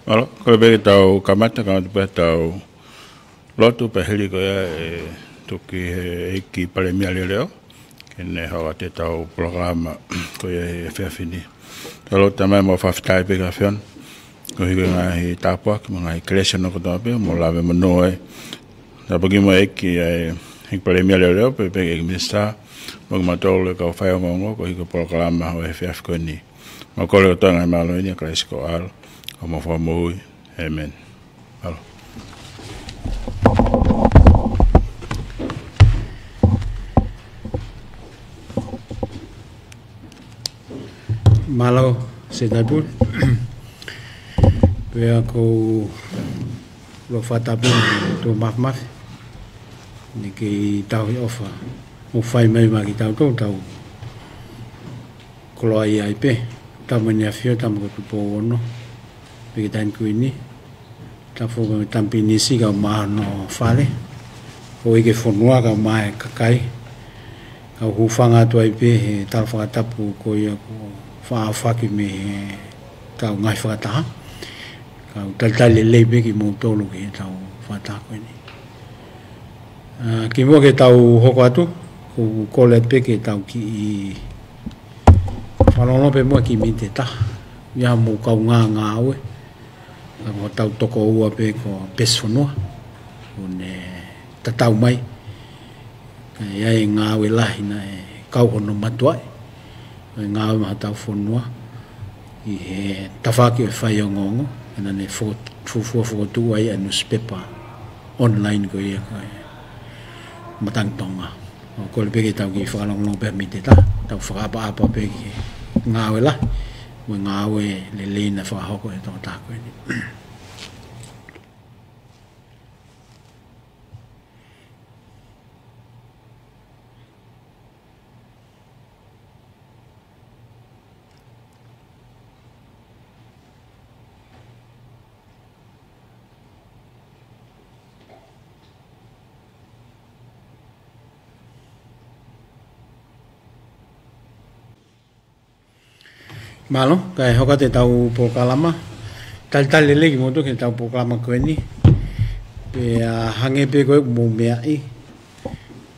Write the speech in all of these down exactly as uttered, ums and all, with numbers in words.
Mālō, ko e pehē ke tau kamata, kamata pē tau lotu pea hili ko ia ʻe tuku ki he ʻEiki Palēmia Leʻoleʻo ke ne hoko atu ʻetau polokalama ko ia he efiafi ni. Tau lotu. Tamai, mau fakafetaʻi pē ki he ʻAfiona koeʻuhi ko e ngaahi tāpuaki mo e ngaahi kelesi hono kotoa pē ʻoku mau lave monū ai. Tāpuaki mo e ʻEiki, ʻa e ʻEiki Palēmia Leʻoleʻo, pea pehē ki he ʻEiki Minisitā, mo kimautolu e kau faiongoongo koeʻuhi ko e polokalama ʻo e efiafi ko eni. Mau kole kotoa e ngaahi mālohi ni ʻia Kalaisi ko ho ʻAlo, ko homau Fakamoʻui. ʻĒmeni. Mālō. Mālō, Sētaipu. Pea ʻoku ou ʻofa atu pē ki he ʻOtua Māfimafi ne kei tauhi ʻofa ʻo fai mai maʻa kitautolu, tau koloaʻia ai pē. Tau mai ni ʻAfio, tau mai ko Tupou Ono, pea ki he Taʻahine Kuini, tau foki mo e Tama Pilinisi kae ʻumaʻā hono fale, ʻo e ʻEiki Fonua kae ʻumaʻā e kakai. Kau hūfanga atu ai pē he tala fakatapu ko ia kuo faʻa ʻohake mei he kau ngaahi fakataha. Kau talitali lelei pē kimoutolu ki heʻetau fakataha ko eni. ʻA, kimuʻa ke tau hoko atu, ʻoku ou kole pē ke tau kiʻi fakalongolongo pē muʻa kiʻi miniti ʻe taha. ʻI ai haʻamou kaungā ngāue, ʻa, ko hotau tokoua pē ko Pesi Fonua, ʻoku ne tatau mai. Ka ʻi ai e ngāue lahi naʻe kau hono mātuʻaki, ʻo e ngāue maʻa hotau fonua ʻi he tafaʻaki ʻo e faiongoongo, ʻa ia naʻa ne fo-, fuofua fokotuʻu ai ʻa e newspaper online ko ia ko e Matangi Tonga. ʻOku ou kole pē ke tau kiʻi fakalongolongo pē miniti ʻe taha, tau fakaʻapaʻapa pē ki he ngāue lahi mo e ngāue lelei naʻe fakahoko ʻe he tokotaha ko eni. Mālō, kae hoko atu ʻetau polokalama. Talitali lelei kimoutolu ki heʻetau polokalama ko eni. Pea hangē pē ko ʻeku mou meaʻi,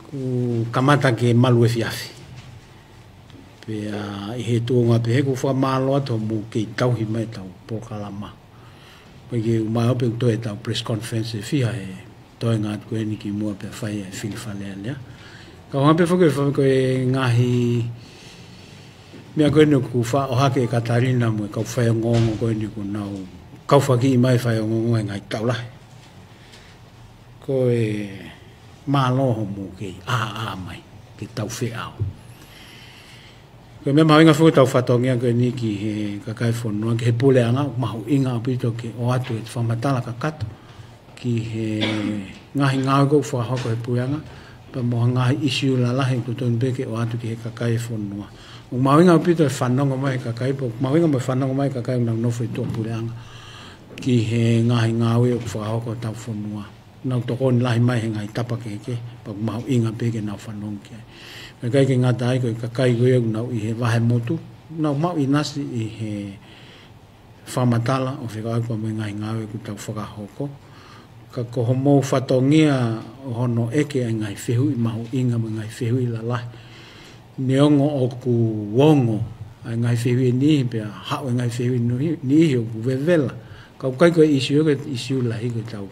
kuo kamata ke malu efiafi. Pea ʻi he tuʻunga pehē ʻoku ou fakamālō atu hoʻomou kei tauhi mai ʻetau polokalama. Ko e ke uma au pē ʻoku toe ʻetau press conference ʻe fiha he toenga atu ko eni kimuʻa pea fai e fili Fale Alea. Kau hanga pē foki ʻo fai ko e ngaahi meʻa ko eni ʻoku faʻa ʻohake ʻe Katalina mo e kau faiongoongo ko eni ʻoku nau kau fakiʻi mai faiongoongo he ngaahi taʻu lahi. Ko e mālō hoʻomou kei ʻāʻā mai ke tau feʻao. Ko e meʻa mahuʻinga foki ʻetau fatongia ko eni ki he kakai e fonua, ki he puleʻanga, mahuʻinga ʻaupito ke ʻoatu e fakamatala kakato ki he ngaahi ngāue ʻoku fakahoko ʻe he puleʻanga, pea mo e ngaahi ʻīsiu lalahi ʻoku totonu pē ke ʻoatu ki he kakai e fonua. ʻOku mahuʻinga ʻaupito e fanongo mai e kakai, pea ʻoku mahuʻinga mo e fanongo mai e kakai ʻoku nau nofo ʻi tuʻapuleʻanga ki he ngaahi ngāue ʻoku fakahoko ʻe hotau fonua. Nau tokoni lahi mai he ngaahi tapa kehekehe, pea ʻoku mahuʻinga pē ke nau fanongo ki ai. Kae ʻikai ke ngata ai, ko e kakai ko ia ʻoku nau ʻi he vahemotu, nau maʻu ʻinasi ʻi he fakamatala ʻo fekauʻaki pea mo e ngaahi ngāue ʻoku tau fakahoko. Ka ko hoʻomou fatongia ʻo hono ʻeke ʻa e ngaahi fehuʻi mahuʻinga mo e ngaahi fehuʻi lalahi. Neongo ʻoku ongo ʻa e ngaahi fehuʻi ʻe niʻihi pea haʻu e ngaahi fehuʻi niʻihi, niʻihi ʻoku vevela, ka ʻoku ʻikai ko e ʻīsiu, ko e ʻīsiu lahi ko ʻetau,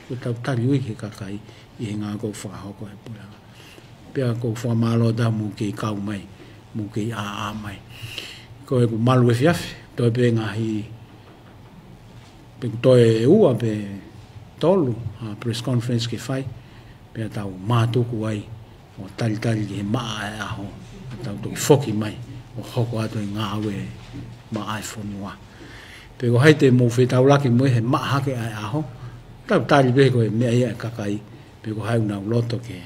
ko ʻetau tali ui ki he kakai ʻi he ngāue ʻoku fakahoko ʻe he puleʻanga. Pea ʻoku ou fakamālō atu hoʻomou kei kau mai, mou kei ʻāʻā mai. Ko ʻeku malu efiafi, toe pē ngaahi, pe ʻoku toe ua pe tolu ʻa e press conference ke fai, pea tau mātuku ai ʻo talitali ki he maʻa e ʻaho, ʻo tau toki foki mai ʻo hoko atu e ngāue maʻa e fonua. Pe ko hai te mou fetaulaki mo ia he maʻa hake ʻa e ʻaho, tau tali pē ko e meʻa ia ʻa e kakai, pe ko hai ʻoku nau loto ke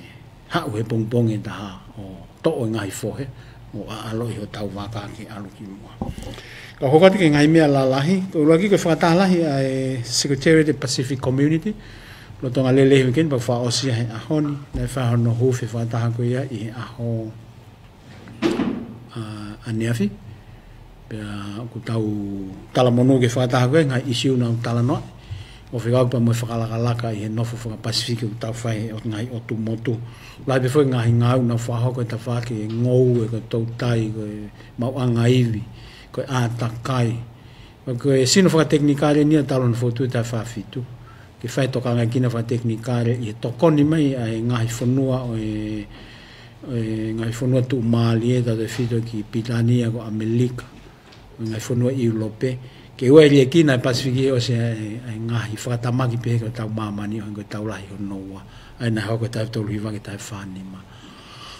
haʻu he pongipongi ʻe taha ʻo toʻo e ngaahi fohe, ʻo ʻaloʻi hotau vaka ke ʻalu ki muʻa. Ka u hoko atu ki he ngaahi meʻa lalahi, ko e ʻuluaki ko e fakataha lahi ʻa e Secretariat ʻa e Pacific Community, lolotonga lele he weekend, pea fakaʻosi ia he ʻaho ni, naʻe fai hono huufi e fakataha ko ia ʻi he ʻaho, ʻa, ʻaneafi. ʻOku tau talamonū ki he fakataha ko ē, ngaahi ʻisiū naʻa tau talanoa, ʻo fekauʻaki pea mo e fakalakalaka ʻi he nofo faka-Pasifiki ʻoku tau fai he ʻo-, ngaahi ʻotu motu. Lahi pē foki ngaahi ngāue naʻa nau fakahoko he tafaʻaki, ko e ngoue, ko e toutai, ko e maʻuʻanga ivi, ko e ʻātakai. Ko e sino fakatekinikale eni ia talu hono fokotuʻu he taʻu fā fitu. Ke fai tokangaʻi kinaua fakatekinikale ʻi he tokoni mai ʻa e ngaahi fonua ʻo e, ʻo e ngaahi fonua tuʻumālie, tautefito ki Pilitānia, ko ʻAmelika, ʻo e ngaahi fonua ʻIulope, ke ʻoua ʻe liʻekina ʻa e Pasifiki ʻo ʻosi ʻa e, ʻa e ngaahi fakatamaki pehē ki hotau māmani ʻo hangē ko e tau lahi hono ua. ʻA ia naʻe hoko he taʻu tolu hiva ki he taʻu fā nima.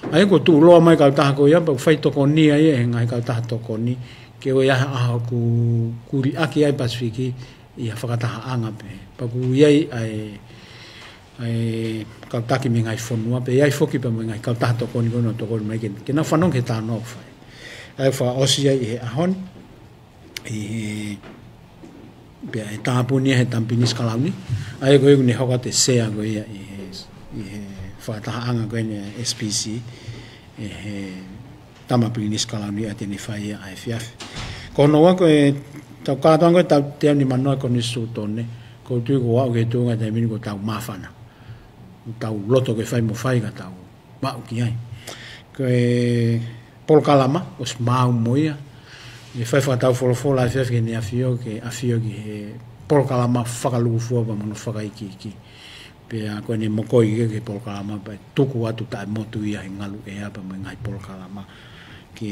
ʻA ia kuo tuʻuloa mai kautaha ko ia, pea ʻoku fai tokoni ai ʻe he ngaahi kautaha tokoni, ke ʻoua ʻe ʻi ai ha ʻaho ʻoku, ʻoku liʻaki ai ʻa e Pasifiki ʻi ha fakatahaʻanga pē. Pea ʻoku ʻi ai ʻa e, ʻa e kau taki mei he ngaahi fonua, pea ʻi ai foki pea mo e ngaahi kautaha tokoni ko ē naʻa nau tokoni mai ke, ke nau fanongo ki he talanoa ʻoku fai. ʻA ia fakaʻosi ai ʻi he ʻaho ni, ʻi he, pea ʻe tāpuni ia he Tama Pilinisi Kalauni. ʻA ia ko ia ʻoku ne hoko atu e sea ko ia ʻi he, ʻi he fakatahaʻanga ko eni ʻa e S P C, ʻe he Tama Pilinisi Kalauni ʻa ia te ne fai ia ʻa e efiafi. Ko hono ua ko e tau kātoanga ko e taʻu teau nimanoa e Konisitūtone, ʻoku ou tui kuo aʻu ki he tuʻunga he taimi ni kuo tau māfana. Tau loto ke fai mo fai ka tau maʻu ki ai. Ko e polokalama, ʻosi maau mo ia. ʻE fai fakataufolofola ʻa e efiafi ki Heʻene ʻAfio, ke ʻafio ki he polokalama fakalūkufua pea mo hono fakaikiiki. Pea ko ʻene mokoi ki he polokalama pea tuku atu taʻemotu ia he ngalu ʻea pea mo e ngaahi polokalama ke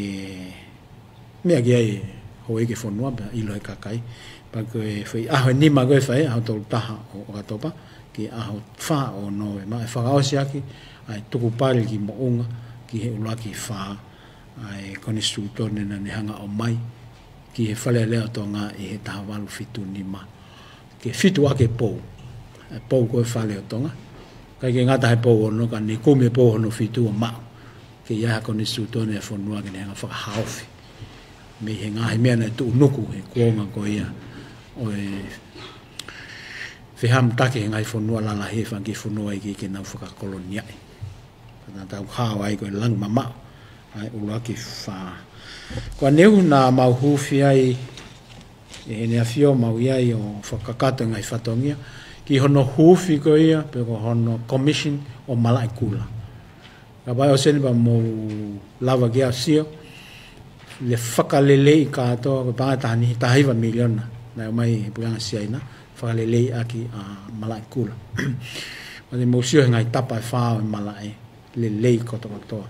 meʻa ki ai e houʻeiki e fonua pea ʻilo ʻe he kakai. Pea ko e foʻi ʻaho ʻe nima ko ē fai, ʻaho tolu taha ʻo ʻOkatopa ki he ʻaho fā ʻo Nōvema, ʻe fakaʻosi ʻaki ʻa e tuku pale ki Moʻunga ki he ʻuluaki fā ʻa e Konisitūtone naʻa ne hanga ʻo ʻomai ki he Fale Alea ʻo Tonga ʻi he taha valu fitu nima. Ke fitu ʻaki e pou, e pou ko ē Fale ʻo Tonga. ʻIkai ke ngata he pou ono, ka ne kumi e pou hono fitu ʻo maʻu. Ke ʻi ai ha Konisitūtone ʻa e fonua ke ne hanga ʻo fakahaofi mei he ngaahi meʻa naʻe tuʻunuku he kuonga ko ia ʻo e fehaʻamitaki he ngaahi fonua lalahi ʻi he fanga kiʻi fonua iiki ke nau fakakoloniaʻi. Naʻa tau hao ai ko e langi mamaʻo ʻa e ʻuluaki fā. Ko ʻaneuhu naʻa mau huufi ai ʻe Heʻene ʻAfio, mau ʻi ai ʻo fakakakato e ngaahi fatongia ki hono huufi ko ia pe ko hono commission ʻo Malaʻekula. Kapau ʻe ʻosi eni pea mou lava ke ʻosi ʻo lele fakaleleiʻi kātoa, ko e paʻanga ʻe taha ni, taha hiva miliona naʻe ʻomai he puleʻanga Siaina, fakaleleiʻi ʻaki ʻa Malaʻekula. Pea te mou sio he ngaahi tapa ʻe fā ʻo e malaʻe, lelei kotokotoa.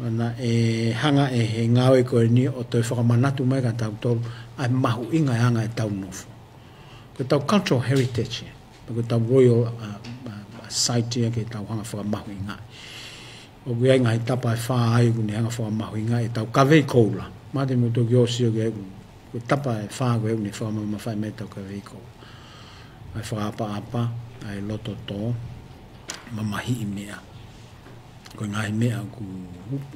Naʻe hanga ʻe he ngāue ko eni ʻo toe fakamanatu mai kia tautolu ʻa e mahuʻinga e anga ʻetau nofo. Ko ʻetau cultural heritage ia, ko ʻetau royal, uh, uh, site ia ke tau hanga ʻo fakamahuʻingaʻi. ʻOku ʻi ai e ngaahi tapa ʻe fā ai ʻoku ne hanga ʻo fakamahuʻingaʻi ʻetau kavei koula. Mahalo te mou toki ʻosi ʻo ki ai ʻoku, ko e tapa ʻe fā ko ē ʻoku ne fakamamafaʻi mai ʻetau kavei koula. ʻA e fakaʻapaʻapa, ʻa e loto tō, mamahiʻi meʻa. Ko e ngaahi meʻa ʻoku,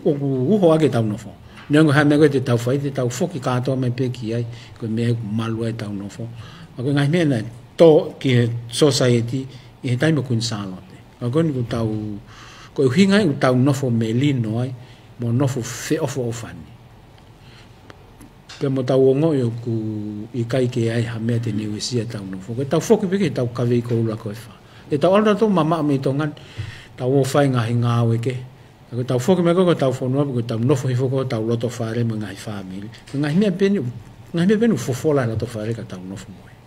ʻoku uho ʻaki ʻetau nofo. Neongo ha meʻa ko ē te tau fai, te tau foki kātoa mai pē ki ai, ko e meʻa ʻoku malu ai ʻetau nofo. Ka ko e ngaahi meʻa naʻe tō ki he society ʻi he taimi ʻo Kuini Sālote. Ka ko eni ʻoku tau, ko e ʻuhinga ia ʻoku tau nofo melino ai, mo nofo feʻofoʻofani. Pea mo tau ongoʻi ʻoku ʻikai ke ʻi ai ha meʻa te ne uesia ʻetau nofo. Ko ʻetau foki pē ki heʻetau kavei koula ko ē ʻe fā. ʻE tau ʻalu tautolu mamaʻo mei Tonga ni, tau ō ʻo fai e ngaahi ngāue kehe. Ka ko ʻetau foki mai ko ē ki hotau fonua, ko ʻetau nofo hifo ko ē ʻi hotau loto fale mo e ngaahi fāmili. Ko e ngaahi meʻa pē eni, ngaahi meʻa pē eni ʻoku fofola he loto fale ka tau nofo mo ia.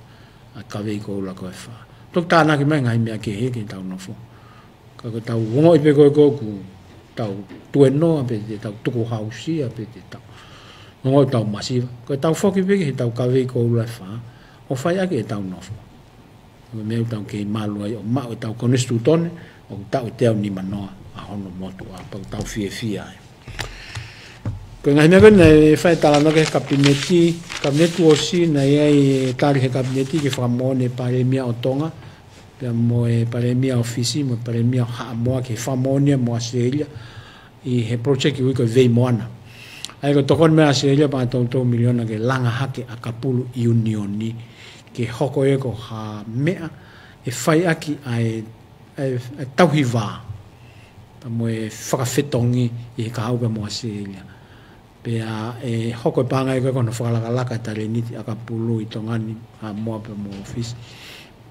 ʻA e kavei koula ko ē ʻe fā. Toki tānaki mai e ngaahi meʻa kehe ki heʻetau nofo. Ka ko ʻetau ongoʻi pē ko ē ʻoku tau tuēnoa pe te tau tukuhausia pe te tau ongoʻi ʻoku tau masiva. Ko ʻetau foki pē ki heʻetau kavei koula ʻe fā ʻo fai ʻaki ʻetau nofo. Ko e meʻa ʻoku tau kei malu ai ʻo maʻu ʻetau Konisitūtone ʻoku taʻu ʻe teau nimanoa ʻa hono motuʻa, pea ʻoku tau fiefia ai. Ko e ngaahi meʻa ko ē naʻe fai e talanoa ki ai e Kapineti, Kapineti ʻosi, naʻe ʻi ai e tali ʻe he Kapineti ke fakamoʻoni e Palēmia ʻo Tonga, pea mo e Palēmia ʻo Fisi, mo e Palēmia ʻo Haʻamoa ke fakamoʻoni ia mo ʻAositelēlia ʻi he project ʻoku ui ko e Veimoana. ʻA ia ko e tokoni mai ʻa ʻAositelēlia paʻanga ʻe tolu miliona ke langa hake ʻa Kapulu ʻIunioni ke hoko ia ko ha meʻa ʻe fai ʻaki ʻa e, ʻa e, ʻa e tauhi vā pea mo e fakafetongi ʻi he kahaʻu pea mo ʻAositelēlia. Pea ʻe hoko e paʻanga ia ko hono fakalakalaka e talēniti ʻakapulu ʻi Tonga ni, Haʻamoa pea mo Fisi.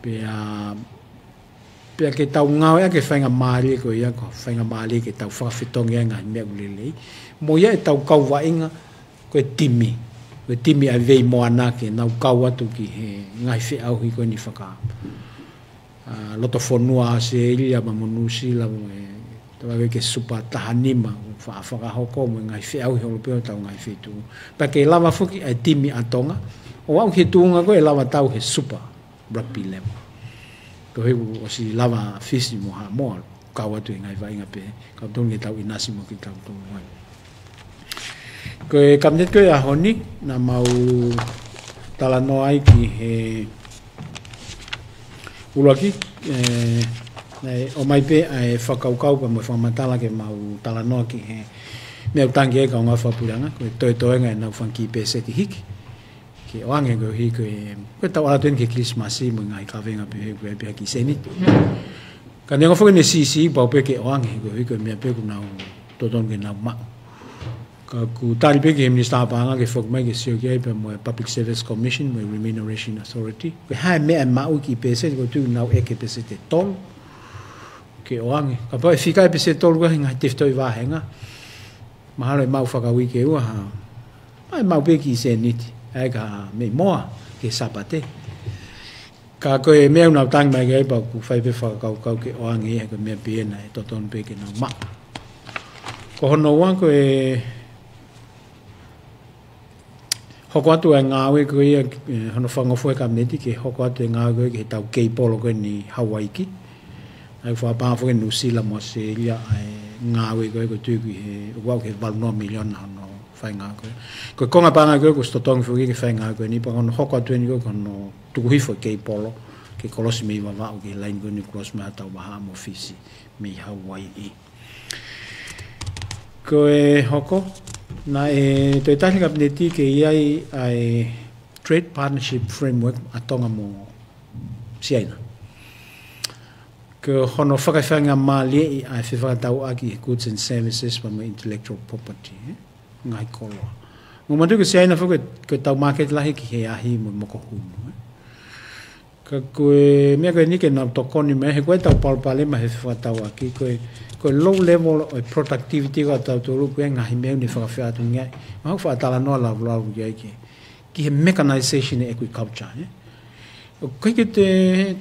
Pea, pea ke tau ngāueʻaki e faingamālie ko ia, ko e faingamālie ke tau fakafetongi ai e ngaahi meʻa ʻoku lelei. Mo ia ʻetau kau vaʻinga, ko e timi. Ko e timi ʻa Veimoana ke nau kau atu ki he ngaahi feʻauhi ko eni faka- ʻa, loto fonua ʻAositelēlia pea mo Nuʻusila mo e, tau ake ke Super taha nima, fa-, fakahoko mo e ngaahi feʻauhi holo pē ʻo ʻetau ngaahi feituʻu. Pea ke lava foki ʻa e timi ʻa Tonga ʻo aʻu ki he tuʻunga ko ē ʻe lava tau he Super Rugby level. Ko e ʻuhi ʻosi lava Fisi mo Haʻamoa, kau atu he ngaahi vaʻinga pehē, kau tonu ke tau ʻinasi mo kitautolu ai. Ko e Kapineti ko ē ʻaho ni, naʻa mau talanoa ai ki he ʻuluaki, ē, naʻe ʻomai pē ʻa e fakakaukau pea mo e fakamatala ke mau talanoa ki he meʻa ʻoku tangi ai e kaungā fakapuleʻanga, ko e toetoenga ʻenau fanga kiʻi pēseti hiki ke ʻoange koeʻuhi ko e, ko ʻetau ʻalu atu eni ki he Kilisimasi mo e ngaahi kavenga pehē, ko e pehē ki he sēniti. Ka neongo foki ʻene siʻisiʻi, pau pē ke ʻoange koeʻuhi ko e meʻa pē ʻoku nau totonu ke nau maʻu. Ka ʻoku tali pē ki he Minisitā Paʻanga ke foki mai ke sio ki ai pea mo e Public Service Commission mo e Remuneration Authority. Ko e hā e meʻa ʻe maʻu ki he pēseti, ʻoku ou tui ʻoku nau ʻeke pēseti ʻe tolu ke ʻoange. Kapau ʻe fika e pēseti ʻe tolu ko ē he ngaahi tefitoʻi vāhenga, mahalo ʻe maʻu fakauike ua ha, ʻe maʻu pē kiʻi sēniti, ʻa e ka mei moa ki he Sāpate. Ka ko e meʻa ʻoku nau tangi mai ki ai, pea ʻoku fai pē fakakaukau ke ʻoange ia, ko e meʻa pē ia naʻe totonu pē ke nau maʻu. Ko hono ua ko e hoko atu e ngāue ko ia, ē, hono fakangofua e Kapineti ke hoko atu e ngāue ko ia ki heʻetau keipolo ko eni Hauaiki. ʻA ia ʻoku fakapapauʻi foki ʻe Nuʻusila mo ʻAositelēlia ʻa e ngāue ko ia, ʻoku ou tui ʻoku ʻi he, ʻoku aʻu ki he valu noa miliona hono fai e ngāue ko ia. Ko e konga paʻanga ko ia kuo ʻosi totongi foki ke fai e ngāue ko eni, pea ko hono hoko atu eni ko ia ko hono tuku hifo e keipolo ke kolosi mei Vavaʻu ki he laini ko eni kolosi mei Haʻatauvahaʻa mo Fisi mei Hauaiʻi. Ko e hoko, naʻe toe tali e Kapineti ke ʻi ai ʻa e Trade Partnership Framework ʻa Tonga mo Siaina. Ko hono fakafaingamālieʻi ʻa e fefakatauʻaki he goods and services pea mo e intellectual property, ē? Ngaahi koloa. Mo matu ko Siaina foki ko e, ko ʻetau māketi lahi ki he ahi mo e mokohunu, ē? Ka ko e meʻa ko eni ke nau tokoni mai, he ko ʻetau palopalema he fefakatauʻaki, ko e, ko e low level ʻo e productivity ko ē ʻa tautolu, ko e ngaahi meʻa ʻoku ne fakafeʻatungiaʻi. Mahalo ʻoku faʻa talanoa laulauloto ki ai ke, ki he mechanization ʻo e agriculture, ē? ʻOku ʻikai ke te,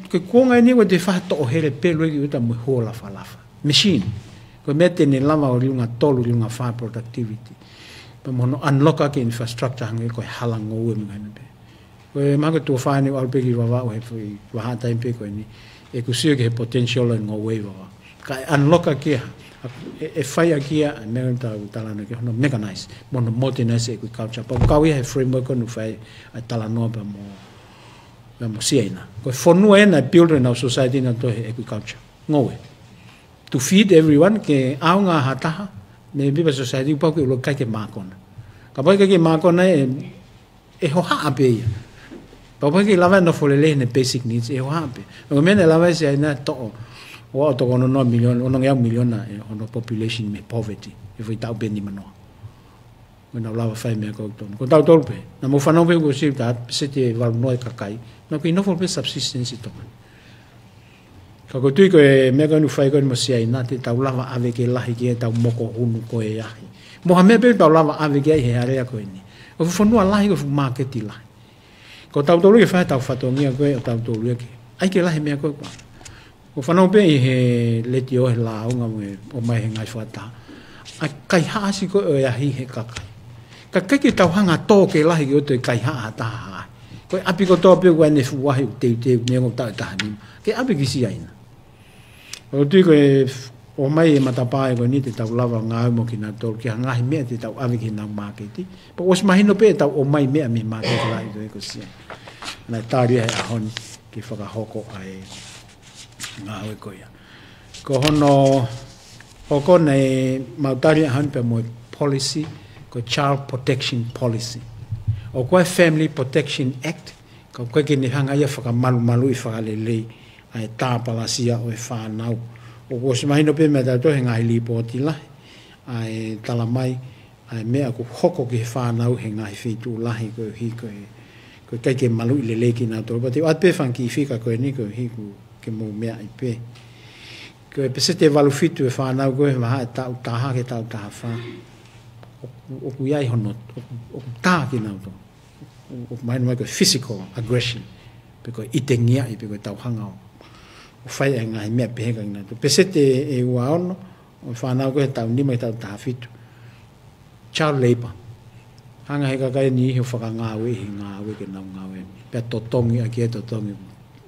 ko e kuonga eni ʻoku te faʻa toʻo hele pē lue ki ʻuta mo e huo lafalafa. Machine. Ko e meʻa te ne lava ʻo liunga tolu, liunga fā productivity. Pea mo hono unlock ʻaki e infrastructure hangē ko e hala ngoue mo e ngaahi meʻa pehē. Ko e mahalo ko e tuʻo fā eni ʻoku ʻalu pē ki Vavaʻu he foʻi vahaʻa taimi pē ko eni. ʻOku ou sio ki he potential ʻo e ngoue ʻi Vavaʻu. Ka ʻe unlock ʻaki ia, ʻe, ʻe fai ʻaki ia, meʻa ʻoku tau talanoa ki hono mechanize, mo hono modernize e agriculture. Pea ʻoku kau ia he framework ʻoku fai ai e talanoa pea mo, pea mo Siaina. Ko e fonua ena ʻe build ʻenau society ʻanautolu he agriculture. Ngoue. To feed everyone, ke ʻaonga ha taha, mei he bipa society, pau ke ʻuluaki kai ke mākona. Kapau ʻe ʻikai ke mākona ʻe, ʻe hohaʻa pē ia. Pau pē ke lava ʻene nofo lelei ʻene basic needs, ʻe hohaʻa pē. Ko e meʻa naʻe lava ʻe Siaina ʻo toʻo, ʻo toko ono noa miliona, onongeau miliona ʻe hono population mei he poverty, he foʻi taʻu pē nimanoa. Ko ʻenau lava fai e meʻa ko ē ʻoku totonu. Ko tautolu pē, naʻa mou fanongo pē kuo ʻosi ʻi ai ha pēseti ʻe valu noa e kakai, naʻa nau kei nofo pē subsistence ʻi Tonga ni. Ka ʻoku ou tui ko e meʻa ko eni ʻoku fai ko eni mo Siaina, te tau lava ʻave ke lahi ki ai ʻetau mokohunu ko e ahi. Mo ha meʻa pē ʻoku tau lava ʻave ki ai he area ko eni. Ko e fuʻu fonua lahi, ko e fuʻu māketi lahi. Ko tautolu ke fai ʻetau fatongia ko ē ʻo tautolu ia ke, ʻai ke lahi e meʻa ko ē ko ē. ʻOku ou fanongo pē ʻi he letiō he lāunga mo e ʻomai he ngaahi fakataha. ʻA e kaihaʻasi ko ē ʻo e ahi he kakai. Ka ʻikai ke tau hanga ʻo tō ke lahi ki ʻoto e kaihaʻa ha taha ha ahi. Ko e ʻapi kotoa pē ʻoku ʻi ai ʻene fuʻu ahi ʻoku teuteu, neongo ʻoku taʻu ʻe taha nima. Ke ʻave ki Siaina. ʻOku ou tui ko e f-, ʻomai e matapā ko eni te tau lava ngāue mo kinautolu ki ha ngaahi meʻa te tau ʻave ki heʻenau māketi. Pea ʻosi mahino pē ʻetau ʻomai meʻa mei he māketi lahi ko ē ko Siaina. Naʻe tali ia he ʻaho ni ke fakahoko ʻa e ngāue ko ia. Ko hono hoko naʻe mau tali ʻaho ni pea mo e policy, ko e Child Protection Policy. ʻOku ʻi ai e Family Protection Act, ka ʻoku ʻikai ke ne hanga ia ʻo fakamalumaluʻi fakalelei ʻa e tāpalasia ʻo e fānau. ʻOku ʻosi mahino pē mei he tautau he ngaahi lipooti lahi, ʻa e tala mai, ʻa e meʻa ʻoku hoko ki he fānau he ngaahi feituʻu lahi koeʻuhi ko e, ko e ʻikai ke maluʻi lelei kinautolu. Pea te u ʻoatu pē fanga kiʻi fika ko eni koeʻuhi ʻoku ke mou meaʻi pē. Ko e peseti ʻe valu fitu e fānau ko ē he vahaʻa taʻu taha ki he taʻu taha fā, ʻoku, ʻoku ʻi ai hono, ʻoku, ʻoku tā kinautolu. ʻOku, ʻoku mahino mai ko e physical aggression, pe ko e ʻitengiaʻi, pe ko e tauhanga ʻo, ʻo fai e ngaahi meʻa pehē kiate kinautolu. Peseti ʻe, ʻe ua ono ʻo e fānau ko ē he taʻu nima ki he taʻu taha fitu, child labor. Hanga he kakai ʻe niʻihi ʻo fakangāueʻi he ngāue ke nau ngāue. Pea totongi ʻaki e totongi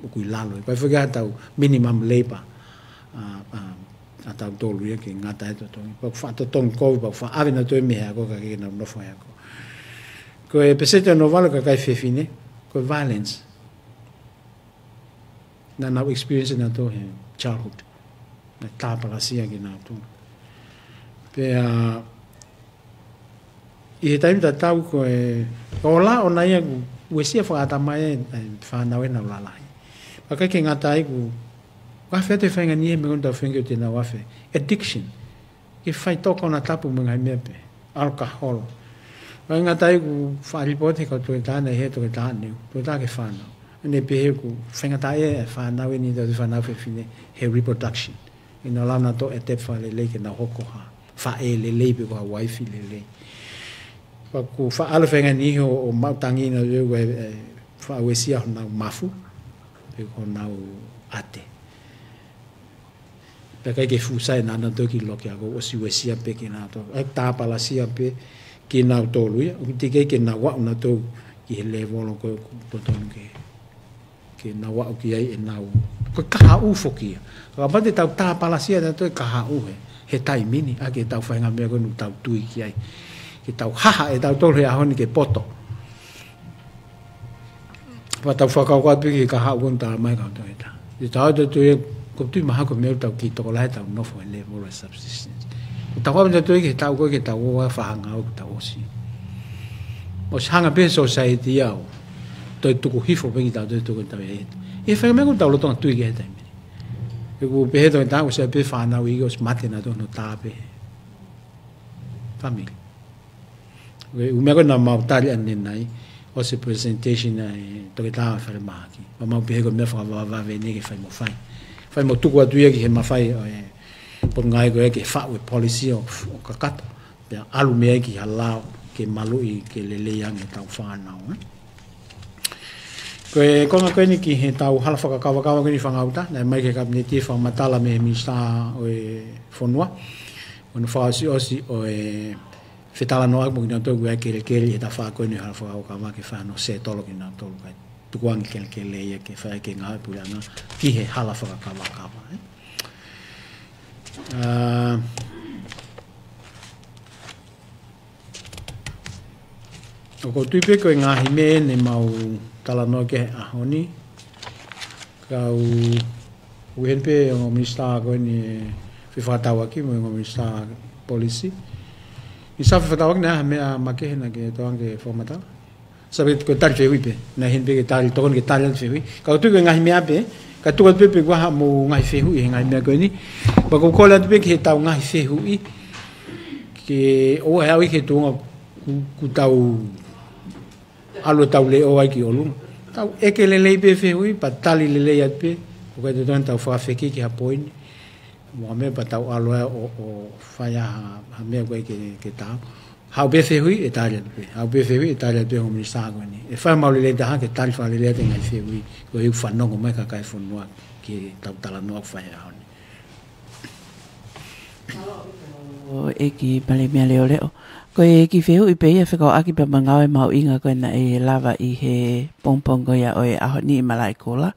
ʻoku ʻi lalo. Pea foki ʻa e tau minimum labor ʻa, ʻa, ʻa tautolu ia ke ngata e totongi. Pea ʻoku faʻa totongi kovi, pea ʻoku faʻa ʻave nautolu mei he ako ka ke nau nofo he ako. Ko e peseti ʻe ono valu e kakai fefine, ko e violence naʻa nau experience nautolu he childhood. Naʻe tāpalasia kinautolu. Pea ʻi he taimi tatau ko e, ʻo lava ʻona ia ʻoku uesia fakaʻatamai e, e fānau ʻenau lalahi. Pea ʻikai ke ngata ai ʻoku, ʻoku afe atu e faʻahinga niʻihi he meʻa ko eni tau feinga ke ʻoua te nau afe. Addiction. Ke fai tō konatapu mo e ngaahi meʻa pehē. Alcohol. ʻIkai ngata ai ʻoku faʻa lipooti he kau toketā naʻe ʻi he toketā niu, toketā ki he fānau. Naʻe pehē ʻoku faingataʻaʻia e fānau eni, tau fānau fefine he reproduction. ʻIkai ke nau lava nautolu ʻo adapt fakalelei ke nau hoko ko ha faʻē lelei pe ko ha uaifi lelei. Pea ʻoku faʻa ʻalu e faʻahinga niʻihi ʻo, ʻo maʻu tangi nautolu ʻe, ʻe faʻa uesia honau mafu, pe ko honau ʻate. Pea ʻikai ke fuʻu sai nautolu ki loki ako, ʻosi uesia pē kinautolu. ʻE tāpalasia pē kinautolu ia, ʻoku teʻeki ke nau aʻu nautolu ki he lēvolo ko ē ʻoku totonu ke, ke nau aʻu ki ai ʻenau. Ko e kahaʻu foki ia. Kapau te tau tāpalasia nautolu e kahaʻu he, he taimi ni, ʻaki ʻetau faʻahinga meʻa ko ē ʻoku tau tui ki ai. Ke tau haha ʻe tautolu he ʻaho ni ke poto. Pea tau fakakaukau atu ki he kahaʻu ko eni talamai ʻe he kau toketā. Te tau ʻoatu atu ia, ʻoku ou tui mahalo ko e meʻa ʻoku tau kiʻi tokolahi ʻetau nofo he lēvolo e subsistence. Tau ʻoatu atu ia ki he taʻu ko ē ke tau ō ai ʻo fakahanga ʻoku tau ʻosi. ʻOsi hanga pē he society ia ʻo toe tuku hifo pē kitautolu ʻo toe tuku ʻetau ʻetu. ʻI he faʻahinga meʻa ʻoku tau lolotonga tui ki ai he taimi ni. ʻOku pehē ʻe he toketā ʻoku ʻosi pē fānau ʻi he ʻosi mate nautolu hono tā pē he family. Ko e ʻū meʻa ko ē naʻa mau tali ʻanenai, ʻosi e presentation ʻa e toketā ʻo e falemahaki. Pea mau pehē ko e meʻa fakavavevave eni ke fai mo fai. Fai mo tuku atu ia ki he mafai ʻo e Potungāue ko ē ke faʻu e policy ʻo, ʻo kakato. Pea ʻalu mei ai ki ha lao ke maluʻi ke lelei ange ʻetau fānau, ē. Ko e konga ko eni ki heʻetau hala fakakavakava ko eni fangauta, naʻe ʻomai ki he Kapineti e fakamatala mei he Minisitā ʻo e Fonua. ʻO ne fakaʻosiʻosi ʻo e fetalanoaʻaki mo kinautolu ʻoku ʻi ai e kelekele ʻi he tafaʻaki ko eni hala fakakavakava ke fai hano settle kinautolu kae tukuange kelekele ia ke fai ke ngāue puleʻanga ki he hala fakakavakava, ē. Ā, ʻoku ou tui pē ko e ngaahi meʻa eni ʻoku mau talanoa ki ai he ʻaho ni. Kau ʻuhinga pē ʻo e Minisitā ko eni ʻo e Fefakatauʻaki mo e Minisitā Polisi. Minisitā Fefakatauʻaki, naʻe ʻi ai ha meʻa makehe naʻa ke toʻo ange ke fakamatala? Sai pē ko e tali fehuʻi pē. Naʻe ʻi heni pē ke tali, tokoni ke tali atu fehuʻi. Ka ʻoku ou tui ko e ngaahi meʻa pē, ka tuku atu pē pe ko e hā hoʻomou ngaahi fehuʻi he ngaahi meʻa ko eni. Pea ʻoku ou kole atu pē ki heʻetau ngaahi fehuʻi, ke ʻoua ʻe aʻu ki he tuʻunga ʻoku, ʻoku tau ʻalu ʻo tau leʻo ai ki ʻolunga. Tau ʻeke lelei pē fehuʻi, pea tali lelei atu pē. ʻOku ʻikai totonu ke tau fakafekiki ha poini mo ha meʻa pea tau ʻalu ai ʻo, ʻo fai ha, ha meʻa ʻoku ʻikai ke, ke taau. Haʻu pē fehuʻi ʻe tali atu pē. Haʻu pē fehuʻi ʻe tali atu pē ʻe he Minisitā ko eni. ʻE fai maʻu lelei taha ke tali fakalelei atu e ngaahi fehuʻi, koeʻuhi ʻoku fanongo mai e kakai e fonua ki heʻetau talanoa ʻoku fai he ʻaho ni. ʻEiki Palēmia Leʻoleʻo. Ko e kiʻi fehuʻi pē ia fekauʻaki pea mo e ngāue mahuʻinga ko ē naʻe lava ʻi he pongipongi ko ia ʻo e ʻaho ni ʻi Malaʻekula.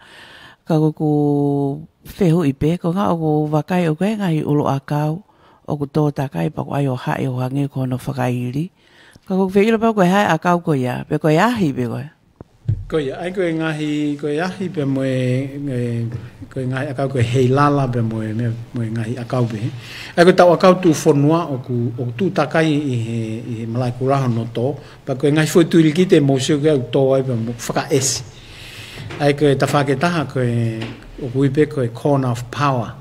Ka ʻoku ou fehuʻi pē, ko e hā ʻoku vakai ʻoku ʻi ai e ngaahi ʻuluʻakau ʻoku tō takai pea ʻoku ʻai ʻo haʻi ʻo hangē ko hono fakaili. Ka ʻoku ou fie ʻilo pē ko e hā e ʻakau ko ia, pe ko e ahi pē ko ē. Ko ia, ʻa ia ko e ngaahi, ko e ahi pea mo e, e, ko e ngaahi ʻakau ko e heilala pea mo e, mo e, mo e ngaahi ʻakau pē. ʻA ia ko ʻetau ʻakau tuʻufonua ʻoku, ʻoku tuʻu takai ʻi he, ʻi he Malaʻekula hono tō, pea ko e ngaahi foʻi tulikite mo sio ki ai ʻoku tō ai pea mo fakaʻesi. ʻA ia ko e tafaʻaki ʻe taha ko e, ʻoku ui pē ko e corner of power.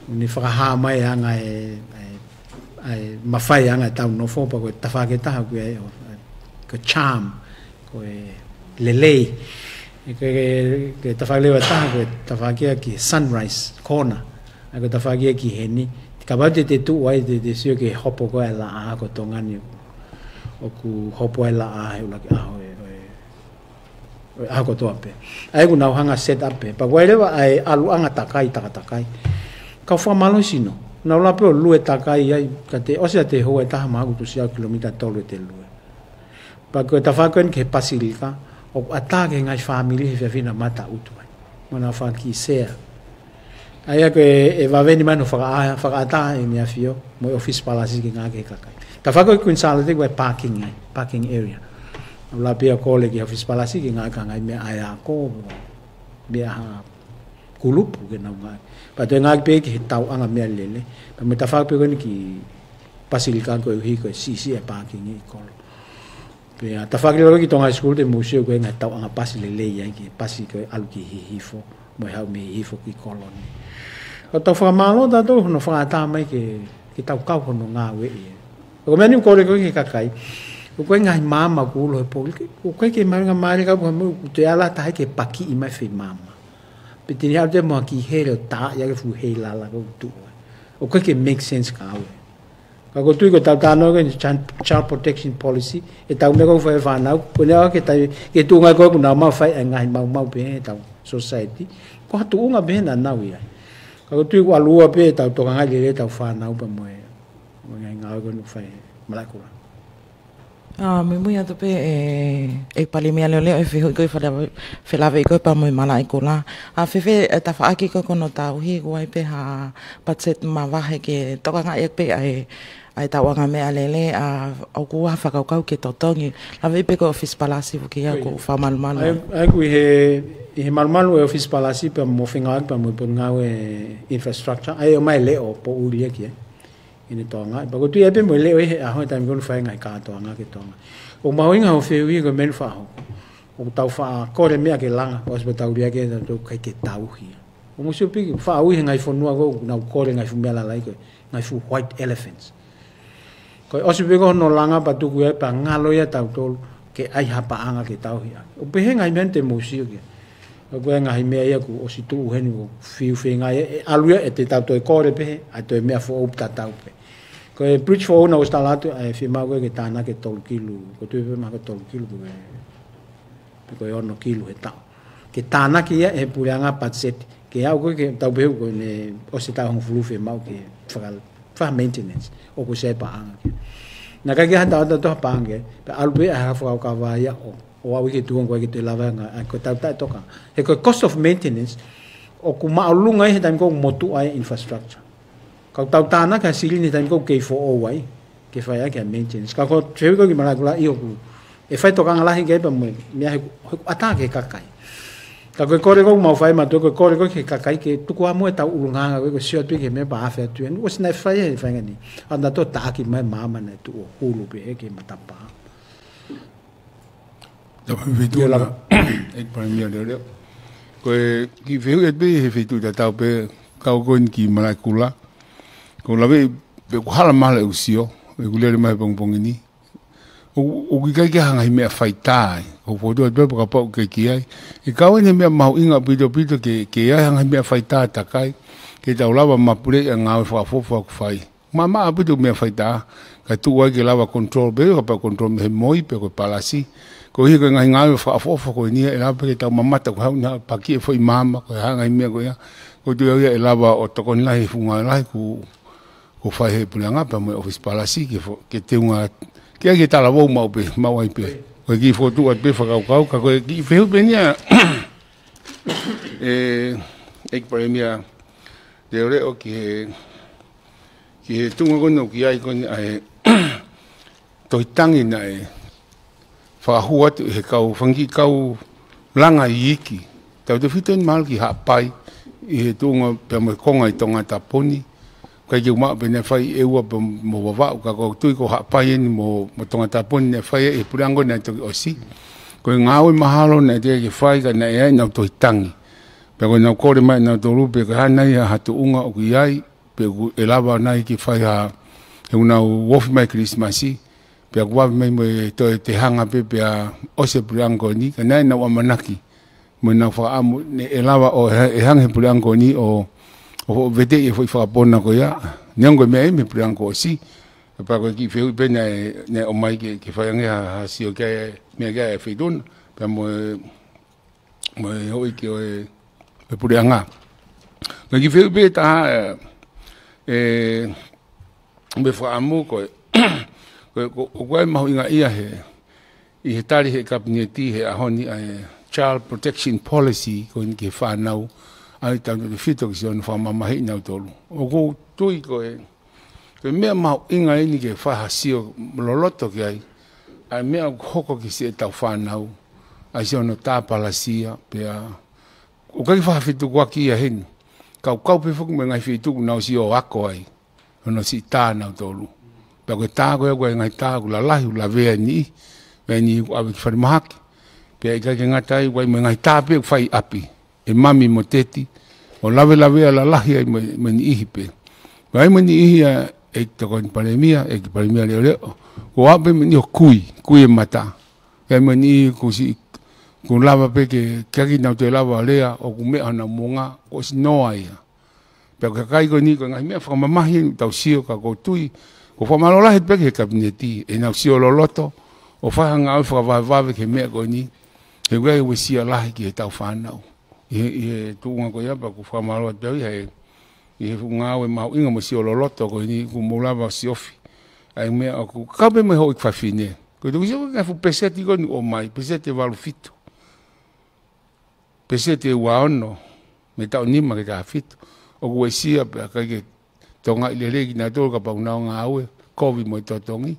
Ne fakahā mai e anga e, e ʻa e mafai ʻa e anga ʻetau nofo, pea ko e tafaʻaki ʻe taha ko e, ko e charm, ko e lelei. ʻE ko e, ko e tafaʻaki leva ʻe taha ko e tafaʻaki ia ki Sunrise Corner. ʻA ia ko e tafaʻaki ia ki heni. Kapau te te tuʻu ai te te sio ki he hopo ko ē ʻa e laʻā ko Tonga ni, ʻoku hopo ai e laʻā he ʻuluaki ʻaho ʻo e, ʻo e ʻo e ʻaho kotoa pē. ʻA ia ʻoku nau hanga ʻo set up pē. Pea ko e leva ʻa e ʻaluʻanga takai, takatakai. Kau fakamālohisino. Nau lava pē ʻo lue takai ai, ka te ʻosi ʻa e houa ʻe taha mahalo ʻoku tuʻusi ʻa e kilomita ʻe tolu ʻete lue. Pea ko e tafaʻaki ko eni ki he Pasilika, ʻoku ʻatā ki he ngaahi fāmili he efiafi ni ʻa Mata ʻUtu ai. Mo nau faki sea. ʻA ia ko e, ʻe vave ni mai hono fakaʻā-, fakaʻatā ʻe he ʻEne ʻAfio, mo e ʻofisi palasi ke ngāueʻaki ʻe he kakai. Tafaʻaki ko ē Queen Sālote ko e parking ai, parking area. ʻOku lava pē ʻo kole ki he ʻofisi palasi ke ngāueʻaki ha ngaahi meʻa ʻa e ako, meʻa ʻa ha kulupu ke nau ngāueʻaki. Pea toe ngāueʻaki pē ki he tauʻanga meʻalele. Pea mo e tafaʻaki pē ko eni ki Pasilika koeʻuhi ko e siʻisiʻi e parking ʻi kolo. Pea tafaʻaki leva ki Tonga High School te mou sio ko e ngaahi tauʻanga pasi lelei ai, ki he pasi ko ē ʻalu ki Hihifo, mo e haʻu mei Hihifo ki Kolo ni. Ka tau fakamālō tautolu hono fakaʻatā mai ke, ke tau kau hono ngāueʻi. Ko e meʻa ni ʻoku ou kole ko ē ki he kakai. Ko e ngaahi maama ʻoku ulo he pouli. Ko e ke maringa mare ka pu mo ʻoku te ala tahi ke pakiʻi mai fei maama. Pe te ne haʻu te mo ha kiʻi hele ʻo tā ia ke fuʻu hei lala ko tu. ʻOku ʻikai ke make sense kia au. Ka ʻoku ou tui ko ʻetau talanoa ko eni child, child protection policy, ʻetau meʻa ko ē ʻoku fai e fānau, ko ʻene ʻoua ke tau, ke tuʻunga ko ē ʻoku nau maʻu fai e ngaahi maumau pē he ʻetau society. Ko ha tuʻunga pē naʻa nau ʻi ai. Ka ʻoku ou tui ʻoku ʻalu ua pē ʻetau tokangaʻi lelei ʻetau fānau pea mo e, mo e ngaahi ngāue ko eni ʻoku fai ʻe Malaʻekula. ʻA, muimui atu pē ʻe, ʻEiki Palēmia Leʻoleʻo e fehuʻi ko ē fela-, felāveʻi ko ē pea mo e Malaʻekula. ʻA, fēfē e tafaʻaki ko ē ko hono tauhi, ʻoku ʻi ai pē ha budget mavahe ke tokangaʻi pē ʻa e, ʻa e tauʻanga meʻalele, ʻa, ʻoku ʻi ai ha fakakaukau ke totongi. Lave pē ko e ʻofisi palasi foki ia ʻoku fakamalumalu. ʻA ia, ʻa ia ʻoku ʻi he, ʻi he malumalu e ʻofisi palasi pea mo e fengāueʻaki pea mo e potungāue infrastructure. ʻA ia ʻomai e leʻo poʻuli ia ki ai. ʻEne tokangaʻi. Pea ʻoku ou tui ʻe ʻi ai pē mo e leʻo ʻi he ʻaho ʻe taimi ko ē ʻoku fai e ngaahi kātoanga ki Tonga. ʻOku mahuʻinga hoʻo fehuʻi ko e meʻa ni fakahoko. ʻOku tau faʻa kole meʻa ke langa, ʻosi pē tau liʻaki ʻe tautolu ʻikai ke tauhi. ʻOku mou sio pē ki, faʻa ui he ngaahi fonua ko ē ʻoku nau kole ngaahi fuʻu meʻa lalahi ko e, ngaahi fuʻu white elephants. Ko e ʻosi pē ko hono langa pea tuku ia pea ngalo ia tautolu ke ʻai ha paʻanga ke tauhi ʻaki. ʻOku pehē ngaahi meʻa ni te mou sio ki ai. ʻOku ʻi ai ngaahi meʻa ia kuo ʻosi tuʻu heni ʻoku fiu feinga ia ʻe ʻalu ia ʻe te tau toe kole pē, ʻa e toe meʻa foʻou tatau pē. Ko e bridge foʻou naʻe ʻosi tala atu, ʻa e fiemaʻu ko ē ke tānaki ʻe tolu kilu, ʻoku ou tui pē mahalo ko e tolu kilu ko e, pe ko e ono kilu he taʻu. Ke tānaki ia ʻe he puleʻanga patiseti, ke aʻu ko ē ke tau pehē ko ʻene ʻosi e taʻu hongofulu fiemaʻu ke faka-, faka maintenance, ʻoku ʻosi ʻi ai e paʻanga ki ai. Naʻe ʻikai ke ʻi ai ha taʻu ʻe taha paʻanga ki ai, pea ʻalu pē ʻa e halafu fakakaukau ia ʻo ʻo aʻu ki he tuʻunga ko ē ke toe lava ʻa e, ʻa e ko e tautaʻetoka. He ko e cost of maintenance, ʻoku māʻolunga ia he taimi ko ē ʻoku motuʻa ai e infrastructure. Ka ʻoku tau tānaki ha silini he taimi ko ē ʻoku kei foʻou ai, ke fai ʻaki ʻa e maintenance. Ka ko e fehuʻi ko ē ki Malaʻekula ʻoku, ʻe fai tokanga lahi ki ai pea mo e, meʻa he, he ʻoku ʻatā ki he kakai. Ka ko e kole ko ē ʻoku mau fai mautolu, ko e kole ko ē ki he kakai ke tuku ā muʻa ʻetau ʻulungaanga ko ē, ko e sio atu ki he meʻa pea afe atu eni. ʻOsi naʻe fai he faʻahinga ni. ʻA naʻa toe taʻaki mai maama naʻe tuʻu ʻo hulu pē he ke matapā. Tau fai feituʻu ʻEiki Palēmia Leʻoleʻo. Ko e kiʻi fehuʻi atu pē he feituʻu tatau pē, kau ko eni ki Malaʻekula. ʻOku ou lave pē ʻoku hala mahalo ʻeku sio, ʻeku lele mai he pongipongi ni. ʻOku, ʻoku ʻikai ke ʻi ai ha ngaahi meʻa faitā ai. ʻOku ou fokotuʻu atu pē kapau ʻoku ʻikai ke ʻi ai. ʻE kau eni he meʻa mahuʻinga ʻaupito ʻaupito ke, ke ʻi ai ha ngaahi meʻa faitā takai. Ke tau lava mapuleʻi ʻa e ngāue fakaʻofoʻofa ʻoku fai. Maʻamaʻa ʻaupito meʻa faitā, ka tuʻu ai ke lava control pē, kapau control mei he moi, pe ko e palasi. Koeʻuhi ko e ngaahi ngāue fakaʻofoʻofa ko eni ia, ʻe lava pē ke tau mamata ko e hā ʻoku ne pakiʻi e foʻi maama, ko e hā e ngaahi meʻa ko ia. ʻOku ou tui au ia ʻe lava ʻo tokoni lahi he fuʻu ngāue lahi ʻoku, ʻoku fai he puleʻanga pea mo e ʻofisi palasi, ke fo-, ke teunga, ke ʻai ke talavou maʻu pē, maʻu ai pē. Ko e kiʻi fokotuʻu atu pē fakakaukau, ka ko e kiʻi fehuʻi pē eni ia, ʻe, ʻEiki Palēmia Leʻoleʻo ki he, ki he tuʻunga ko eni ʻoku ʻi ai ko eni ʻa e tohi tangi naʻe fakahū atu ʻe he kau fanga kiʻi kau langa iiki. Tautefito eni mahalo ki Haʻapai ʻi he tuʻunga pea mo e konga ʻi Tongatapu ni. ʻIkai ke u maʻu pe naʻe fai ʻe ua pea mo Vavaʻu ka ʻoku ou tui ko Haʻapai eni mo, mo Tongatapu ni naʻe fai ʻe he puleʻanga naʻe toki ʻosi. Ko e ngāue mahalo naʻe teʻeki ke fai ka naʻe ʻi ai ʻenau tohi tangi. Pea ko ʻenau kole mai ʻenautolu pe ko e hā nai ha tuʻunga ʻoku ʻi ai, pe ʻoku ʻe lava nai ke fai ha, He ʻoku nau ofi mai Kilisimasi, pea kuo vave mai mo e toe te hanga pē pea ʻosi e puleʻanga ko eni, ka naʻe nau ʻamanaki. Mo ʻenau fakaʻamu, ne ʻe lava ʻo e, ʻe hanga he puleʻanga ko eni ʻo, ʻo veteʻi e foʻi fakapona ko ia. Neongo e meʻa ʻi he puleʻanga kuo ʻosi, pea ko e kiʻi fehuʻi pē naʻe, naʻe ʻomai ke, ke fai ange ha, ha sio ki ai, meʻa ki ai e feituʻu na, pea mo e, mo e houʻeiki ʻo e, e puleʻanga. Ka kiʻi fehuʻi pē taha, ē, ē, mo e fakaʻamu ko e, ko e, ko, ko e mahuʻinga ia he, ʻi he tali he kapineti he ʻaho ni ʻa e Child Protection Policy ko eni ki he fānau, ʻa ia ʻoku tau tefito ke siʻi hono fakamamahiʻi nautolu. ʻOku ou tui ko e, ko e meʻa mahuʻinga eni ke fai ha sio loloto ki ai, ʻa e meʻa ʻoku hoko ki siʻetau fānau, ʻa ia siʻi hono tāpalasia, pea ʻoku ʻikai ke fai ha fetukuaki ia heni. Ka ʻoku kau pē foki mo e ngaahi feituʻu ʻoku nau siʻi ō ako ai, hono siʻi tā nautolu. Pea ko e tā ko ia, ko e ngaahi tā ʻoku lalahi, ʻoku lavea e niʻihi, pea e niʻihi ʻoku ʻave ki falemahaki. Pea ʻikai ke ngata ai, ʻoku ʻi ai mo e ngaahi tā pē ʻoku fai ʻi ʻapi ʻe mami mo teti, ʻo lavelavea lalahi ai mo, mo e niʻihi pē. Pea ʻi ai mo e niʻihi ʻa e tokoni palēmia, ʻEiki Palēmia Leʻoleʻo, ʻoku ʻave pē mo e niʻihi ʻo kui, kui e mata. Pea ʻi ai mo e niʻihi kuo siʻi, kuo lava pē ke, ke ʻikai ke nau toe lava ʻo lea, ʻoku meʻa honau moʻunga, kuo ʻosi noa ia. Pea ko e kakai ko eni ko e ngaahi meʻa fakamamahi eni ʻoku tau sio, ka ʻoku ou tui, ʻoku ou fakamālō lahi pē ki he kapineti, ʻenau sio loloto, ʻo fai ha ngāue fakavavevave ki he meʻa ko eni, he ʻoku ʻi ai e uesia lahi ki heʻetau fānau. ʻI he, ʻi he tuʻunga ko ia pea ʻoku ou fakamālō atu pē au ʻi he, ʻi he fuʻu ngāue mahuʻinga mo e sio loloto ko eni kuo mou lava ʻo siofi. ʻA e meʻa ʻoku kau pē mo e houʻeiki fafine. Ko e tuku sio ko e fuʻu peseti ko eni ʻoku ʻomai, peseti ʻe valu fitu. Peseti ʻe ua ono, mei he taʻu nima ki he taha fitu. ʻOku uesia pea ʻikai ke tokangaʻi lelei kinautolu kapau ʻoku nau ngāue, kovi mo e totongi.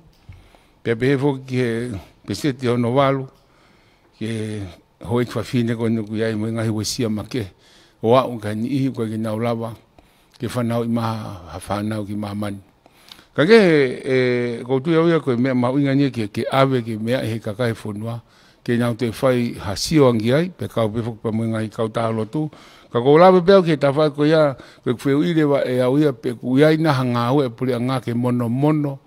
Pea pehē foki ki he peseti ʻe ono valu, ki he houʻeiki fafine ko eni ʻoku ʻi ai mo e ngaahi uesia makehe. ʻO aʻu ki he niʻihi ʻoku ʻikai ke nau lava ke fanauʻi mai ha fānau ki māmani. Ka ke, ē, ʻoku ou tui au ia ko e meʻa mahuʻinga eni ke, ke ʻave ke meʻa ʻi he kakai fonua, ke nau toe fai ha sio ange ai, pea kau pē foki pea mo e ngaahi kautaha lotu. Ka ʻoku ou lave pē au ki he tafaʻaki ko ia, ko ʻeku fehuʻi leva ʻe au ia pe ʻoku ʻi ai nai ha ngāue ʻa e puleʻanga ke monomono,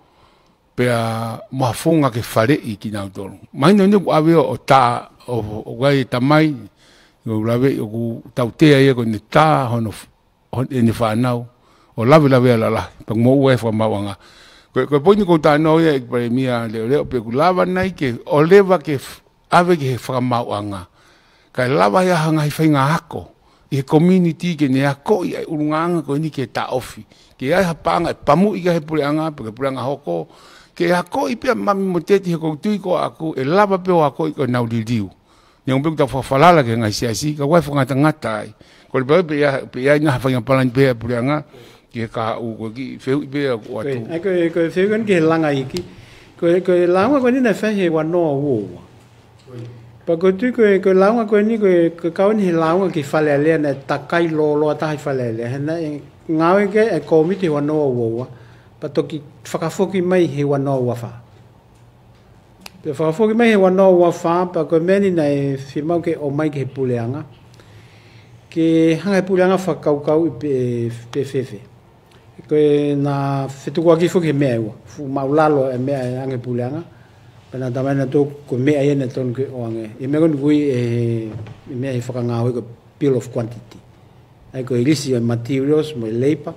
pea mo ha founga ke faleʻi kinautolu. Mahino eni ʻoku ʻave ʻo, ʻo tā, ʻo, ʻo, ʻoku ʻi ai e tamai, ʻoku ou lave, ʻoku tautea ia ko ʻene tā hono f-, hon-, ʻene fānau, ʻo lavelavea lalahi, pea mo ua e fakamaauʻanga. Ko e, ko e poini ʻoku ou talanoa ia ʻEiki Palēmia Leʻoleʻo, pe ʻoku lava nai ke, ʻo leva ke f-, ʻave ki he fakamaauʻanga. Kae lava ia ha ngaahi faʻahinga ako, ʻi he community ke ne akoʻi ʻa e ʻulungaanga ko eni ke taʻofi. Ke ʻi ai ha paʻanga ʻe pamuʻi ki ai he puleʻanga, pe ko e puleʻanga hoko, ke akoʻi pea mami mo teti he ʻoku ou tui ko ʻaku, ʻe lava pē ʻo akoʻi ko ʻenau liliu. Neongo pē ʻoku tau fakafalala ki he ngaahi siasi, ka ʻoku ʻi ai e fakangatangata ai. Ko e pau pē ia, pē ia ʻi ai nai ha faʻahinga palani pē ʻa e puleʻanga, ki he kahaʻu ko e kiʻi fehuʻi pē ʻoku ʻoatu. ʻA ia ko e, ko e fehuʻi ko eni ki he langa iiki. Ko e, ko e lāunga ko eni naʻe fai he ua noa ua ua. Pea ʻoku ou tui ko e, ko e lāunga ko eni ko e, ko e kau eni he lāunga ki Fale Alea naʻe takai lōloa taha ʻi Fale Alea. He naʻe ngāue ki ai e kōmiti he ua noa ua ua. Pea toki fakafoki mai he ua noa ua fā. Pea fakafoki mai he ua noa ua fā, pea ko e meʻa eni naʻe fiemaʻu ke ʻomai ki he puleʻanga. Ke hanga he puleʻanga fakakaukauʻi pe, pe fēfē. Ko e naʻe fetukuaki foki he meʻa ʻe ua. Fuʻu māʻulalo e meʻa ʻe ʻoange he puleʻanga. Pea naʻe talamai ʻe nautolu ko e meʻa ia naʻe tonu ke ʻoange. ʻI he meʻa ko eni ʻoku ui ʻe he, ʻi he meʻa he fakangāue ko e bill of quantity. ʻA ia ko e lisi ʻo e materials mo e labor,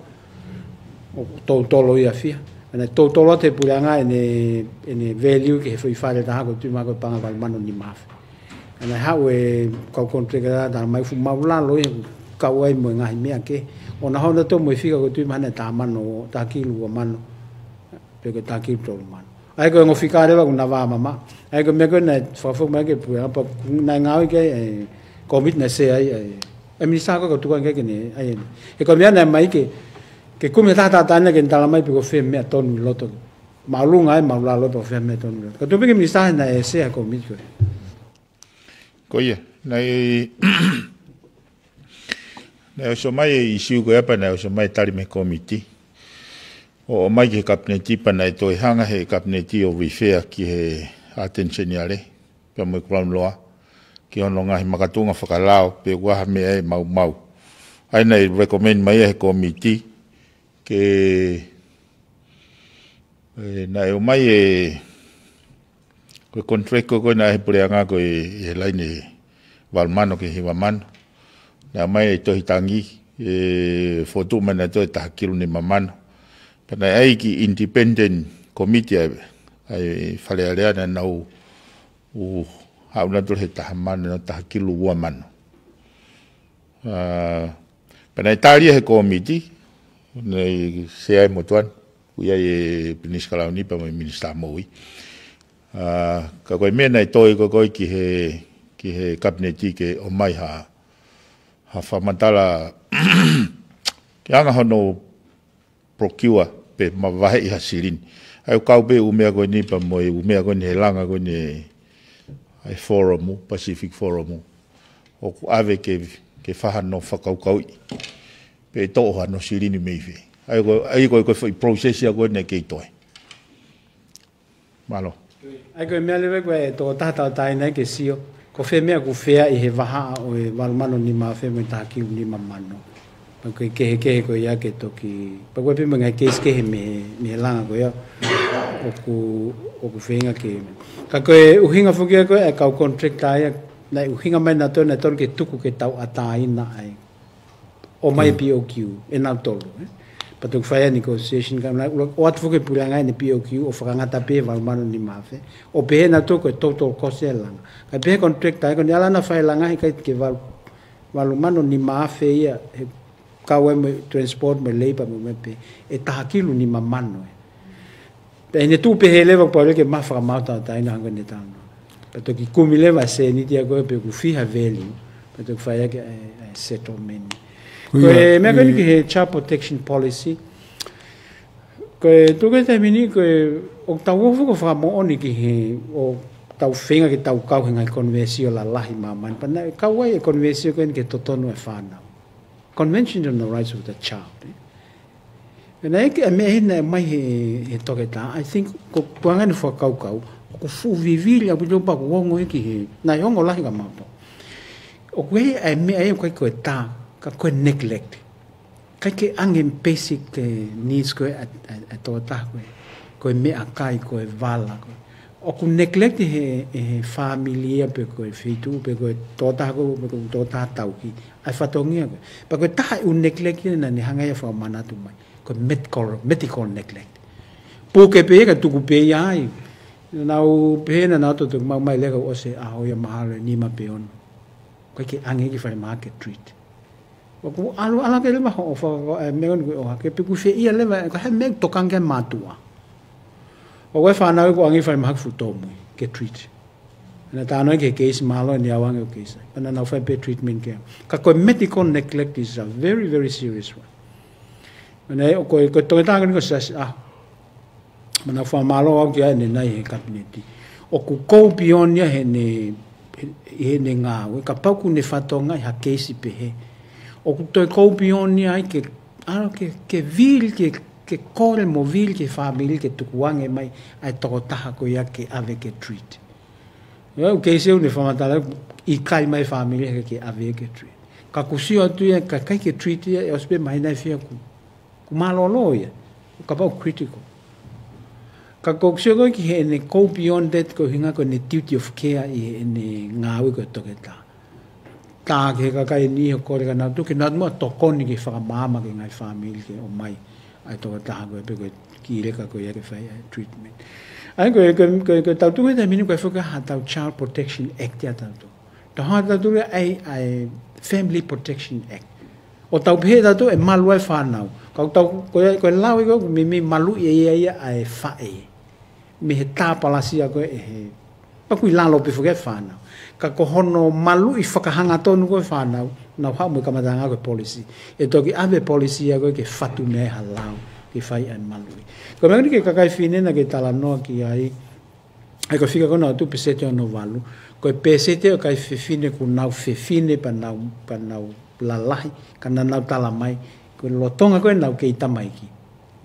ʻoku totolo ia ʻe fiha. Pea naʻe totolo atu he puleʻanga ʻene, ʻene value ki he foʻi fale ʻe taha ʻoku ou tui mahalo ko e paʻanga ʻe valu mano nima afe. Pea naʻe haʻu e kau contractor talamai fuʻu māʻulalo ia ʻoku kau ai mo e ngaahi meʻa kehe. ʻO na hona tō mo e fika ʻoku ou tui mahalo naʻe taha mano, taha kilu ua mano. Pe ko e taha kilu tolu mano. ʻA ia ko e ongo fika leva ʻoku na vā mamaʻo. ʻA ia ko e meʻa ko ē naʻe fakafoki mai ki he puleʻanga pea naʻe ngāue ki ai e kōmiti naʻe sea ai e, e minisitā ko ē ʻoku tuku ange ki ai ke ne, ʻa ia. He ko e meʻa naʻe ʻomai ke, ke kumi ha taha taʻataʻa ke ne talamai pe ko e fē meʻa tonu ʻi loto. Māʻolunga ai, māʻulalo pe ko e fē meʻa tonu ʻi loto. Ka tuku pē ki he minisitā naʻe sea he kōmiti ko ē. Ko ia, naʻe, naʻe ʻosi ʻomai e ʻisiū ko ia pea naʻe ʻosi ʻomai e tali mei he kōmiti. ʻO, ʻomai ki he kapineti pea naʻe toe hanga he kapineti ʻo refer ki he ʻAteni Seniale, pea mo e Crown Law, ki hono ngaahi makatuʻunga fakalao, pe ʻoku ʻi ai ha meʻa ʻe maumau. ʻA ia naʻe recommend mai ia he kōmiti, ke, Naʻe ʻomai e, ko e contract ko ē naʻe ʻi he puleʻanga ko ē ʻi he laine valu mano ki he hiva mano. Naʻe ʻomai e tohi tangi, ʻe fokotuʻu mai naʻe toe taha kilu nima mano. Pea naʻe ʻai ki he independent committee ʻa e, ʻa e Fale Alea naʻa nau ʻū haʻu nautolu he taha mano, taha kilu ua mano. ʻA, pea naʻe tali ia he kōmiti, naʻe sea ʻe he motuʻa ni, ʻoku ʻi ai e Pilinisi Kalauni pea mo e Minisitā Moʻui. ʻA, ka ko e meʻa naʻe toe ko ē ki he, ki he Kapineti ke ʻomai ha, ha fakamatala ke anga hono procure pe mavaheʻi ha silini. ʻA ia ʻoku kau pē ʻū meʻa ko eni pea mo e ʻū meʻa ko eni he langa ko eni ʻa e Forum, Pacific Forum. ʻOku ʻave ke, ke fai hano fakakaukauʻi pe toʻo hano silini mei fē. ʻA ia ko, ʻa ia ko, ko e foʻi process ia ko eni naʻe kei toe. Mālō. ʻA ia ko e meʻa leva ko ē ʻe tokotaha tauʻatāina ke sio ko fē meʻa ʻoku fea ʻi he vahaʻa ʻo e valu mano nima afe mo e taha kilu nima mano. Pea ko e kehekehe ko ia ke toki, pea ko e pē mo e ngaahi case kehe mei he, mei he langa ko ia ʻoku, ʻoku feinga ke. Ka ko e ʻuhinga foki ia ko ē ʻa e kau contractor ia, naʻe ʻuhinga mai nautolu naʻe totonu ke tuku ke tauʻatāina ai ʻo mai P O Q, ʻe nautolu, ē. Pea toki fai ai negotiation ka naʻe ʻoatu foki ʻe he puleʻanga ʻene P O Q ʻo fakangata pē he valu mano nima afe. ʻO pehē nautolu ko e total cost e langa. Kae pehē ʻe he contractor ko eni ʻalu ʻo fai e langa he ʻikai ke valu, valu mano nima afe ia he kau ai mo e transport mo e labour mo e meʻa pē, ʻe taha kilu nima mano ē. Pea ʻi heʻene tuʻu pehē leva pau leva ke maʻu fakamaau tauʻatāina hangē ko ʻene talanoa. Pea toki kumi leva e sēniti ia ko ē pe ʻoku fiha e value. Pea toki fai ʻaki ʻa e, ʻa e settlement. Ko e meʻa ko eni ki he Child Protection Policy. Ko e tuku e taimi ni ko e ʻoku tau ō foki ʻo fakamoʻoni ki he ʻoku tau feinga ke tau kau he ngaahi konivensio lalahi ʻi māmani. Pea naʻe kau ai e konivensio ko eni ki he totonu e fānau. Convention on the Rights of the Child, ē. Pea naʻe ʻi ai e meʻa ʻi heni naʻe ʻomai he, he toketā, I think, ko, ko e anga ʻene fakakaukau, ʻoku fuʻu vivili ʻaupito pea ʻoku ongo ia ki he, naʻe ongo lahi kia mautolu. ʻOku ʻi ai e meʻa ia ʻoku ʻikai ko e tā, ka ko e neglect. ʻIkai ke ʻange basic, eh, needs ko ē ʻa, ʻa, ʻa e tokotaha ko ē, ko e meʻakai, ko e vala, ko e ʻoku neglect he, he fāmili ia pe ko e feituʻu, pe ko e tokotaha ko ē, pe ko e tokotaha tauhi, ʻa e fatongia ko ē. Pea ko e taha e ʻū neglect ia naʻa ne hanga ia ʻo fakamanatu mai. Ko e medical, medical neglect. Puke pē ia ka tuku pē ia ai. Naʻa nau pehē naʻa nau toki maʻu mai leka ʻosi ʻa e ʻaho ia mahalo ʻe nima pe ono. ʻIkai ke ʻange ki falemahaki ke treat. ʻOku ʻalu ʻalu hake leva hoʻo faka-, e, meʻa ko eni ko e ʻohake, pe ʻoku fēʻia leva, ka he meʻa tokanga ki ai e mātuʻa. ʻOku ʻi ai e fānau ʻoku ʻange ki falemahaki fuʻu tōmui ke treat. Naʻa tau ʻalu ki he case mahalo ʻe niʻihi ʻalu ange ʻo case ai. Pea naʻa nau fai pē treatment ki ai. Ka ko e medical neglect is a very, very serious one. Pea naʻe ʻo ko e, ko e toketā ko eni ko Siaosi ʻAho. Manatu fakamālō au ki ai ʻene ʻi he Kapineti. ʻOku go beyond ia heʻene, he, heʻene ngāue. Kapau ʻoku ne fatongia ha keisi pehē. ʻOku toe go beyond ia ai ke, ʻalu ke, ke vili, ke, ke kole mo vili ki he fāmili ke tukuange mai ʻa e tokotaha ko ia ke ʻave ke treat. ʻA e ʻū keisi ʻoku ne fakamatala ʻikai mai fāmili ke, ke ʻave ke treat. Ka ʻoku sio atu ia ka ʻikai ke treat ia ʻe ʻosi pē māhina ʻe fiha ʻoku ʻoku mālōlō ia, kapau critical. Ka ʻoku sio ko ē ki heʻene go beyond that ko e ʻuhinga ko ʻene duty of care ʻi heʻene ngāue ko e toketā. Tā ki he kakai ʻe niʻihi ʻo kole kia nautolu ke nau muʻa tokoni ke fakamaama ki he ngaahi fāmili ke ʻomai ʻa e tokotaha ko ē pe ko e kiʻi leka ko ia ke fai ʻa e treatment. ʻA ia ko e, ko e, ko e, ko e tau tuku he taimi ni ko e foki ha tau Child Protection Act ia tau tuku. Tau hanga ʻo tau tuku ai ʻa e Family Protection Act. ʻO tau pehē ʻe tautolu ʻe malu ai e fānau. Ka ʻoku tau, ko e, ko e lau ia ʻoku meimei maluʻi ʻe ia ia ʻa e faʻē. Mei he tā palasia ko ē ʻe he. Pea ʻoku ʻi lalo pē foki e fānau. Ka ko hono maluʻi fakahangatonu ko ē e fānau, nau haʻu mo e kamataʻanga ko e policy. ʻE toki ʻave e policy ia ko ē ke fatu mei ai ha lau, ke fai ʻa e maluʻi. Ko e meʻa ni ki he kakai fefine naʻa ke talanoa ki ai, ʻa ia ko e fika ko ē naʻa nau tuʻu pēseti hono valu. Ko e pēseti ʻo e kakai fefine ʻoku nau fefine pea nau, pea nau lalahi, ka naʻa nau talamai, ko e lolotonga ko ē ʻenau kei tamaiki.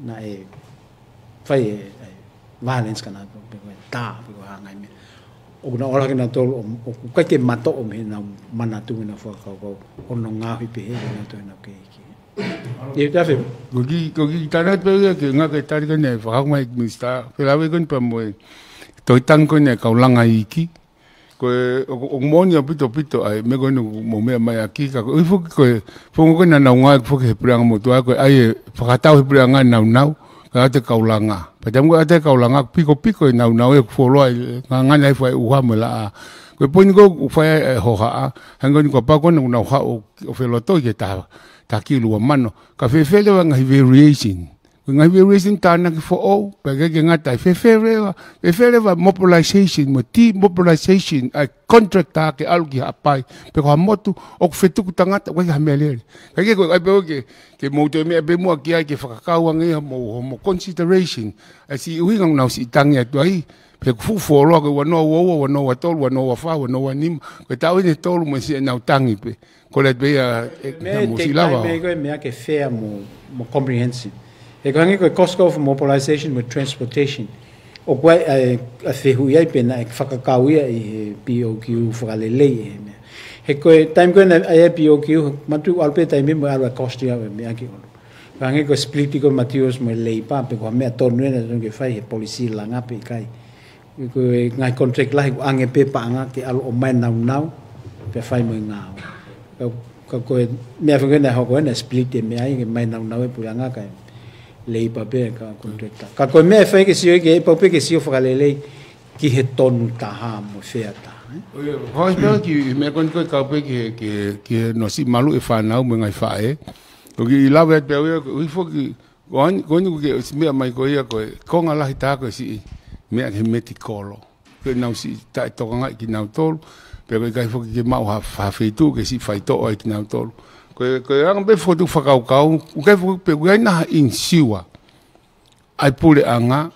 Naʻe fai e, e violence kia nautolu, pe ko e tā, pe ko e hā e ngaahi meʻa. ʻOku nau ʻalu hake nautolu, ʻo, ʻoku ʻikai ke matoʻo mei heʻenau manatu mo ʻenau fakakaukau, ʻo nau ngaohi pehē, ʻe nautolu ʻenau kei iiki. ʻIo, Tafe. Ko ki, ko ki tana pe ia ke ngata e tali ko eni fakahoko mai Minisitā. Pea lave ko eni pea mo e tohi tangi ko eni e kau langa iiki. Ko e, ʻoku, ʻoku moʻoni ʻaupito ʻaupito ʻa e meʻa ko eni ʻoku mou meʻa mai ʻaki, ka ko e ʻuhi foki ko e, founga ko eni naʻa nau ngāueʻaki foki he puleʻanga motuʻa, ko e ʻai e fakatau he puleʻanga naunau, kae ʻoua te kau langa. Pea taimi ko ē ʻoua te kau langa, pikopiko e naunau ʻoku fuoloa ʻi he ngangana e fai ʻuha mo e laʻā. Ko e poini ko ē ʻoku fai ai e hohaʻa, hangē ko eni kapau ko ena ʻoku nau haʻu ʻo felotoi ki he taha, taha kilu ua mano. Ka fēfē leva e ngaahi variation. Ko e ngaahi variation tānaki foʻou, pea ʻikai ke ngata ai, fēfē leva, fēfē leva mobilization, mo demobilization, ʻa e contractor ke ʻalu ki Haʻapai, pe ko ha motu, ʻoku fetuku tangata, ʻoku ʻikai ha meʻa lele. Ka ʻikai ko e ʻai pē ʻoku ke, ke mou toe meʻa pē muʻa ki ai ke fakakau ange ia mo, mo consideration. ʻA e siʻi ʻuhinga ʻoku nau siʻi tangi atu ai, pe ʻoku fuʻu fuoloa ko e ua noa ua ua, ua noa ua tolu, ua noa ua fā, ua noa ua nima, ko e taʻu eni ʻe tolu mo e siʻi ʻenau tangi pē. Ko e lea pē ia e, e, meʻa mo e siʻi take lava. Time ko ē meʻa ke fair mo, mo comprehensive. He ko e hangē ko e cost of mobilization mo transportation. ʻOku ʻi ai, ʻa e, ʻa e fehuʻi ai pe naʻe fakakau ia ʻi he P O Q fakalelei e meʻa. He ko e time ko ē naʻe ʻi ai e P O Q, manatuʻi ʻalu pē taimi mo ʻalu e cost ia e meʻa ki ʻolunga. Ko e hangē ko e split ko ē materials mo e labour, pe ko ha meʻa tonu ena tonu ke fai he policy langa pe ʻikai. Ko e ngaahi contract lahi ʻoku ʻange pē paʻanga ke ʻalu ʻo ʻomai naunau, pea fai mo e ngāue. Ka, ka ko e meʻa fanga naʻe hoko ena split e meʻa ia ke ʻomai naunau e puleʻanga kae labour pē ka contractor. Ka ko e meʻa ʻe fai ke sio ke, ʻe pau pē ke sio fakalelei ki he tonu taha mo e fair taha, ē? ʻO ia, ko e meʻa ki, meʻa ko eni ko e kau pē ki he, ki he, ki he nofo siʻi maluʻi e fānau mo e ngaahi faʻē. ʻOku ou lave atu pē au ia, ko e ʻuhi foki, ko eni, ko eni ʻoku ke ʻosi meʻa mai ko ia ko e konga lahi taha ko e siʻi meʻa ki he metikolo. Ke nau siʻi taʻetokangaʻi kinautolu, pea ko e ʻikai foki ke maʻu ha, ha feituʻu ke siʻi faitoʻo ai kinautolu. Ko e, ko e anga pē fokotuʻu fakakaukau, ʻoku ʻikai foki pē ʻoku ʻi ai nai ha insiua ʻa e puleʻanga,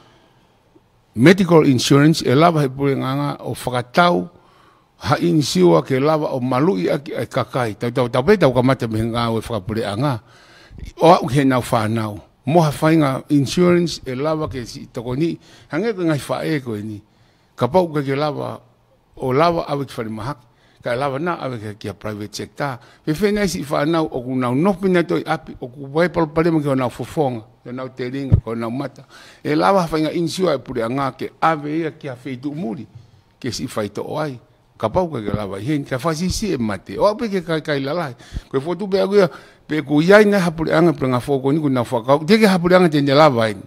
medical insurance, ʻe lava he puleʻanga ʻo fakatau ha insiua ke lava ʻo maluʻi ʻaki ʻa e kakai. Tau, tau, tau pē tau kamata mei he ngāue fakapuleʻanga. ʻO aʻu ki heʻenau fānau. Mo ha faʻahinga insurance ʻe lava ke siʻi tokoniʻi. Hangē ko e ngaahi faʻē ko eni. Kapau ʻoku ʻikai ke lava, ʻo lava ʻave ki falemahaki. Kae lava nai ʻave ki, ki ha private sector. Fēfē nai siʻi fānau ʻoku nau nofo pē nai ʻi he ʻapi, ʻoku ʻi ai e palopalema ki honau fofonga, ki honau telinga, ki honau mata. ʻE lava ha faʻahinga insiua e puleʻanga ke ʻave ia ki ha feituʻu muli, ke siʻi faitoʻo ai. Kapau ʻoku ʻikai ke lava ʻi heni, kae fakasiʻisiʻi e mate. ʻO aʻu pē ki he kakai lalahi. Ko e fokotuʻu pē ʻaku ia, pe ʻoku ʻi ai nai ha puleʻanga, puleʻanga foʻou ko eni ʻoku nau fakakau, teʻeki ke ha puleʻanga te ne lava eni.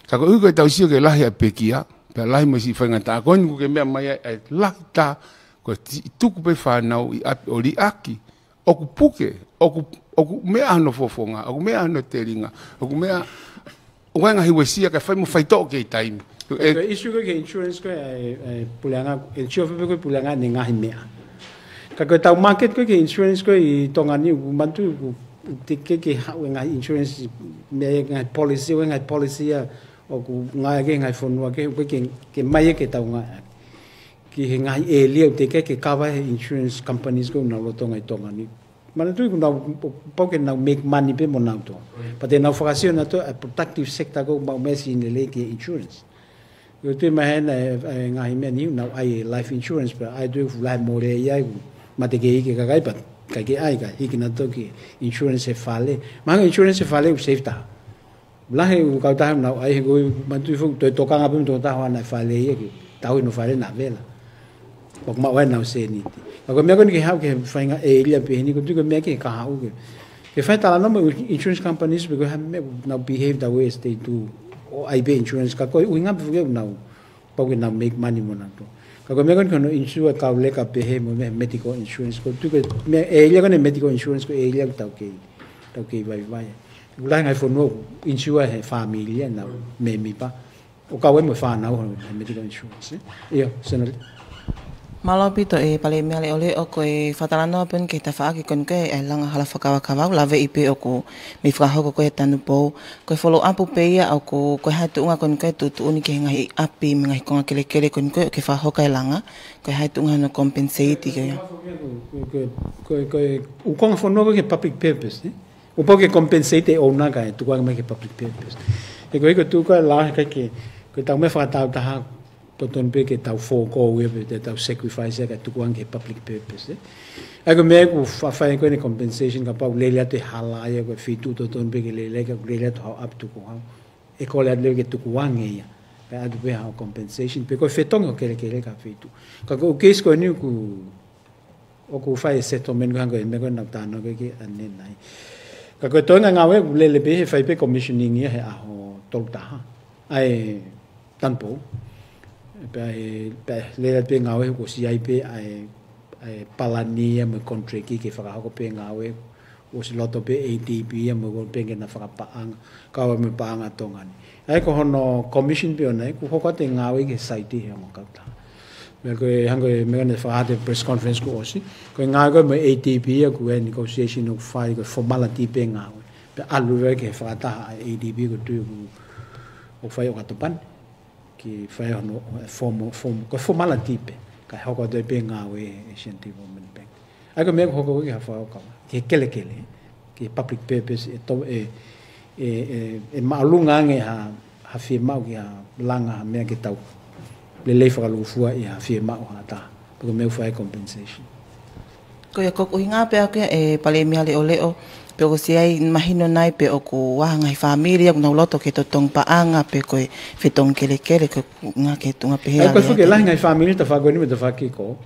Ka ko e ʻuhi ko e tau sio ki he lahi ʻa e pekia, pea lahi mo e siʻi faingataʻa ko eni ʻoku ke meʻa mai ai, ʻa e lahi taha, ko e ti-, tuku pē fānau ʻi ʻapi ʻo liʻaki, ʻoku puke, ʻoku, ʻoku meʻa hono fofonga, ʻoku meʻa hono telinga, ʻoku meʻa, ʻoku ʻi ai e ngaahi uesia kae fai mo faitoʻo kei taimi. Ko e issue ko ē ki he insurance ko ē, ʻa e, ʻa e puleʻanga, insurance pē ko ē puleʻanga ʻene ngaahi meʻa. Ka ko e tau market ko ē ki he insurance ko ē ʻi Tonga ni, ʻoku manatuʻi ʻoku teʻeki ke haʻu e ngaahi insurance, meʻa e ngaahi policy, ʻo e ngaahi policy ia, ʻoku ngāueʻaki he ngaahi fonua kehe, ʻoku ʻikai ke, ke ʻomai ia ke tau ngāueʻaki. Ki he ngaahi ʻēlia ʻoku teʻeki ke cover he insurance companies ko ē ʻoku nau lolotonga ʻi Tonga ni. Manatuʻi ʻoku nau, pau ke nau make money pē mo nautolu. But te nau fakasio nautolu ʻa e productive sector ko ē ʻoku maʻu meʻa siʻi lelei ki he insurance. ʻOku ou tui maheni e, e ngaahi meʻa ni ʻoku nau ʻai e life insurance pea ʻai atu e fuʻu lahi mole ia ʻoku mate kei ʻi he kakai pea ʻikai ke ʻai ka hiki nautolu ki he insurance he fale. Mahalo insurance he fale ʻoku safe taha. Lahi e kautaha ʻoku nau ʻai he ko e manatuʻi foki toe tokanga pē mo e tokotaha ʻoku ʻi ai e fale ia ke tauhi hono fale naʻa vela. ʻOku maʻu ai ʻenau sēniti. Ka ko e meʻa ko eni ke haʻu ki he faʻahinga ʻēlia pehē ni ʻoku ou tui ko e meʻa ke kahaʻu ke. Ke fai talanoa mo e insurance companies pe ko e hā e meʻa ʻoku nau behave the way they do ʻo ʻai pē insurance ka ko e ʻuhinga pē foki ʻoku nau pau ke nau make money mo nautolu. Ka ko e meʻa ko eni ko hono insure e kau leka pehē mo e meʻa medical insurance. ʻOku ou tui ko e meʻa ʻēlia ko eni medical insurance ko e ʻēlia ʻoku tau kei, tau kei vaivai. ʻOku lahi e ngaahi fonua ʻoku insure he fāmili ʻenau mēmipa. ʻO kau ai mo e fānau hono he medical insurance, ē? ʻIo, Senate. Mālō ʻaupito e Palēmia Leʻoleʻo, ko e fakatalanoa pē eni ki he tafaʻaki ko eni ko e ʻa e langa hala fakakavakava, lave ʻi pē ʻoku mei fakahoko ko e tanupou. Ko e follow up pē ia ʻoku, ko e hā e tuʻunga ko eni ko e tuʻutuʻuni ki he ngaahi ʻapi mo e ngaahi konga kelekele ko eni ko e ʻoku ke fakahoko e langa, ko e hā e tuʻunga hono compensate ko ia. Ko e, ko e, ko e, ko e, ʻoku konga fonua ko e ki he public purpose, ē? ʻOku pau ke compensate e ʻouna kae tuku ange mai ki he public purpose. He ko e, ko e tuʻu ko e langa he ʻikai ke, ko e tau meʻa fakatau taha, totonu pē ke tau forgo ia pe te tau sacrifice ia kae tukuange ki he public purpose, ē. ʻA ia ko e meʻa ʻoku fa-, fai ko eni compensation kapau lele atu e hala ia ko e feituʻu totonu pē ke lele ai, ka ʻoku lele atu haʻo ʻapi tukuhau. ʻE kole atu leva ke tukuange ia. Kae ʻatu pē haʻo compensation, pe ko e fetongi hoʻo kelekele ki ha feituʻu. Ka ko e case ko eni ʻoku ʻoku fai e settlement ko e hangē ko e meʻa ko ē naʻa ku talanoa ki ai ʻanenai. Ka ko e toenga ngāue ʻoku lele pē he fai pē commissioning ia he ʻaho tolu taha. ʻA e tanupou. Pea ʻe, pea ʻe lele pē ngāue kuo ʻosi ʻi ai pē ʻa e, ʻa e palani ia mo e contract ke fakahoko pē ngāue. ʻOsi loto pē ʻe A D B ia mo e World Bank ke na fakapaʻanga, kau ai mo e paʻanga ʻa Tonga ni. ʻA ia ko hono commission pē ʻoʻona ia, ʻoku hoko atu e ngāue ki he site he ongo kautaha. Meʻa ko e hangē ko e meʻa naʻe fakahā he press conference kuo ʻosi. Ko e ngāue ko ē mo e A D B ia ko e negotiation ʻoku fai ko e formality pē ngāue. Pea ʻalu leva ki he fakataha ʻa e A D B ko e tui ʻoku, ʻoku fai ʻo katopani. Ke fai hono, e formal, form-, ko e formality pē, kae hoko atu ai pē ngāue ʻa e Asian Development Bank. ʻA ia ko e meʻa ʻoku hoko ki ha fakakaukau, ki he kelekele, ki he public purpose, ʻe to-, ʻe, ʻe, ʻe, ʻe māʻolunga ange ha, ha fiemaʻu ki ha langa ha meʻa ke tau lelei fakalūkufua ʻi ha fiemaʻu ha taha. Pe ko e meʻa ʻoku fai compensation. Ko ia ko e ʻuhinga pē ʻaʻaku ia ʻe Palēmia Leʻoleʻo, pe ʻoku ʻosi ʻi ai mahino nai pe ʻoku ʻi ai ha ngaahi fāmili ʻoku nau loto ke totongi paʻanga pe ko e fetongi kelekele ko e ngaahi tuʻunga pehē. ʻA ia ko e fuke lahi ngaahi fāmili tafaʻaki ko eni mo e tafaʻaki ko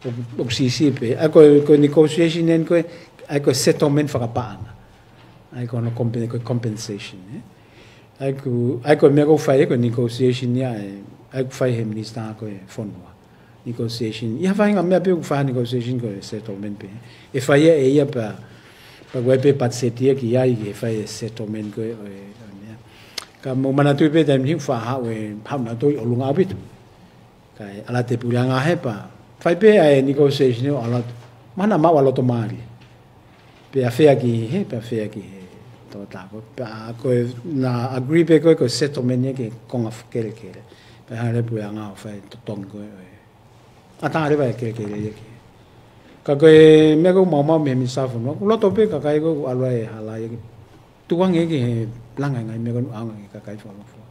ē, ʻoku, ʻoku siʻisiʻi pē. ʻA ia ko e, ko e negotiation eni ko e, ʻa ia ko e settlement fakapaʻanga. ʻA ia ko hono compen-, ko e compensation, ē. ʻA ia ko, ʻa ia ko e meʻa ʻoku fai ē, ko e negotiation ia ē, ʻa ia ʻoku fai he minisitā ko e fonua. Negotiation. ʻI ha faʻahinga meʻa pē ʻoku fai ha negotiation ko e settlement pē. ʻE fai ia ʻe ia pea, pea ʻoku ʻi ai pē patiseti ia ki ai ke fai e settlement ko e, ʻo e, ʻo e meʻa. Ka mou manatuʻi pē taimi ni ʻoku faʻa haʻu e, haʻu nautolu ʻi ʻolunga ʻaupito. Kae ʻalu atu e puleʻanga hē pea fai pē ʻa e negotiation ʻo ʻalu atu. Mahalo naʻa maʻu ʻa e loto mālie. Pea fea ki he, pea fea ki he tōtako. Pea ko e naʻa agree pē ko e, ko e settlement ia ki he konga kelekele. Pea hanga leva e puleʻanga ʻo fai e totongi ko e, ʻo e. ʻAtā leva e kelekele ia ki he. Ka ko e meʻa ko ē ʻoku maumau mei he minisitā fonua, ʻoku loto pē kakai ko ē ʻoku ʻalu ai e hala ia ke tukuange ki he langa e ngaahi meʻa ko ē ʻoku ʻaonga ki he kakai fakalūkufua.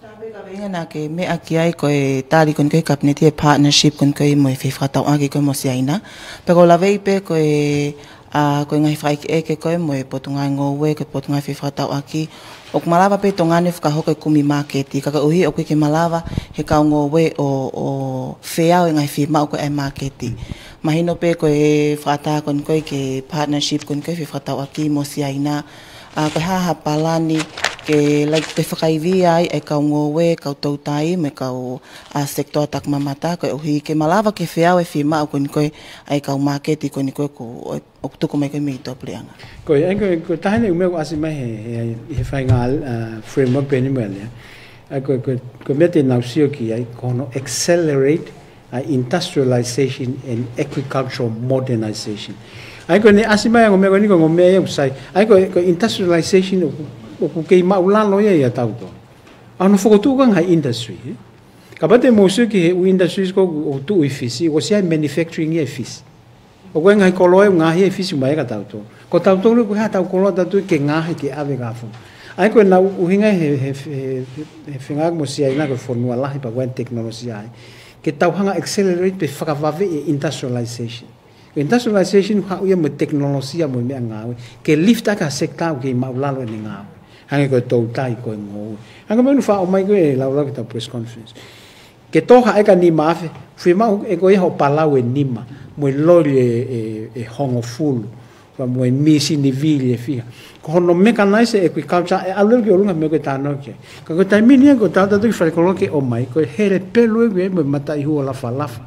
Ka pē ka pē ʻi he ngaahi meʻa ki ai ko e tali ko eni ko e he kapineti e partnership ko eni ko e mo e fefakatauʻaki ko e mo Siaina. Pea ʻoku ou laveʻi pē ko e, ʻa, ko e ngaahi fakaʻekeʻeke ko e mo e Potungāue Ngoue, ko e Potungāue Fefakatauʻaki. ʻOku malava pē Tonga ni ʻo fakahoko e kumi māketi. Ka koeʻuhi ʻoku ʻikai ke malava he kau ngoue ʻo, ʻo feau e ngaahi fiemaʻu ko e ʻa e māketi. Mahino pē ko e fakaʻatā ko eni ko e ke partnership ko eni ko e fefakatauʻaki mo Siaina. ʻA, ko e hā ha palani ke, like, ke fakaivia ai e kau ngoue, kau toutai, mo e kau, ʻa, sekitoa takimamata, koeʻuhi ke malava ke feau e fiemaʻu ko eni ko e ʻa e kau māketi ko eni ko e ʻoku, ʻoku tuku mai ko e mei tuʻapuleʻanga. Ko ia, ko e, ko e taha eni e ʻū meʻa ʻoku ʻasi mai he, he, he faʻahinga, ʻa, framework pē eni mo e lea. ʻA, ko e, ko e, ko e meʻa te nau sio ki ai, ko hono accelerate ʻa e industrialization and agricultural modernization. ʻA ia ko eni ʻasi mai ʻa e ongo meʻa ko eni ko e ongo meʻa ia ʻoku sai. ʻA ia ko e, ko e industrialization ʻoku, ʻoku kei māʻulalo ia ʻia tautolu. ʻA hono fokotuʻu ko ē ngaahi industry, ē? Kapau te mou sio ki he ʻū industries ko ē ʻoku tuʻu ʻi Fisi, ʻoku ʻosi ʻi ai e manufacturing ia ʻi Fisi. ʻOku ʻi ai e ngaahi koloa ʻoku ngaohi ʻi Fisi ʻoku ʻomai ia kia tautolu. Ko tautolu ʻoku ʻi ai haʻatau koloa tautolu ke ngaohi ke ʻave ki he ʻafu. ʻA ia ko e naʻe ʻuhinga he, he, he, he, he fengāueʻaki mo Siaina ko e fonua lahi pea ʻoku ʻi ai e tekinolosia ai. Ke tau hanga ʻo accelerate pe fakavaveʻi e industrialization. Ko e industrialization ʻoku haʻu ia mo e tekinolosia mo e meʻangāue. Ke lift ʻaki ha sector ʻoku kei māʻulalo ʻene ngāue. Hangē ko e toutai ko e ngoue. Hangē ko e meʻa naʻa ku faʻa ʻomai ko ē ʻo laulau ki heʻetau press conference. Ke tō ha ʻeka nima afe, fiemaʻu ʻe koe ia hoʻo palau ʻe nima, mo e loli ʻe, ʻe, ʻe hongofulu, pea mo e mīsini vili ʻe fiha. Ko hono mechanise e agriculture ʻe ʻalu leva ki ʻolunga he meʻa ko ē ʻoku tau talanoa ki ai. Ka ko e taimi ni ia ko e tautautefito ki he fale koloa ke ʻomai, ko e hele pelu ʻe ʻi ai mo e mataʻi hua lafalafa.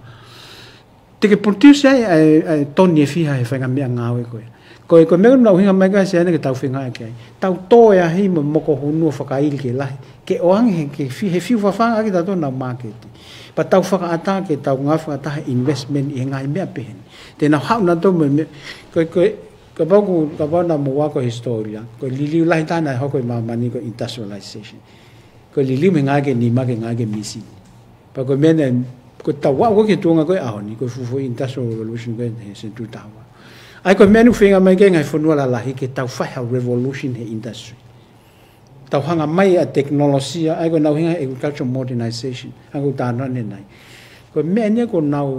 Te ke produce ai, ʻa e, ʻa e toni ʻe fiha he faʻahinga meʻangāue ko ē. Ko e, ko e meʻa naʻe ʻuhinga mai ko ē ʻa Siaina ke tau fengāueʻaki ai. Tau tō e ahi mo e moko hunu ʻo fakaili ke lahi. Ke ʻoange he, ke fi-, he fiu fafanga ʻaki tautolu ʻenau māketi. Pea tau fakaʻatā ke tau ngāue fakataha he investment ʻi he ngaahi meʻa pehē ni. Te nau haʻu nautolu mo e meʻa, ko e, ko e, kapau ʻoku, kapau naʻa mou ako hisitōlia. Ko e liliu lahi taha naʻe hoko ʻi māmani ko e industrialization. Ko e liliu mei he ngāue ki he nima ki he ngāue ki he mīsini. Pea ko e meʻa naʻe, ko ʻetau aʻu ko ē ki he tuʻunga ko ē ʻaho ni, ko e fuofua Industrial Revolution ko ē he senituli taha ua. ʻA ia ko e meʻa naʻe ʻuhinga mai ki ai e ngaahi fonua lalahi ke tau fai ha revolution he industry. tau hanga mai ʻa e tekinolosia, ʻa ia ko e nau hinga agricultural modernization, ʻa ia ko e talanoa ʻanenai. Ko e meʻa eni ko ʻenau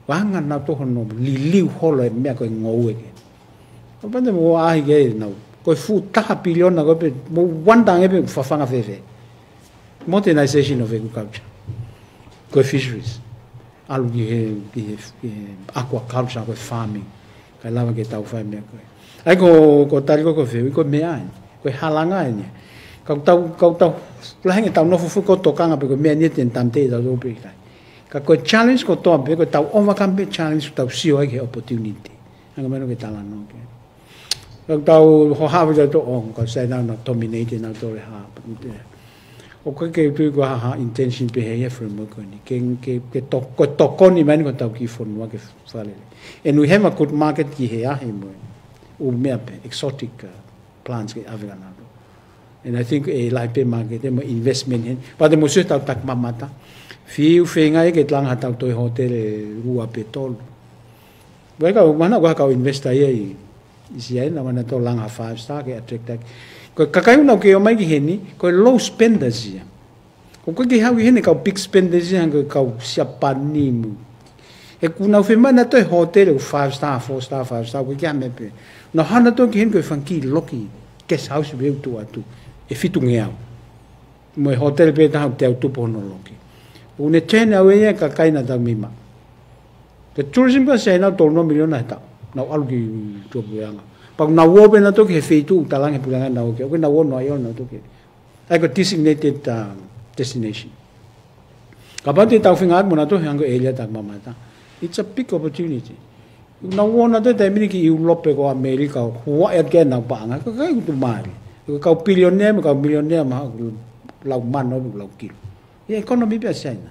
anga nautolu hono liliu holo e meʻa ko e ngoue ke. Kapau te mou ʻaʻahi ki ai ʻenau, ko e fuʻu taha piliona ko ē pē, mou wonder ange pē fafanga fēfē. Modernization of agriculture. Ko e fisheries. ʻAlu ki he, ki he, ki he aquaculture, ko e farming. Kae lava ke tau fai meʻa ko ē. ʻA ia ko, ko e tali ko ē ko e fehuʻi, ko e meʻa eni. Ko e halanga eni. Ka ʻoku tau, ka ʻoku tau, lahi ange ʻetau nofo foki ʻo tokanga pē ko e meʻa eni ʻe tau tō pē ki ai. Ka ko e challenge kotoa pē, ko ʻetau overcome pē challenge, tau sio ai ki he opportunity. Hanga mai ʻo ke talanoa ki ai. Ka ʻoku tau hohaʻa ʻi he tō ʻo, ka sai nau na dominate nautolu ha, ʻoku ʻikai ke u tui ko ha, ha intention pē he ia framework ko eni. Ke, ke, ke to-, ko e tokoni mai eni ko ʻetau kiʻi fonua ke fale. And we have a good market ki he ʻaʻahi mo e ʻū meʻa pē, exotic, uh, plants ke ʻave kia nautolu. And I think ʻe lahi pē market mo e investment heni. Pea te mou sio ʻetau takimamata. Fiu feinga ia ke langa haʻatau toe hōtele ʻe ua pe tolu. Ko e kau, mahalo ko e kau investor ia ʻi, ʻi Siaina, mahalo ʻe toe langa ha five star ke attract ai. Ko e kakai ʻoku nau kei ō mai ki heni, ko e low spenders ia. ʻOku ʻikai ke haʻu ki heni e kau big spenders ia, ko e kau Siapani mo. He ʻoku nau fiemaʻu nautolu e hōtele ʻoku five star, four star, five star, ʻoku ʻikai ke ʻi ai ha meʻa pē. Nau haʻu nautolu ki heni ko e fanga kiʻi loki guest house pē ʻoku tuʻu atu. ʻE fitungeau. Mo e hōtele pē ʻe taha ʻoku teau tupu hono loki. ʻOku ne turn away e kakai naʻa tau meimei maʻu. Ko e tourism ko ē ʻa Siaina ʻoku tolu noa miliona he taʻu. Nau ʻalu ki tuʻapuleʻanga. Pea ʻoku nau ō pē nautolu ki he feituʻu ʻoku talaange ʻe he puleʻanga naʻa nau ō ki ai. ʻOku nau ō noa ʻi ʻona nautolu ki ai. ʻA ia ko e designated, uh, destination. Kapau te tau feinga atu mo nautolu he hangē ko e ʻēlia takimamata. It's a big opportunity. Nau ō nautolu he taimi ni ki ʻIulope ko ʻAmelika ʻo huaʻi atu ki ai ʻenau paʻanga. Ko e kakai ʻoku tuʻumālie. Ko e kau pilionea mo e kau milionea mahalo ʻoku lau mano, ʻoku lau kilo. Ia economy pē ʻa Siaina.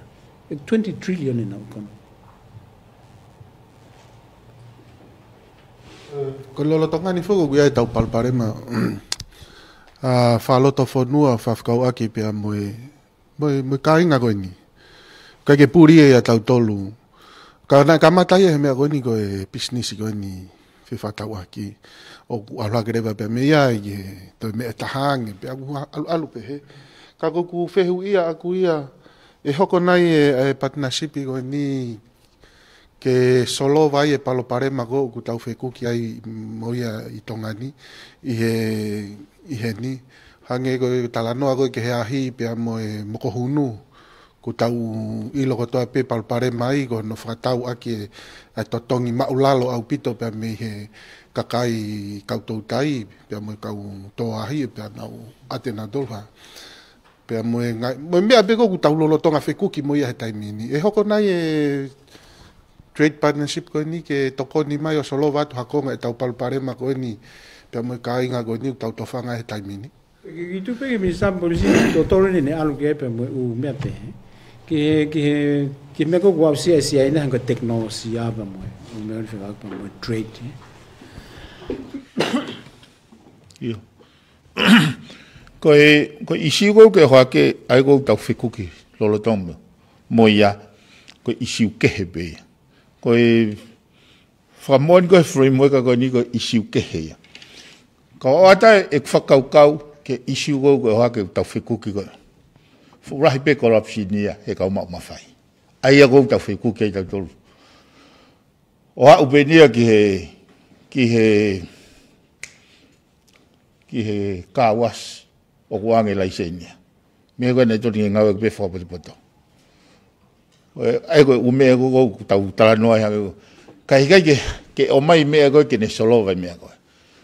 ʻE twenty trillion ʻenau economy. Ko e lolotonga ni foki ʻoku ʻi ai ʻetau palopalema, ʻa, fakalotofonua, fakafekauʻaki pea mo e, mo e, mo e kāinga ko eni. ʻIkai ke puli ia ʻia tautolu. Ka naʻe kamata ia he meʻa ko eni ko e pisinisi ko eni fefakatauʻaki. ʻOku ʻalu hake leva pē meʻa ia ʻi he toe meʻa ʻe taha ange pea ʻoku ʻalu, ʻalu pē hē. Ka ko ʻeku fehuʻi ʻaʻaku ia, ʻe hoko nai e, e partnership ko eni ke solova ai e palopalema ko ē ʻoku tau fekuki ai mo ia ʻi Tonga ni, ʻi he, ʻi heni. Hangē ko e talanoa ko ē ki he ahi pea mo e mokohunu, ʻoku tau ʻilo kotoa pē palopalema ia ko hono fakatau ʻaki e, e totongi maʻulalo ʻaupito pea mei he kakai kau toutai, pea mo e kau tō ahi, pea nau ʻate nautolu ha. Pea mo e ngai, mo e meʻa pē ko ē ʻoku tau lolotonga fekuki mo ia he taimi ni. ʻE hoko nai e trade partnership ko eni ke tokoni mai ʻo solova atu ha konga ʻetau palopalema ko eni, pea mo e kāinga ko eni ʻoku tau tofanga he taimi ni. Ke, ke tuʻu pē ki he Minisitā Polisi, totolo ni ne ʻalu ki ai pea mo e ʻū meʻa pehē. Ki he, ki he, ki he meʻa ko ē ʻoku aʻusia ʻe Siaina he ko e tekinolosia pea mo e, ʻū meʻa ʻoku fekauʻaki pea mo e trade, ē. ʻIo. Ko e, ko e ʻīsiu ko ē ʻoku ke ʻohake, ʻa ia ʻoku tau fekuki lolotonga mo ia, ko e ʻīsiu kehe pē ia. Ko e fakamoʻoni ko e framework ko eni ko e ʻīsiu kehe ia. Ka ʻoatu ʻeku fakakaukau ki he ʻīsiu ko ē ʻoku ke ʻohake ʻoku tau fekuki ko ē. Fuʻu lahi pē corruption ia he kau maʻu mafai. ʻA ia ʻoku tau fekuki ai tautolu. ʻO aʻu pē eni ia ki he, ki he, ki he car wash ʻoku ʻoange laiseni ia. Meʻa ko ē naʻe totonu ke ngāueʻaki pē fakapotopoto. ʻA ia ko e ʻū meʻa ko ē ʻoku tau talanoa ai hangē ko ē. Ka ʻikai ke, ke ʻomai meʻa ko ē ke ne solova e meʻa ko ē.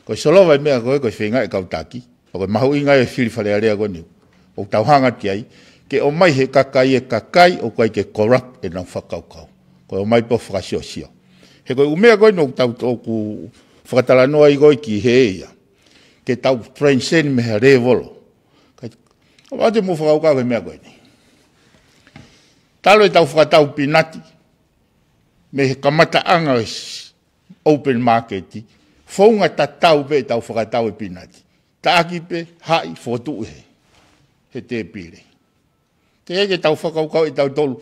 Ko e solova e meʻa ko ē, ko e feinga e kau taki. Ko e mahuʻinga e fili Fale Alea ko eni. ʻOku tau hanga ki ai. Ke ʻomai he kakai e kakai, ʻoku ʻikai ke corrupt ʻenau fakakaukau. Ko e ʻomai pē ʻo fakasiosio. He ko e ʻū meʻa ko ē ʻoku tau ʻoku fakatalanoa ai ko ē ki he ia. Ke tau transcend mei he level. Kai, ʻoatu ʻemau fakakaukau he meʻa ko eni. Talu ʻetau fakatau pinati. Mei he kamataʻanga ʻo e s-, open market. Founga tatau pē ʻetau fakatau e pinati. Taʻaki pē, haʻi, fokotuʻu he, he tēpile. Teʻeki ke tau fakakaukau ʻe tautolu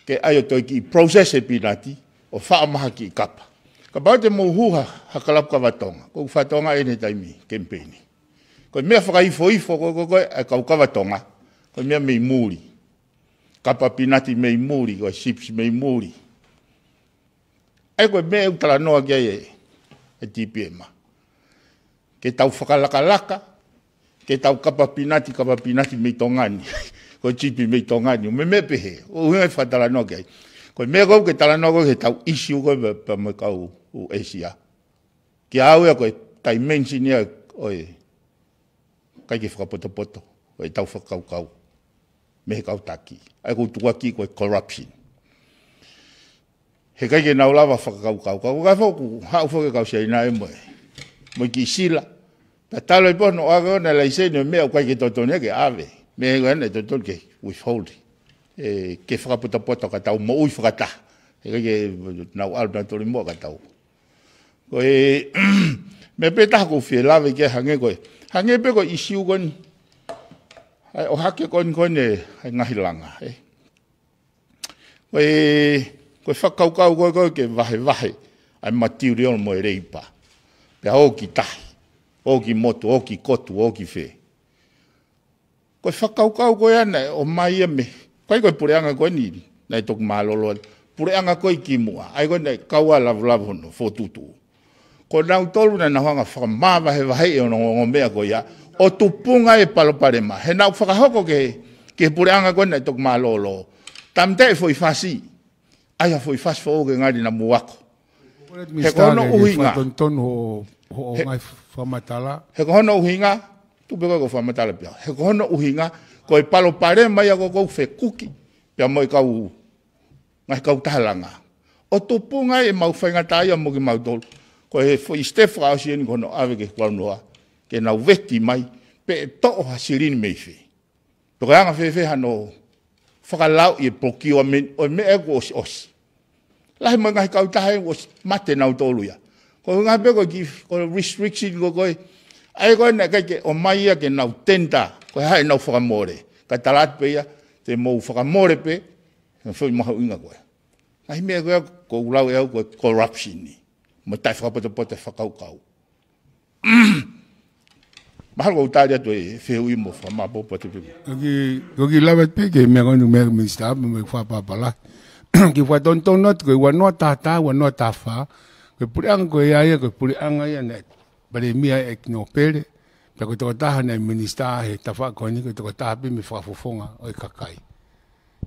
ke ʻai ʻo toe kiʻi process e pinati, ʻo faʻa maha kiʻi kapa. Kapau te mou hū ha, ha kalapu kava Tonga, ko e fakatonga ʻeni he taimi, kemipeini. Ko e meʻa fakaifoifo ko, ko, ko e kau kava Tonga. Ko e meʻa mei muli. Kapa pinati mei muli, ko e chips mei muli. ʻA ia ko e meʻa ʻoku talanoa ki ai e, e T P M. Ke tau fakalakalaka, ke tau kapa pinati, kapa pinati mei Tonga ni. Ko e chips mei Tonga ni, ʻo meʻa pehē. ʻO ʻuhinga e fakatalanoa ki ai. Ko e meʻa ko ē ke talanoa ko ē ke tau issue ko ē pea, pea mo e kau ʻo ʻĒsia. Kia au ia ko e dimension ia ʻo e ʻikai ke fakapotopoto ʻo e tau fakakaukau mei he kau taki. ʻA ia ko e tukuakiʻi ko e corruption. He ʻikai ke nau lava fakakaukau. Kau ka foku, haʻu foki e kau Siaina ē mo e, mo e kiʻi sila. Pea talu ai pē hono ʻoange ʻo e laiseni ʻo e meʻa ʻoku ʻikai ke totonu ke ʻave. Meʻa ko ena ʻe totonu ke withhold. ʻE, ke fakapotopoto ka tau moʻui fakataha. He ʻikai ke nau ʻalu nautolu ʻi muʻa ka tau. Ko e, meʻa pē taha ʻoku ou fie lave ki ai hangē ko e. Hangē pē ko e issue ko eni. ʻA e ʻohake ko eni ko eni ʻa e ngaahi langa, ē. Ko e, ko e fakakaukau ko ē ko ē ke vahevahe ʻa e material mo e labour. Pea ō ki tahi, ō ki motu, ō ki kotu, ō ki fē. Ko e fakakaukau ko ē naʻe ʻomai ia mei, ʻikai ko e puleʻanga ko eni naʻe toki mālōlō ai. Puleʻanga ko ē kimuʻa, ʻa ia ko ē naʻe kau ai e lavulavu hono fokotuʻutuʻu. Ko nautolu naʻa nau hanga ʻo fakamavahevaheʻi hono ongo meʻa ko ia, ʻo tupunga e palopalema. He naʻa ku fakahoko ki he, ki he puleʻanga ko ē naʻe toki mālōlō. Tāmateʻi e foʻi fasi, ʻai ha foʻi fasi foʻou ke ngali na muako. He ko hono ʻuhinga. Tonu ho, ho, he, ngaahi fakamatala. He ko hono ʻuhinga, tupe ko e ko fakamatala pē au. He ko hono ʻuhinga, ko e palopalema ia ko ē ʻoku fekuki pea mo e kau ngaahi kautaha langa. ʻO tupunga ai ʻemau faingataʻaʻia mo kimautolu. Ko e foʻi step fakaʻosi eni ko hono ʻave ki he Crown Law, ke nau veti mai, pe ʻe toʻo ha silini mei fē. Pe ko e anga fēfē hano fakalauʻi e procurement ʻo e meʻa ʻoku ʻosiʻosi. Lahi mo e ngaahi kautaha ʻoku ʻosi mate nautolu ia. Ko e ngaahi pē ko e kiʻi, ko e restriction ko ē ko ē. ʻA ia ko ē naʻe ʻikai ke ʻomai ia ke nau tender, ko e hā ʻenau fakamole. Ka tala atu pē ia, te mou fakamole pē, he foʻi mahuʻinga ko ē. Ngaahi meʻa ko ē ʻoku ou lau ʻe au ko e corruption ni. Mo e taʻefakapotopoto e fakakaukau. Mahalo ʻoku ou tali atu e fehuʻi mo fakamāpopo atu pē. Ko e kiʻi, ko e kiʻi lave atu pē ki he meʻa ko eni meʻa Minisitā, mo e fakapapala. Kiʻi fakatonutonu atu ko e ua noa taha taha, ua noa taha fā. Ko e puleʻanga ko ia ia, ko e puleʻanga ia naʻe Palēmia ʻEiki Nōpele, pea ko e tokotaha naʻe Minisitā he tafaʻaki ko eni, ko e tokotaha pē mei he fakafofonga ʻo e kakai.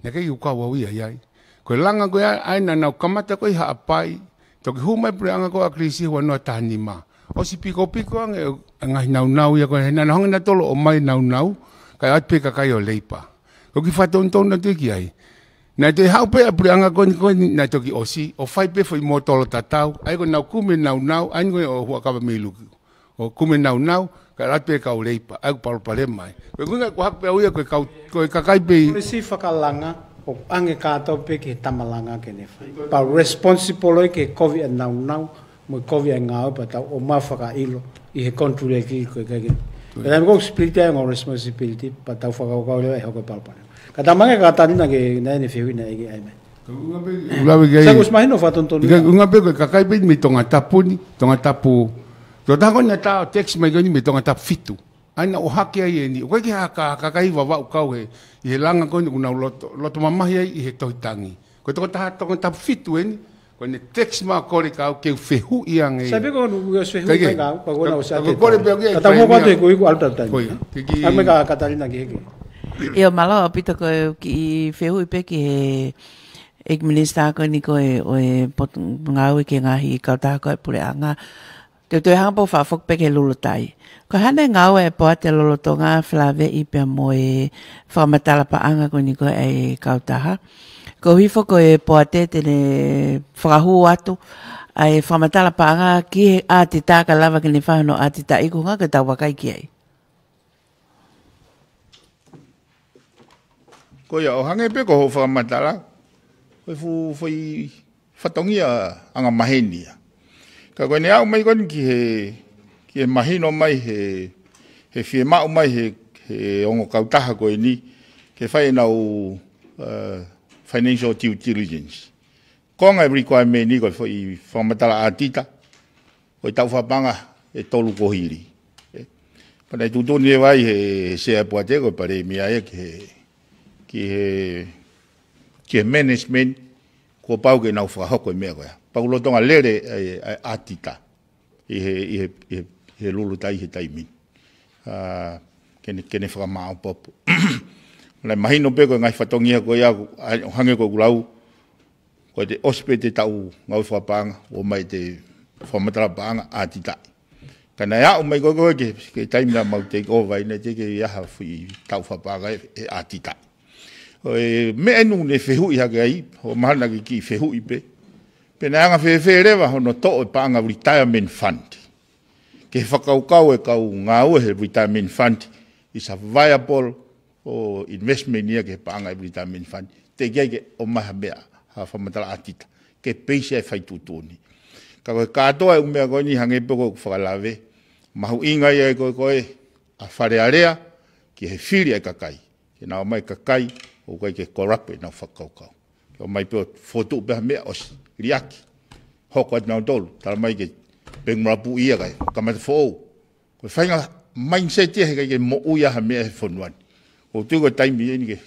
Naʻe ʻikai ke u kau au ia ai. Ko e langa ko ia, ʻa ia naʻa nau kamata ko ē ʻi Haʻapai, toki hū mai e puleʻanga ko ē ʻa ʻAkilisi he ua noa taha nima. ʻOsi pikopiko ange e ngaahi naunau ia ko ē, he naʻa nau hanga nautolu ʻo ʻomai e naunau, kae ʻoatu pē e kakai ʻo Leipa. Ko e kiʻi fakatonutonu atu ki ai. Naʻe toe haʻu pē ʻa e puleʻanga ko eni ko eni naʻe toki ʻosi, ʻo fai pē foʻi mōtolo tatau, ʻa ia ko ʻenau kumi e naunau, ʻa ia ko ē ʻo huʻakava mei luku. ʻO kumi e naunau, kae ʻalu atu pē e kau Leipa, ʻa ia ʻoku palopalema ai. Ko e ʻuhinga ʻoku ou haʻu pē au ia ko e kau, ko e kakai pē. Polisi fakalanga, ʻoku ʻoange kātoa pē ki he tama langa ke ne fai. Pea responsible ia ki he kovi ʻa e naunau, mo e kovi ʻa e ngāue pea tau ō mai ʻo fakaʻilo ʻi he country leki ko e kakai. Ko e taimi ko ē split ai e ongo responsibility, pea tau fakakaukau leva ʻe hoko e palopalema. Ka tau hanga ʻo kātaki ʻa e, naʻe ʻi ai e fehuʻi naʻe ʻikai ke ʻai mai. Ko e ʻuhinga pē, ʻoku lave ki ai. Sai, kuo ʻosi mahino fakatonutonu. Ko e ʻuhinga pē ko e kakai pē mei Tongatapu ni, Tongatapu. Tokotaha ko eni naʻe tā ʻo text mai ko eni mei Tongatapu fitu. ʻA ia naʻe ʻohake ai eni. ʻOku ʻikai ke ha ka-, kakai Vavaʻu kau he, ʻi he langa ko eni ʻoku nau loto, loto mamahi ai ʻi he tohi tangi. Ko e tokotaha Tongatapu fitu eni, ko ʻene text mai ʻo kole kia au ke u fehuʻi ange. Sai pē ko ʻene fehuʻi mai kia au, ka ko ʻene ʻosi ʻa e kole pē au ki ai. Ka tau mo atu he ko ē ko ʻalu tau tau. Ko ia, ke kiʻi. ʻAlu mai kia Katalina ki heni. ʻIo, mālō ʻaupito, ko e kiʻi fehuʻi pē ki he ʻEiki Minisitā ko eni ko ē ʻo e Potungāue ki he Ngaahi Kautaha ko ē Puleʻanga. Te u toe hanga pē ʻo fakafoki pē ki he lulutai. Ko e hā nai e ngāue ʻa e poate lolotonga felāveʻi pea mo e fakamatala paʻanga ko eni ko ē ʻa e kautaha. Ko e hifo ko e poate te ne fakahū atu ʻa e fakamatala paʻanga ki he ʻātita ka lava ke ne fai hono ʻātita ʻi he kuonga ke tau vakai ki ai. Ko ia, ʻo hangē pē ko hoʻo fakamatala, ko e fuʻu foʻi fatongia angamaheni ia. Ka ko ʻene aʻu mai ko eni ki he, ki he mahino mai he, he fiemaʻu mai he, he ongo kautaha ko eni, ke fai ʻenau, uh, financial due diligence. Ko e ngaahi requirement ni ko e foʻi fakamatala ʻātita, ko e taʻu fakapaʻanga ʻe tolu kuo hili. ʻE, Pea naʻe tuʻutuʻuni leva ʻe he Sea Poate ko e Palēmia ia ki he, ki he, ki he management, kuo pau ke nau fakahoko e meʻa ko ia. Pea ʻoku lolotonga lele ʻa e, ʻa e ʻatita ʻi he, ʻi he, ʻi he, ʻi he Lulutai he taimi ni. ʻA, ke ne, ke ne fakamāʻopoʻopo. Naʻe mahino pē ko e ngaahi fatongia ko ia, ʻa, ʻo hangē ko ʻeku lau, ko e te ʻosi pē ʻete taʻu ngāue fakapaʻanga, ʻomai ʻete fakamatala paʻanga ʻatitaʻi. Ka naʻe aʻu mai ko ē ko ē ki he, ki he taimi naʻa mau take over ai, naʻe teʻeki ai ha foʻi taʻu fakapaʻanga ʻe, ʻe ʻatitaʻi. ʻO e meʻa ʻeni naʻe fehuʻi hake ai, ʻo mahalo naʻa ke kiʻi fehuʻi pē. Pe naʻe anga fēfē leva hono toʻo e paʻanga retirement fund. Ke fakakaukau e kau ngāue he retirement fund is a viable ʻo investment ia ki he paʻanga ʻa e retirement fund. Teʻeki ai ke ʻomai ha meʻa, ha fakamatala ʻatita, ke peisi ai e fai tuʻutuʻuni. Ka ko e kātoa e ʻū meʻa ko eni hangē pē ko ʻeku fakalave, mahuʻinga ia ko ē ko ē ʻa Fale Alea ki he fili ʻa e kakai. Ke nau ʻomai e kakai ʻoku ʻikai ke corrupt ʻenau fakakaukau. Ke ʻomai pē ʻo fokotuʻu pē ha meʻa ʻosi, liʻaki. Hoko atu nautolu, talamai ke pengulapu ia kae kamata foʻou. Ko e faʻahinga mindset ia he ʻikai ke moʻui ai ha meʻa he fonua ni. ʻOku ou tui ko e taimi ʻeni ke,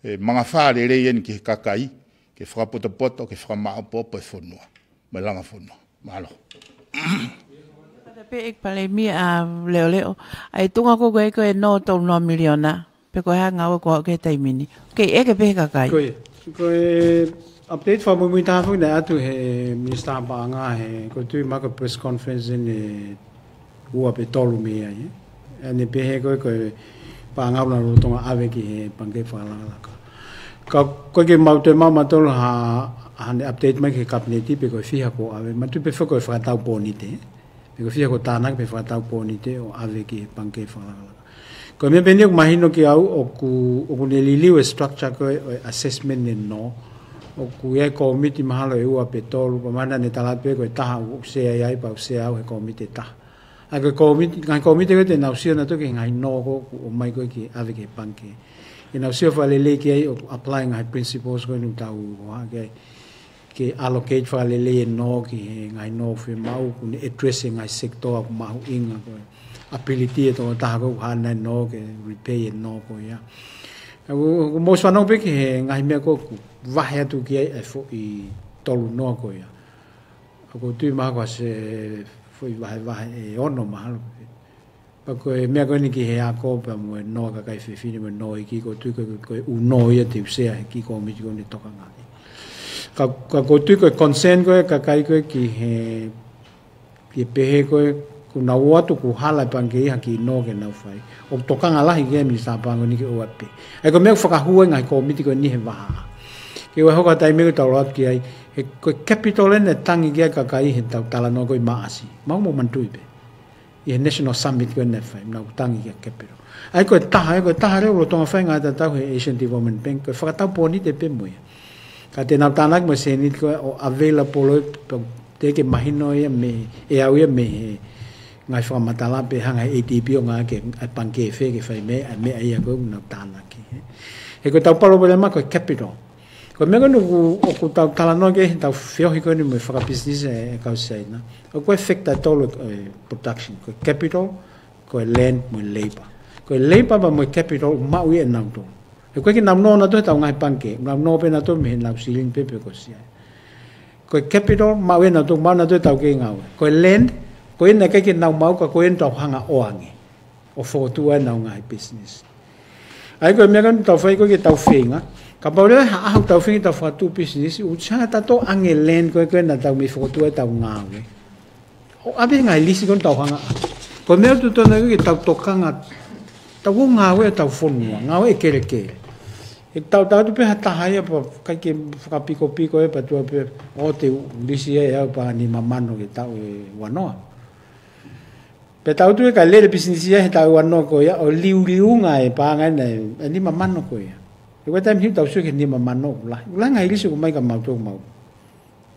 ʻe, mangafā lelei ʻeni ki he kakai, ke fakapotopoto, ke fakamāʻopoʻopo e fonua. Mo e langa fonua. Mālō. Kata pē ʻEiki Palēmia ʻa Leʻoleʻo. ʻA e tuʻunga ko ē ko e nō tolu noa miliona. Pe ko e hā e ngāue kuo aʻu ki ai he taimi ni. Kei ʻeke pē he kakai. Ko e, ko e update fakamuimui taha foki naʻe ʻatu he Minisitā Paʻanga he, ʻoku ou tui mahalo ko e press conference ʻeni ʻe ua pe tolu mei ai, ē. ʻA ʻene pehē ko ē, ko e paʻanga ʻoku lolotonga ʻave ki he pangikē fakalakalaka. Ka ʻoku ʻikai ke mau toe maʻu mautolu ha, haʻane update mai ki he Kapineti pe ko e fiha kuo ʻave. Manatuʻi pē foki ko e fakatau pōnite, ē. Pe ko e fiha kuo tānaki pe fakatau pōnite ʻo ʻave ki he pangikē fakalakalaka. Ko e meʻa pē ʻeni ʻoku mahino kiate au ʻoku, ʻoku ne liliu e structure ko ē ʻo e assessment ʻo e nō. ʻOku ʻi ai e kōmiti mahalo ʻe ua pe tolu, pea mahalo naʻa ne tala atu pē ko e taha ʻoku ou sea ai, pea u sea au he kōmiti ʻe taha. ʻA ia ko e kōmiti, ngaahi kōmiti ko ē te nau sio nautolu ki he ngaahi nō ko ē ʻoku ʻomai ko ē ke ʻave ki he pangikē. Ke nau sio fakalelei ki ai ʻo apply e ngaahi principles ko ē ʻoku tau ʻohake ai. Ke allocate fakalelei e nō ki he ngaahi nō ʻoku fiemaʻu, ʻoku ne address e ngaahi sector ʻoku mahuʻinga ko ē. Ability e tokotaha ko ē ʻoku haʻana e nō ke repay e nō ko ia. ʻOku, ʻoku mou ʻosi fanongo pē ki he ngaahi meʻa ko ē ʻoku vahe atu ki ai e foʻi tolu noa ko ia. ʻOku ou tui mahalo ko ha se foʻi vahevahe ʻe ono mahalo. Pea ko e meʻa ko eni ki he ako pea mo e nō ʻa e kakai fefine mo e nō ʻa e ʻeiki, ʻoku ou tui ko e, ko e ʻū nō ia te u sea he kiʻi kōmiti ko eni ʻe tokangaʻi. Ka, ka ʻoku ou tui ko e concern ko ē ʻa e kakai ko ē ki he, ki he pehē ko ē, ʻoku nau ō atu ʻoku hala e pangikē ʻi ha kiʻi nō ke nau fai. ʻOku tokanga lahi ki ai e Minisitā Paʻanga ko eni ke ʻoua pē. ʻA ia ko e meʻa ʻoku fakahū ai e ngaahi kōmiti ko eni he vahaʻa. Ke ʻoua ʻe hoko ha taimi ko ē ʻoku tau ō atu ki ai, he ko e capital ʻeni ʻe tangi ki ai e kakai he ʻetau talanoa ko ē ʻi Maʻasi. Mahalo ʻoku mou manatuʻi pē. ʻI he National Summit ko ē naʻe fai, naʻa ku tangi ki he capital. ʻA ia ko e taha, ʻa ia ko e taha leva ʻoku lolotonga fai e ngaahi tatau he Asian Development Bank, ko e fakatau pōnite pē mo ia. Ka te nau tānaki mo e sēniti ko ē ʻo available ʻo pau, teʻeki ke mahino ia mei, ʻe au ia mei he ngaahi fakamatala pe hanga ʻe he ADB ʻo ngāueʻaki e pangikē fē ke fai e meʻa, meʻa ia ko ē ʻoku nau tānaki. He ko ʻetau palopalema ko e capital. Ko e meʻa ko eni ʻoku, ʻoku tau talanoa ki ai heʻetau feohi ko eni mo e fakapisinisi e, e kau Siaina. ʻOku ʻi ai e factor ʻe tolu e production. Ko e capital, ko e land, mo e labor. Ko e labor pea mo e capital ʻoku maʻu ia ʻe nautolu. He ʻoku ʻikai ke nau nō nautolu heʻetau ngaahi pangikē. Nau nō pē nautolu mei heʻenau silini pē pe ko e siʻi. Ko e capital, maʻu ia ʻe nautolu, maʻu ʻe nautolu e taukei ngāue. Ko e land, ko ia naʻe ʻikai ke nau maʻu ka ko ia ʻoku tau hanga ʻo ʻoange. ʻO fokotuʻu ai ʻenau ngaahi business. ʻA ia ko e meʻa ko eni ʻoku tau fai ko ē ke tau feinga. Kapau leva ʻe ha ʻaho ʻoku tau feinga ke tau fokotuʻu business, ʻoku tau hanga ʻo ʻoange land ko ē ko ē naʻa tau mei fokotuʻu ai ʻetau ngāue. ʻO ʻave e ngaahi lisi ko eni ʻoku tau hanga ʻo ʻave. Ko e meʻa ʻoku totonu ko ē ke tau tokanga, tau ō ʻo ngāue ʻi hotau fonua, ngāue ʻi he kelekele. ʻE tau tau atu pē ha taha ia pea ʻikai ke fakapikopiko ia pea tuʻu pē ʻo te u lisi ia ʻe au paʻanga ʻe nima mano ke taʻu ʻe ua noa. Pea tau tuʻu ē kae lele e pisinisi ia he taʻu ʻe ua noa ko ia ʻo liuliunga e paʻanga ʻe nima mano ko ia. He ko e taimi ʻoku tau sio ki he nima mano ʻoku lahi. ʻOku lahi e ngaahi lisi ʻoku ʻomai kia mautolu ʻoku mau.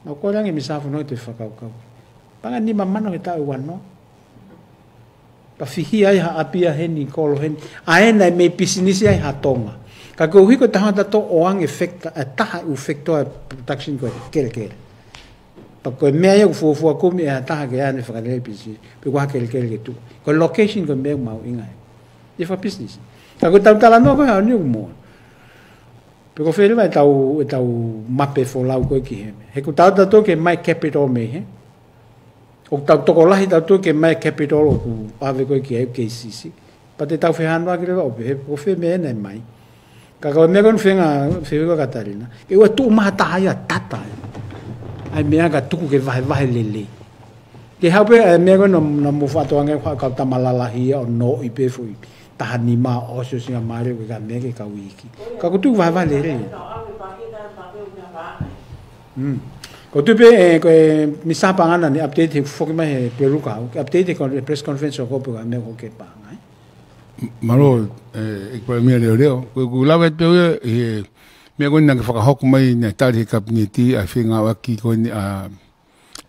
Mau kole ange mei he Sea Fono ke fakakaukau. Paʻanga ʻe nima mano he taʻu ʻe ua noa. Pea fihia ai ha ʻapi ia heni, kolo heni. ʻA ē naʻe mei pisinisi ai ha Tonga. Ka koeʻuhi ko e taha ʻoku tau ō ʻo ʻoange factor, ʻa e taha ʻū factor ʻa e production ko e kelekele. Pea ko e meʻa ia ʻoku fuofua kumi ʻe ha taha ke ʻai ʻene fakalele business, pe ko ha kelekele ke tuʻu. Ko e location ko e meʻa mahuʻinga ia. Ia fakabusiness. Ka ko ʻetau talanoa ko ē ʻaho ni ʻoku mou. Pe ko fē leva ʻetau, ʻetau mape folau ko ē ki hē. He ʻoku tau tautolu ke ʻomai capital mei hē. ʻOku tau tokolahi tautolu ke ʻomai capital ʻoku ʻave ko ē ki ai ʻoku kei siʻisiʻi. Pea te tau fehangahangai leva ʻo pehē, ko fē meʻa ʻe ʻomai. Ka ko e meʻa ko eni fenga, fenga ka talina. ʻE ʻoua tuʻu mai ha taha ia tata. ʻAi meʻa ka tuku ke vahevahe lelei. Ke haʻu pē, ʻai meʻa ko ē naʻa, naʻa mou faʻa toʻo ange, kau tama lalahi ia ʻo noʻi pē foʻi taha nima ʻo ʻosi ʻosi ngā mare ko e ka meʻa ke kau iiki. Ka ʻoku tuku vahevahe lelei. Mm. Ko tupe, eh, ko e Misa Pangana ni update he foki mai he Pelu ka, update he con-, press conference ʻo ko pe ka meʻa ko ke panga, eh? Mālō, eh, ʻEiki Palēmia Leoleo. Ko ʻeku lave atu ia, eh, meʻa ko eni naʻe fakahoko mai naʻe tali he kapineti ʻa e fengāueʻaki ko eni ʻa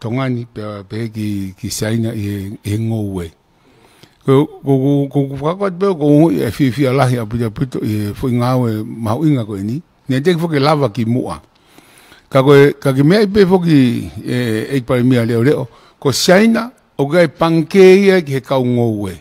Tonga ni pea pehē ki, ki Siaina ʻi he, ʻi he ngoue. Ko, ko, ko, ko, ko fakakau atu pē ko e fiefia lahi ʻaupito ʻaupito ʻi he foʻi ngāue mahuʻinga ko eni. Naʻe teʻeki foki ke lava ki muʻa. Ka ko e, ka ke meaʻi pē foki, eh, ʻEiki Palēmia Leoleo, ko Siaina, ʻoku ʻi ai e pangikē ia ki he kau ngoue.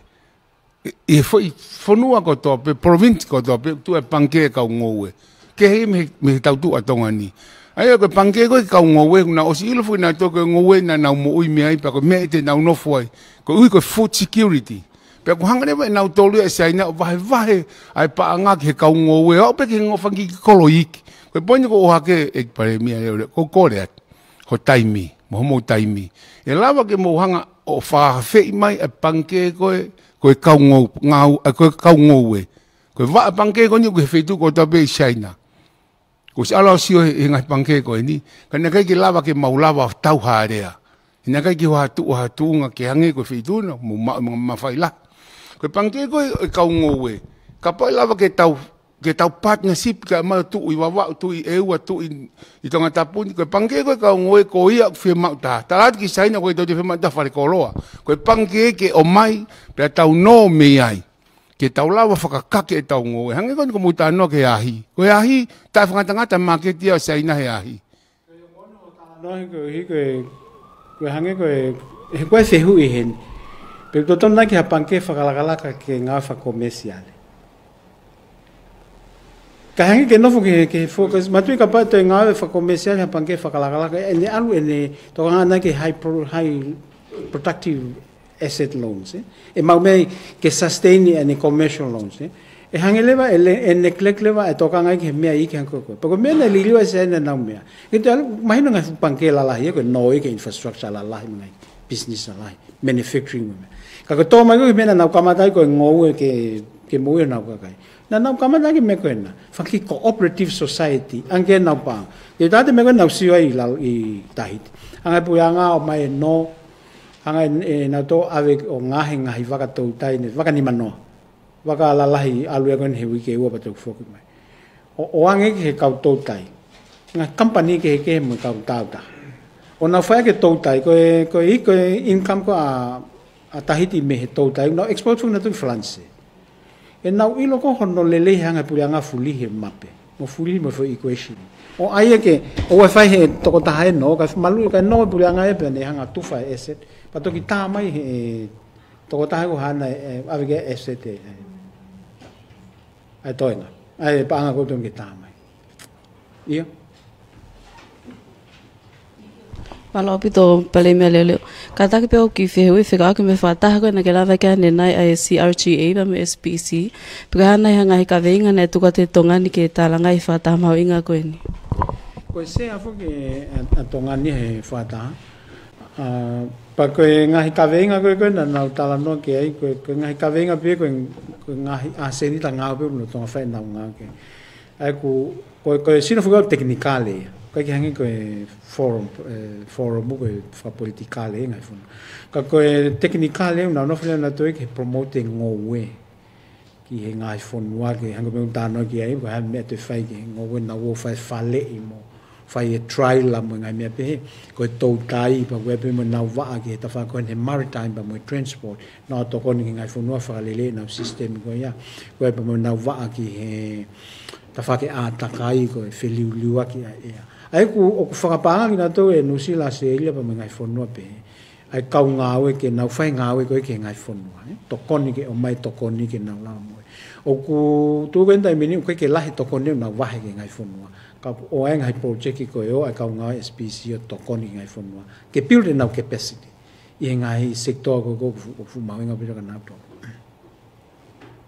ʻI, ʻi he foʻi fonua kotoa pē, province kotoa pē, tuʻu e pangikē kau ngoue. Kehe mei he, mei he tautuʻa Tonga ni. ʻA ia ko e pangikē ko ē kau ngoue, naʻe ʻosi ʻilo foki naʻe tō ko e ngoue naʻa nau moʻui mei ai pea ko e meʻa te nau nofo ai. Ko e ui ko e food security. Pea ʻoku hanga leva ʻe nautolu ia ʻe Siaina ʻo vahevahe ʻa e paʻanga ki he kau ngoue. ʻO pē ki he ngofangiki kolo iiki. Ko e poini ko ʻohake ʻEiki Palēmia Leoleo, ko e kole atu. Ho taimi, mo homou taimi. ʻE lava ke mou hanga ʻo fakafeʻi mai e pangikē ko ē, ko e kau ngou-, ngau-, eh, ko e kau ngoue. Ko e vaʻa pangikē ko eni ʻoku ʻi he feituʻu kotoa pē ʻi Siaina. Kuo ʻosi ʻalu ʻo sio he, he ngaahi pangikē ko eni. Ka naʻe ʻikai ke lava ke mau lava tau hālea. Naʻe ʻikai ke ʻi ai ha tuʻu, ha tuʻunga ke hangē ko e feituʻu na, mo ma-, ma-, mafai lahi. Ko e pangikē ko ē kau ngoue. Kapau ʻe lava ke tau ke tau partnership kae ʻomai ʻo tuʻu ʻi Vavaʻu, tuʻu ʻi ʻEua, tuʻu ʻi, ʻi Tongatapu ni. Ko e pangikē ko ē kau ngoue ko ia ʻoku fiemaʻu taha. Tala atu ki Siaina ko e tau te fiemaʻu taha fale koloa. Ko e pangikē ke ʻomai, pea tau nō mei ai. Ke tau lava fakakake ʻetau ngoue. Hangē ko eni ko mou talanoa ki he ahi. Ko e ahi, taʻefakangatangata māketi ia ʻo Siaina he ahi. Noa he ko e, ko e, ko e hangē ko e, he ko e fehuʻi heni. Pe totonu naʻa ke ha pangikē fakalakalaka ke ngāue fakakomesiale. Ka hangē ke nofo ke, ke focus, mātuʻaki kapau ʻe toe ngāue fakakomesiale ha pangikē fakalakalaka, ʻene ʻalu ʻene tokanga naʻa ke high pro-, high productive asset loans, eh? ʻE maʻu mei ai ke sustain ʻene commercial loans, eh? ʻE hangē leva, ʻe le-, ʻe neglect leva, ʻe tokanga ki he meʻa iiki hangē ko ē. Pea ko e meʻa naʻe liliu ai Siaina ʻenau meʻa. Ke te ʻalu, mahino ngaahi fuʻu pangikē lalahi, ko e noʻo ia ki he infrastructure lalahi, mo e ngaahi business lalahi, manufacturing mo e meʻa. Ka ko e tō mai ko ē meʻa naʻa nau kamata ai ko e ngoue ke, ke moʻui honau kakai. Naʻa nau kamata ki he meʻa ko ena. Faki cooperative society, ʻange ke nau pā. Ke tate meʻa ko ē naʻa nau sio ai ʻi lalo ʻi Tahiti. ʻAnge puleʻanga ʻo ʻomai e nō, ʻange ʻe, ʻe nautolu ʻave ʻo ngaohi e ngaahi vaka toutai ni, vaka nimanoa. Vaka lalahi ʻalu ia ko eni he uike ʻe ua pea toki foki mai. ʻO, ʻo ʻange ki he kau toutai. Ngaahi company kehekehe mo e kau tauta. ʻO nau fai ʻaki e toutai, ko e, ko e, ko e income ko ē ʻa, ʻa Tahiti mei he toutai, nau export foki nautolu ki Falanise. ʻE nau ʻilo ko ē hono lelei he anga e puleʻanga fulihi e mape. Mo fulihi mo e foʻi equation. ʻO ʻai ia ke, ʻoua ʻe fai he tokotaha ʻe nō, kae maluʻi kae nō e puleʻanga ia pea ne hanga ʻo tufa e asset. Pea toki tā mai he, e, tokotaha ko ē hana e, e, ʻave ki ai e asset e, e, ʻa e toenga. ʻA e paʻanga ko ē tonu ke tā mai. ʻIo. Mālō ʻaupito Palēmia Leoleo. Kātaki pē ʻo kiʻi fehuʻi fekauʻaki mo e fakataha ko ē naʻa ke lave ki ai ʻanenai ʻa e C R G A pea mo e S P C. Pe ko e hā nai ha ngaahi kaveinga naʻe tuku atu ʻe Tonga ni ke talangaʻi e fakataha mahuʻinga ko eni. Ko e sea foki ʻa, ʻa Tonga ni he fakataha. ʻA, pea ko e ngaahi kaveinga ko ē ko ē naʻa nau talanoa ki ai, ko e, ko e ngaahi kaveinga pē ko e, ko e ngaahi ʻasenita ngāue pē ʻoku nau Tonga fai ʻenau ngāue ki ai. ʻA ia ko, ko, ko e sino foki ʻo e tekinikale ia. ʻIkai ke hangē ko e forum, e, forum ko e fakapolitikale ia ngaahi fonua. Ka ko e tekinikale ia, nau nofo leva nautolu ke promote e ngoue ki he ngaahi fonua ke hangē ko e meʻa ʻoku talanoa ki ai, ko e hā e meʻa te fai ki he ngoue, nau ō fai faleʻi mo fai e trailer mo e ngaahi meʻa pehē, ko e toutai pea ko e pē mo ʻenau vaʻa ki he tafaʻaki ko eni he maritime pea mo e transport, nau tokoni ki he ngaahi fonua fakaleleiʻi ʻenau system ko ia, ko e pē mo ʻenau vaʻa ki he tafaʻaki ʻātakai ko e feliuliuaki ʻa e ʻea. ʻA ia ʻoku, ʻoku fakapaʻanga kinautolu ʻe Nuʻusila, ʻAositelēlia pea mo e ngaahi fonua pehē, ʻa e kau ngāue ke nau fai ngāue ko ē ki he ngaahi fonua, ē? Tokoni ke ʻomai tokoni ke nau lava mo ia. ʻOku tuʻu ko ē he taimi ni ʻoku ʻikai ke lahi e tokoni ʻoku nau vahe ki he ngaahi fonua. Ka ʻoku ʻi ai e ngaahi project ko ē ʻa e kau ngāue S P C ʻo tokoni ki he ngaahi fonua ke build ʻenau capacity ʻi he ngaahi sector ko ē ʻoku fuʻu, ʻoku fuʻu mahuʻinga pē kia kinautolu.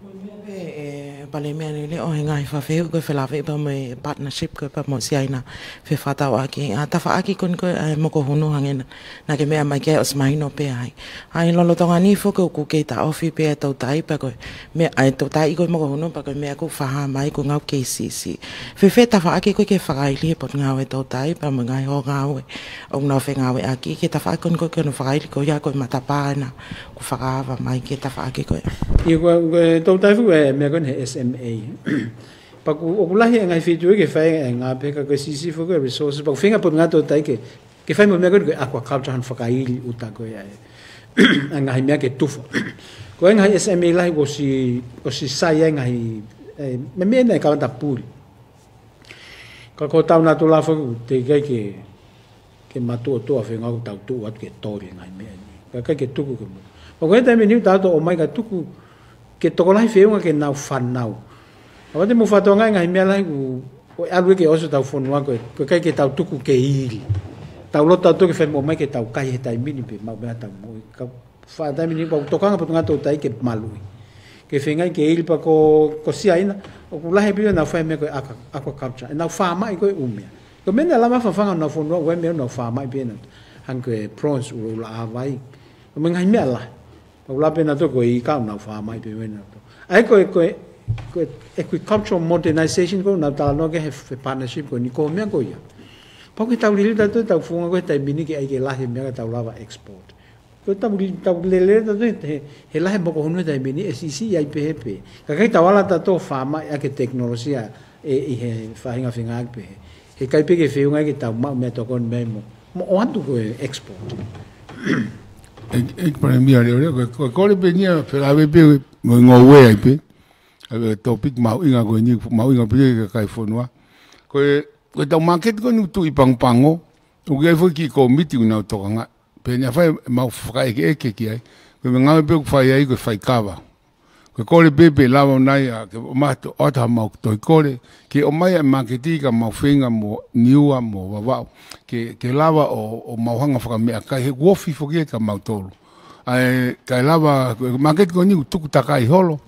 Ko e meʻa pē, ē, Palēmia Leʻoleʻo, he ngaahi fakafehuʻi ko ē felāveʻi pea mo e partnership ko ē pea mo Siaina fefakatauʻaki. ʻA e tafaʻaki ko eni ko ē ʻa e mokohunu hangē naʻa, naʻa ke meʻa mai ki ai ʻosi mahino pē ai. ʻA ia lolotonga ni foki ʻoku kei taʻofi pē ʻa e toutai pea ko e meʻa, ʻa e toutai ko ē mokohunu pea ko e meʻa ʻoku fakahā mai ko e ngāue kei siʻisiʻi. Fēfē tafaʻaki ko ē ke fakaili he Potungāue Toutai pea mo e ngaahi ʻū ngāue ʻoku nau fengāueʻaki, ki he tafaʻaki ko eni ko ē ke nau fakaili ko ia ko e matapā ena ʻoku fakaava mai ki he tafaʻaki ko ē. ʻIo, ko e, ko e toutai foki e meʻa ko eni he S M A. Pea ʻoku, ʻoku lahi e ngaahi feituʻu ke fai e ngāue pehē ka ko e siʻisiʻi foki e resources. Pea ʻoku feinga e Potungāue Toutai ke, ke fai mo e meʻa ko eni ko e aquaculture, hano fakaili ʻuta ko ē ʻa e, ʻa e ngaahi meʻa ke tufa. Ko e ngaahi S M A lahi ʻoku ʻosi, ʻosi sai ai e ngaahi, e, meʻa, meʻa naʻe kamata puli. Ka ko hotau natula foki ʻoku teʻeki ai ke, ke matuʻotuʻa feinga ʻo tau tuʻu atu ke toli e ngaahi meʻa ni. Ka ʻikai ke tuku ke mo. Pea ko e taimi ni ʻoku tau toe ʻomai ka tuku ke tokolahi feʻunga ke nau fanau. ʻOua te mou fakatokangaʻi e ngaahi meʻa lahi ʻoku, ʻoku ʻalu ia ke ʻosi hotau fonua ko ē, ʻoku ʻikai ke tau tuku ke ili. Tau loto atu ke fai mo ʻomai ke tau kai he taimi ni pē maʻu meʻa tau moʻui. Ka fai taimi ni pea ʻoku tokanga Potungāue Toutai ke maluʻi. Ke feinga ke ili pea ko, ko Siaina, ʻoku lahi pē ʻenau fai e meʻa ko e aqua-, aquaculture. ʻEnau faamaʻi ko ē ʻū meʻa. Ko e meʻa naʻe lava fafanga honau fonua, ʻoku ʻi ai e meʻa ʻoku nau faamaʻi pē ʻenau. Hangē ko e prawns, ʻuluʻula ʻāvai. Ko e meʻa ngaahi meʻa lahi. Pea ʻoku lava pē ʻenautolu ko e ika ʻoku nau faamaʻi pē ʻenautolu. ʻA ia ko e, ko e, ko e agricultural modernization ko ē ʻoku nau talanoa ki ai he, he partnership ko eni ko e meʻa ko ia. Pea ʻoku tau liliu tautolu ʻetau founga ko ē he taimi ni ke ʻai ke lahi e meʻa ka tau lava export. Ko ʻetau li-, tau lele tautolu he, he lahi e mokohunu he taimi ni ʻe siʻisiʻi ai pē he pē. Ka ʻikai ke tau ala tautolu ʻo faamaʻi ʻaki e tekinolosia ʻe, ʻi he faʻahinga feinga pē he. He ʻikai pē ke feʻunga ke tau maʻu meʻatokoni mai mo, mo ʻoatu ko e export. ʻEiki, ʻEiki Palēmia Leʻoleʻo, ko e, ko e kole pē eni ia felāveʻi pē mo e ngoue ai pē. ʻA e topic mahuʻinga ko eni, mahuʻinga pē ki he kakai e fonua. Ko e, ko ʻetau māketi ko eni ʻoku tuʻu ʻi Pagopago, ʻoku ʻi ai foki e kiʻi kōmiti ʻoku nau tokangaʻi. Pea naʻe fai ʻemau fakaʻekeʻeke ki ai. Ko e meʻangāue pē ʻoku fai ai ko e faikava. Ko e kole pē pe lava ʻo nai ʻa ke ʻomai atu, ʻoatu haʻamau tohi kole ke ʻomai ʻa e māketi kia mau feinga mo Niua mo Vavaʻu. Ke, ke lava ʻo, ʻo mau hanga ʻo fakameʻakai he ʻoku ofi foki ia kia mautolu. ʻA ia, kae lava, ko e māketi ko eni ʻoku tuku takai holo.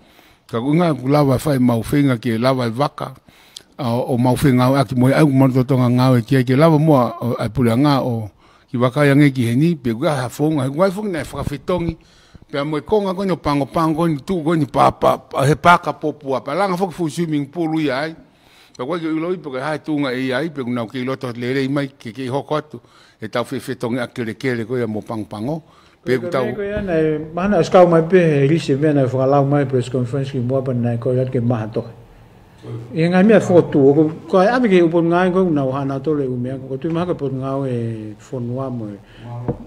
Ka ʻoku ʻi ai e ʻuhinga ʻoku lava ʻo fai ʻemau feinga ke lava e vaka. ʻA, ʻo mau fengāueʻaki mo ia ʻoku mau lolotonga ngāue ki ai ke lava muʻa ʻo, ʻa e puleʻanga ʻo kiʻi vakai ange ki heni, pe ʻoku ʻi ai ha founga, he ʻoku ʻi ai foki naʻe fakafetongi pea mo e konga ko eni ʻo Pagopago ko eni, tuʻu ko eni papa, pa, he paka Popua, pea langa foki e fuʻu swimming pool ia ai. Pea ʻoku ʻikai ke u ʻiloʻi pe ko e hā e tuʻunga ʻe ʻi ai, pe ʻoku nau kei loto lelei mai ke, ke hoko atu ʻetau fefetongi ʻa e kelekele ko ia mo Pagopago. Pe ʻoku tau. Ko ia naʻe, mahalo naʻe ʻosi kau mai pē he lisi e meʻa naʻe fakalau mai he press conference kimuʻa pea naʻe kole atu ke maʻu ha tohi. ʻI he ngaahi meʻa fokotuʻu, ʻoku, ko e ʻave ki he ʻū potungāue ko ē ʻoku nau hanga ʻo tolo e ʻū meʻa, ʻoku ou tui mahalo ko e Potungāue Fonua mo e,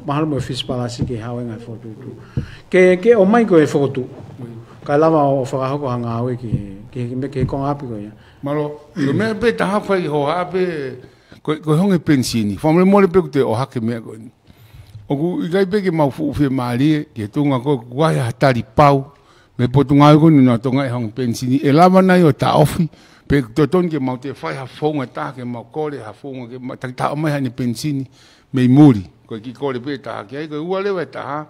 mahalo mo e Fisipalasi ke haʻu e ngaahi fokotuʻutuʻu. Ke, ke ʻomai ko e fokotuʻu. Kae lava ʻo fakahoko ha ngāue ki he, ki he, ki he konga ʻapi ko ia. Mālō, ko e meʻa pē taha fai hohaʻa pē, ko, ko e honge penisini. Fakamolemole pē ʻoku te ʻohake e meʻa ko eni. ʻOku ʻikai pē ke mau fuʻu fiemālie ki he tuʻunga ko ē ʻoku ʻi ai ha tali pau mei he potungāue ko eni ʻoku nau tokangaʻi e honge penisini. ʻE lava nai ʻo taʻofi, pe ʻoku totonu ke mau toe fai ha founga ʻe taha ke mau kole ha founga ke ma-, taki taha ʻomai haʻane penisini mei muli. Ko e kiʻi kole pē ʻe taha ki ai, ko e ua leva ʻe taha.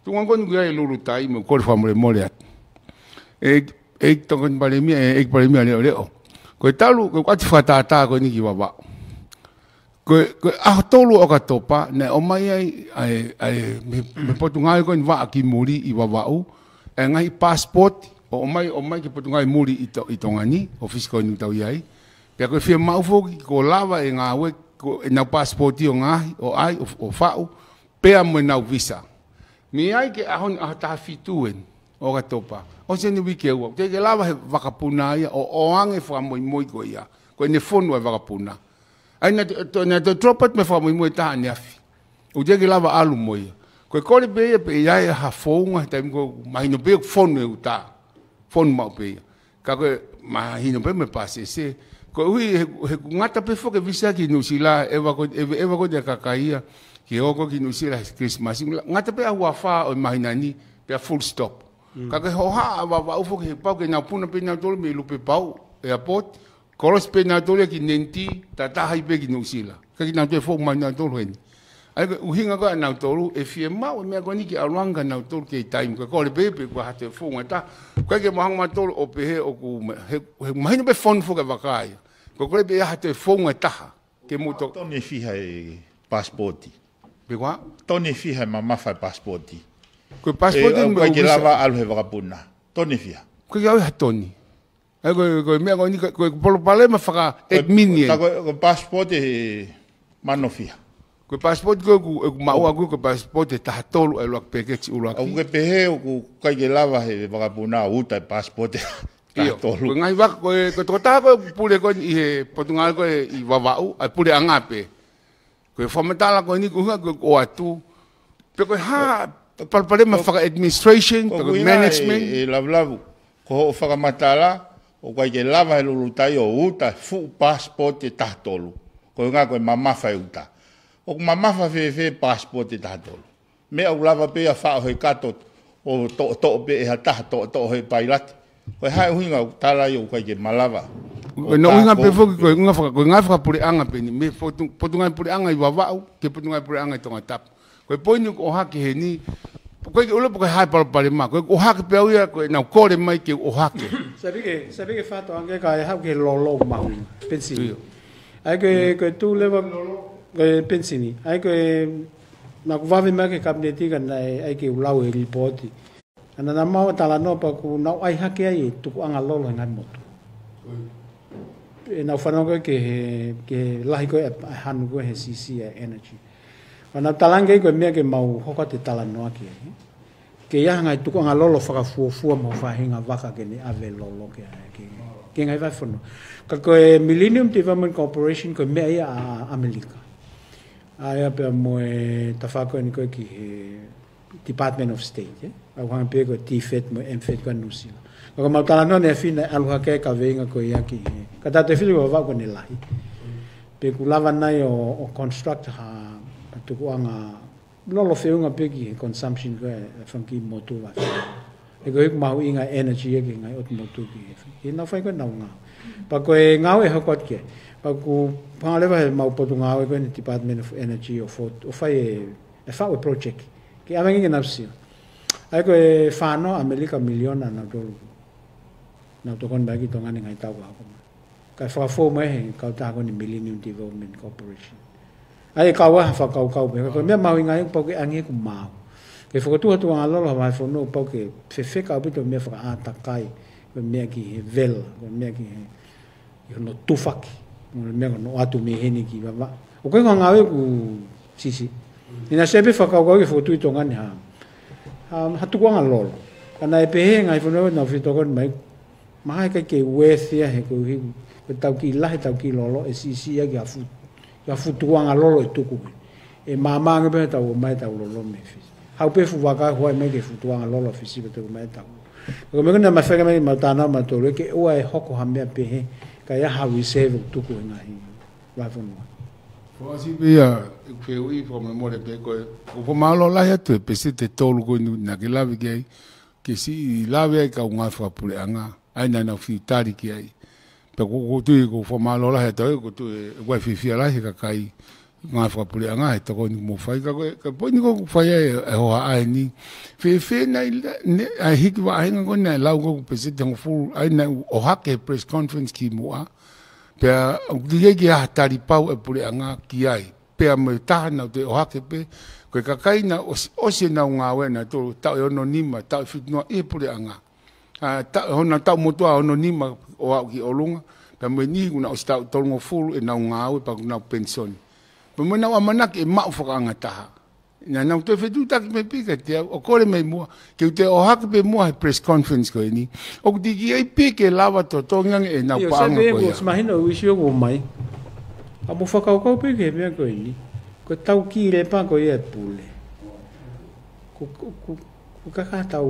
Tuʻunga ko eni ʻoku ʻi ai e lulutai mo e kole fakamolemole atu. ʻE, ʻEiki Tokoni Palēmia, ʻe, ʻEiki Palēmia Leʻoleʻo. Ko e talu, ko e ʻoatu e fakatātā ko eni ki Vavaʻu. Ko e, ko e ʻaho tolu ʻo ʻOkatopa, naʻe ʻomai ai, ʻa e, ʻa e, mei, mei he potungāue ko eni vaʻa ki muli ʻi Vavaʻu, ʻa e ngaahi passport, ʻo ʻomai, ʻomai ki he potungāue muli ʻi To-, ʻi Tonga ni, ʻōfisi ko eni ʻoku tau ʻi ai. Pea ko e fiemaʻu foki, kuo lava e ngāue, ko ʻenau passport ʻo ngaohi, ʻo ʻai, ʻo, ʻo faʻu, pea mo ʻenau visa. Mei ai ki he ʻaho ni, ʻaho taha fitu eni ʻo ʻOkatopa. ʻOsi eni e uike ʻe ua. Teʻeki ke lava he vakapuna ia, ʻo, ʻoange e fakamoimoi ko ia. Ko ʻene fonu ʻa e vakapuna. ʻA ia naʻe to-, to-, naʻe toe drop atu mei he fakamoimoi ʻe taha ʻaneafi. ʻOku teʻeki ke lava ʻalu mo ia. Ko e kole pē ia pe ʻe ʻi ai ha founga he taimi ko ē ʻoku mahino pē ʻoku fonu e uta. Fonu maʻu pē ia. Ka ko e mahino pē mo e pāsese. Koeʻuhi he, he ʻoku ngata pē foki e visa ki Nuʻusila, ʻeva ko, ʻeva, ʻeva ko e kakai ia ke ō ko ē ki Nuʻusila he Christmas. Ngata pē ʻa e ua fā ʻo e māhina ni, pea full stop. Ka ko e hohaʻa ʻa Vavaʻu foki he pau ke nau puna pē nautolu mei Lupepauʻu airport, kolosi pē nautolu ia ki Nentī, tataha ai pē ki Nuʻusila. Ka ke nau toe foʻu mai nautolu heni. ʻA ia ko e ʻuhinga ko ē ʻanautolu, ʻe fiemaʻu e meʻa ko eni ke ʻalu ange kia nautolu kei taimi, ko e kole pē pe ko ha toe founga taha. ʻOku ʻikai ke mahanga mautolu ʻo pehē ʻoku ma-, he, he mahino pē fonu foki e vaka ia. Ko e kole pē ha toe founga taha. Ke mou to- Tone fiha e pasipoti. Pe ko e hā? Tone fiha e mamafa e pasipoti. Ko e pasipoti ʻe, ʻoku ʻikai ke lava ʻalu he vakapuna. Tone fiha. ʻOku ʻikai ke ʻi ai ha tone. ʻA ia ko e, ko e meʻa ko eni, ko e, ko e palopalema faka-admin ē. Ko e, ko e pasipoti he mano fiha. Ko e pasipoti ko ē ʻoku, ʻoku maʻu ʻaʻaku ko e pasipoti ʻe taha tolu ʻa e ʻuluaki peketi ʻuluaki. ʻOku ke pehē ʻoku ʻikai ke lava he vakapuna ʻo uta e pasipoti ʻe taha tolu. ʻIo, ko e ngaahi vaka, ko e, ko e tokotaha ko ē ʻoku pule ko eni ʻi he potungāue ko ē ʻi Vavaʻu, ʻa e puleʻanga pē. Ko e fakamatala ko eni ko e ʻuhinga ko e ʻoatu. Pe ko e hā e palopalema faka-administration, pe ko e management. ʻE, ʻe Lavulavu, ko hoʻo fakamatala, ʻoku ʻikai ke lava he lulutai ʻo uta e fuʻu pasipoti ʻe taha tolu. Ko e ʻuhinga ko e mamafa e uta. ʻOku mamafa fēfē pasipoti ʻe taha tolu? Meʻa ʻoku lava pē ia faʻo he kato ʻo toʻotoʻo pē ʻe ha taha, toʻotoʻo he pailate. Ko e hā e ʻuhinga ʻoku tala ai ʻoku ʻikai ke malava? Ko e ʻuhinga pē foki, ko e ʻuhinga faka-, ko e ngaahi fakapuleʻanga pē eni, mei he potu-, potungāue puleʻanga ʻi Vavaʻu, ki he potungāue puleʻanga ʻi Tongatapu. Ko e poini ʻoku ʻohake heni, ʻoku ʻikai ke ʻilo pe ko e hā e palopalema, ko e ʻohake pē au ia, ko ʻenau kole mai ke ʻohake. Sai pē ke, sai pē ke fakato ange kae haʻu ki he lolo mahuʻinga. Penisini. ʻIo. ʻA ia ko e, ko e tū leva, ko e penisini. ʻA ia ko e, naʻa ku vave mai ki he kapineti ka naʻe ʻai ke u lau e lipooti. ʻA ia naʻa mau talanoa pea ʻoku nau ʻai hake ai e tukuʻanga lolo he ngaahi motu. ʻEnau fanongo ki he, ki he lahi ko ē ʻa e hanu ko ē he siʻisiʻi ʻa e energy. ʻA ia naʻa ku talaange ko e meʻa ke mau hoko atu e talanoa ki ai. Ke ʻi ai ha ngaahi tukuʻanga lolo fakafuofua mo e faʻahinga vaka ke ne ʻave lolo ki ai, ki, ki he ngaahi vahefonua. Ka ko e Millennium Development Corporation ko e meʻa ia ʻa ʻAmelika. ʻA ia pea mo e tafaʻaki ko eni ko ē ki he Department of State, ē? ʻOku hangē pē ko e DFAT mo e MFAT ko ē ʻa Nuʻusila. Ka ko ʻemau talanoa ʻanefē naʻe ʻalu hake e kaveinga ko ia ki he, ka tautefito ko Vavaʻu ko ʻene lahi. Pe ʻoku lava nai ʻo, ʻo construct ha, ha tukuʻanga lolo feʻunga pē ki he consumption ko ē ʻa e fanga kiʻi motu vahefonua. He ko e ʻuhinga mahuʻinga e energy ia ki he ngaahi ʻotu motu ki he, ki heʻenau fai ko ē ʻenau ngāue. Pea ko e ngāue ʻe hoko atu ki ai. Pea ʻoku hanga leva ʻe heʻemau potungāue ko eni Department of Energy ʻo fo-, ʻo fai e, e faʻu e project. Ke ʻave ange ke nau sio. ʻA ia ko e fānau ʻAmelika miliona nautolu. Nau tokoni mai ki Tonga ni ngaahi taʻu ka hoko mai. Kae fakafou mai he kautaha ko eni Millennium Development Corporation. ʻA ia ʻe kau ai ha fakakaukau pē, ka ko e meʻa mahuʻinga ia ʻoku pau ke ʻange ʻoku maau. Ke fokotuʻu ha tukuʻanga lolo ha vahefonua ʻoku pau ke fefeka ʻaupito meʻa fakaʻātakai, ko e meʻa ki he vela, ko e meʻa ki he, ʻi hono tufaki, mo e meʻa ko hono ʻoatu mei heni ki Vavaʻu. ʻOku ʻikai ko ha ngāue ʻoku siʻisiʻi. ʻI he naʻe sai pē fakakaukau ke fokotuʻu ʻi Tonga ni ha, ha, ha tukuʻanga lolo. Ka naʻe pehē ngaahi fonua naʻa nau fetokoni mai, mahalo ʻikai ke worth ia he koeʻuhi ko e tau kiʻi lahi, tau kiʻi lolo, ʻe siʻisiʻi ia ki ha fuʻu, ki ha fuʻu tukuʻanga lolo ʻe tuku. ʻE maama ange pē tau ō mai tau lolo mei Fisi. Haʻu pē fuʻu vaka huaʻi mai ki he fuʻu tukuʻanga lolo Fisi pea tuku mai tau. Ko e meʻa ko ē naʻe mafeka mai mau tānaki mautolu ke ʻoua ʻe hoko ha meʻa pehē, ka ʻi ai ha reserve ʻoku tuku he ngaahi vahefonua. Fakaʻosi pē ia, ʻeku fehuʻi fakamolemole pē ko e, ʻoku fakamālō lahi atu e peseti ʻe tolu ko eni naʻa ke lave ki ai, ke siʻi lave ai kau ngāue fakapuleʻanga, ʻa ia naʻa nau fiu tali ki ai. Pea ʻoku, ʻoku ou tui ʻoku fakamālō lahi atu, ʻoku ou tui ʻoku ʻi ai e fiefia lahi he kakai ngāue fakapuleʻanga he tokoni ʻoku mou fai. Ka ko e, ka ko e poini ko ē ʻoku fai ai e hohaʻa eni. Fēfē nai la-, ne, ʻa e hiki vaʻinga ko ē naʻe lau ko ē ʻe he peseti hongofulu, ʻa ia naʻe ʻohake he press conference kimuʻa. Pea ʻoku teʻeki ai ke ʻi ai ha tali pau ʻa e puleʻanga ki ai. Pea mo e taha naʻa nau toe ʻohake pē, ko e kakai naʻe ʻosi, ʻosi ʻenau ngāue naʻe tolu taʻu ʻe ono nima, taʻu ʻe fitu noa ʻi he puleʻanga. ʻA, ta-, honau taʻu motuʻa ʻe ono nima ʻo aʻu ki ʻolunga, pea mo e niʻihi kuo nau ʻosi taʻu tolungofulu ʻenau ngāue pea kuo nau penisoni. Pea mo ʻenau ʻamanaki ʻe maʻu fakaʻangataha. Naʻa nau toe fetuʻutaki mai pē kiate au, ʻo kole mai muʻa, ke u toe ʻohake pē muʻa he press conference ko eni. ʻOku teʻeki ai pē ke lava totongi ange ʻenau paʻanga ko ia. ʻIo, sai pē ʻoku mahino ʻoku ʻi ai ʻoku ʻomai. Ka mou fakakaukau pē ki he meʻa ko eni. Ko e tau kiʻi lepa ko ia e pule. Ko, ko, ko, ko e kakai tau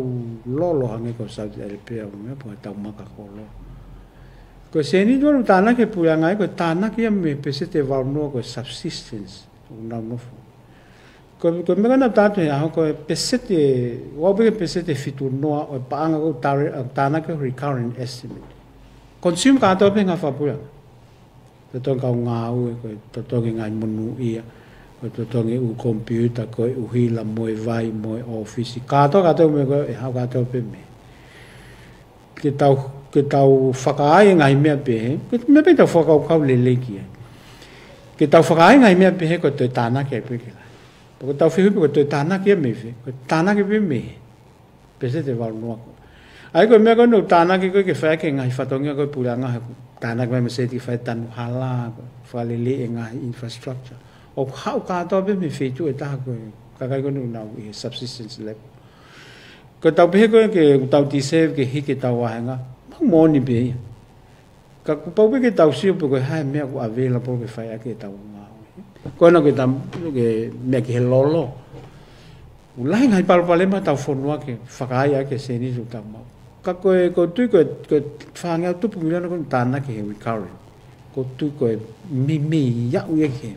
lolo hangē ko Saudi Arabia, ʻo meʻa pē tau maka kolo. Ko e sēniti ʻoku tānaki he puleʻanga ia, ko e tānaki ia mei he peseti ʻe valu noa ko e subsistence ʻoku nau nofo. Ko, ko e meʻa ko ē naʻa tau ʻi he ʻaho ko e peseti, ʻoku pē ko e peseti ʻe fitu noa ʻo e paʻanga ʻoku tāre-, ʻoku tānaki he recurrent estimate. Consume kātoa pē he ngaahi fakapuleʻanga. Totongi kau ngāue, ko e totongi ngaahi monūʻia, ko e totongi ʻū komipiuta, ko e ʻuhila mo e vai, mo e ʻōfisi. Kātoa, kātoa meʻa ko ē, ʻe haʻu kātoa pē mei. Ke tau, ke tau fakaai e ngaahi meʻa pehē, ko e meʻa pē tau fakakaukau lelei ki ai. Ke tau fakaai e ngaahi meʻa pehē ko e toe tānaki ai pē ke la. Ko e tau fehuʻi pē ko e toe tānaki ia mei fē, ko e tānaki pē mei he peseti ʻe valu noa ko ē. ʻA ia ko e meʻa ko ē ʻoku tānaki ko ē ke fai ʻaki e ngaahi fatongia ko ē puleʻanga he ʻoku tānaki mai mo e sēniti ke fai tanu hala, ko e fakalelei e ngaahi infrastructure. ʻOku haʻu kātoa pē mei he feituʻu ʻe taha ko e kakai ko ē ʻoku nau ʻi he subsistence level. Ko e tau pehē ko ē ke tau deserve ke hiki ʻetau vāhenga, moʻoni pē ia. Ka kuo pau pē ke tau sio pe ko e hā e meʻa ʻoku available ke fai ʻaki ʻetau ngāue. Ko ena ke tam-, ke meʻa ki he lolo. ʻOku lahi e ngaahi palopalema ʻetau fonua ke fakaai ʻaki e sēniti ʻoku tau maʻu. Ka ko e, ʻoku ou tui ko e, ko e fāngeau tupu miliona ko ē ʻoku tānaki he recurrent. ʻOku ou tui ko e meimei aʻu ia ki he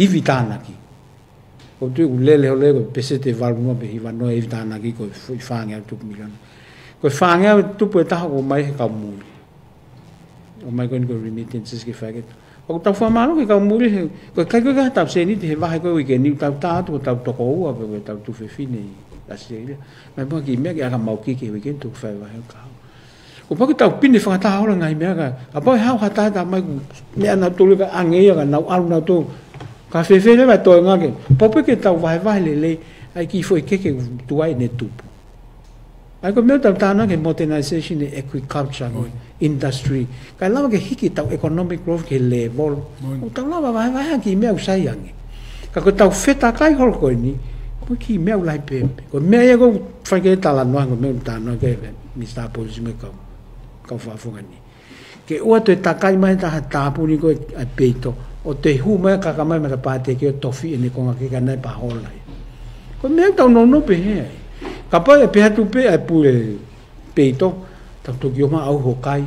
ivi tānaki. ʻOku ou tui ʻoku lele holo ia ko e peseti ʻe valu noa pe hiva noa e ivi tānaki ko e fo-, fāngeau tupu miliona. Ko e fāngeau tupu ʻe taha ʻoku ʻomai he kau muli. ʻOmai ko eni ko e remittances ke fai ke. ʻOku tau fakamālō ki he kau muli he, ko e ʻikai ko e ʻikai ke tau sēniti he vahe ko ē uike ni, tau tā atu ko ʻetau tokoua pe ko ʻetau tuofefine ʻi ʻAositelēlia. Mai pua ki meʻa ke ʻaka mau ki he uike ni tuku fai vahe ka. ʻOku pau ke tau pine fakataha holo e ngaahi meʻa ka, kapau ʻe haʻu ha taha mai ʻoku meʻa nautolu ka ʻange ia ka nau ʻalu nautolu. Ka fēfē leva e toenga ke, pau pē ke tau vahevahe lelei, ʻa e kiʻi foʻi keke ʻoku tuai ʻene tupu. ʻA ia ko e meʻa ʻoku tau tānaki he modernization ʻo e agriculture, ʻoi, industry. Kae lava ke hiki ʻetau economic growth ki he level. ʻOi. ʻOku tau lava vahevahe ha kiʻi meʻa ʻoku sai ange. Ka ko ʻetau fetakai holo ko eni, ko e kiʻi meʻa ʻoku lahi pē. Ko e meʻa ia ʻoku fai ki ai e talanoa, ko e meʻa ʻoku talanoa ki ai e Minisitā Polisi mo e kau, kau fakafofonga ni. Ke ʻoua toe takai mai ha taha tāpuni ko ē ʻa e peito, ʻo toe hū mai e kaka mai matapā teke ʻo tofi ʻene konga keke ʻana ʻi Pahola ia. Ko e meʻa ʻoku tau nounou pehē ai. Kapau ʻe pehē atu pē ʻa e pule peito, tau toki ō mai ʻo ʻauha e kai,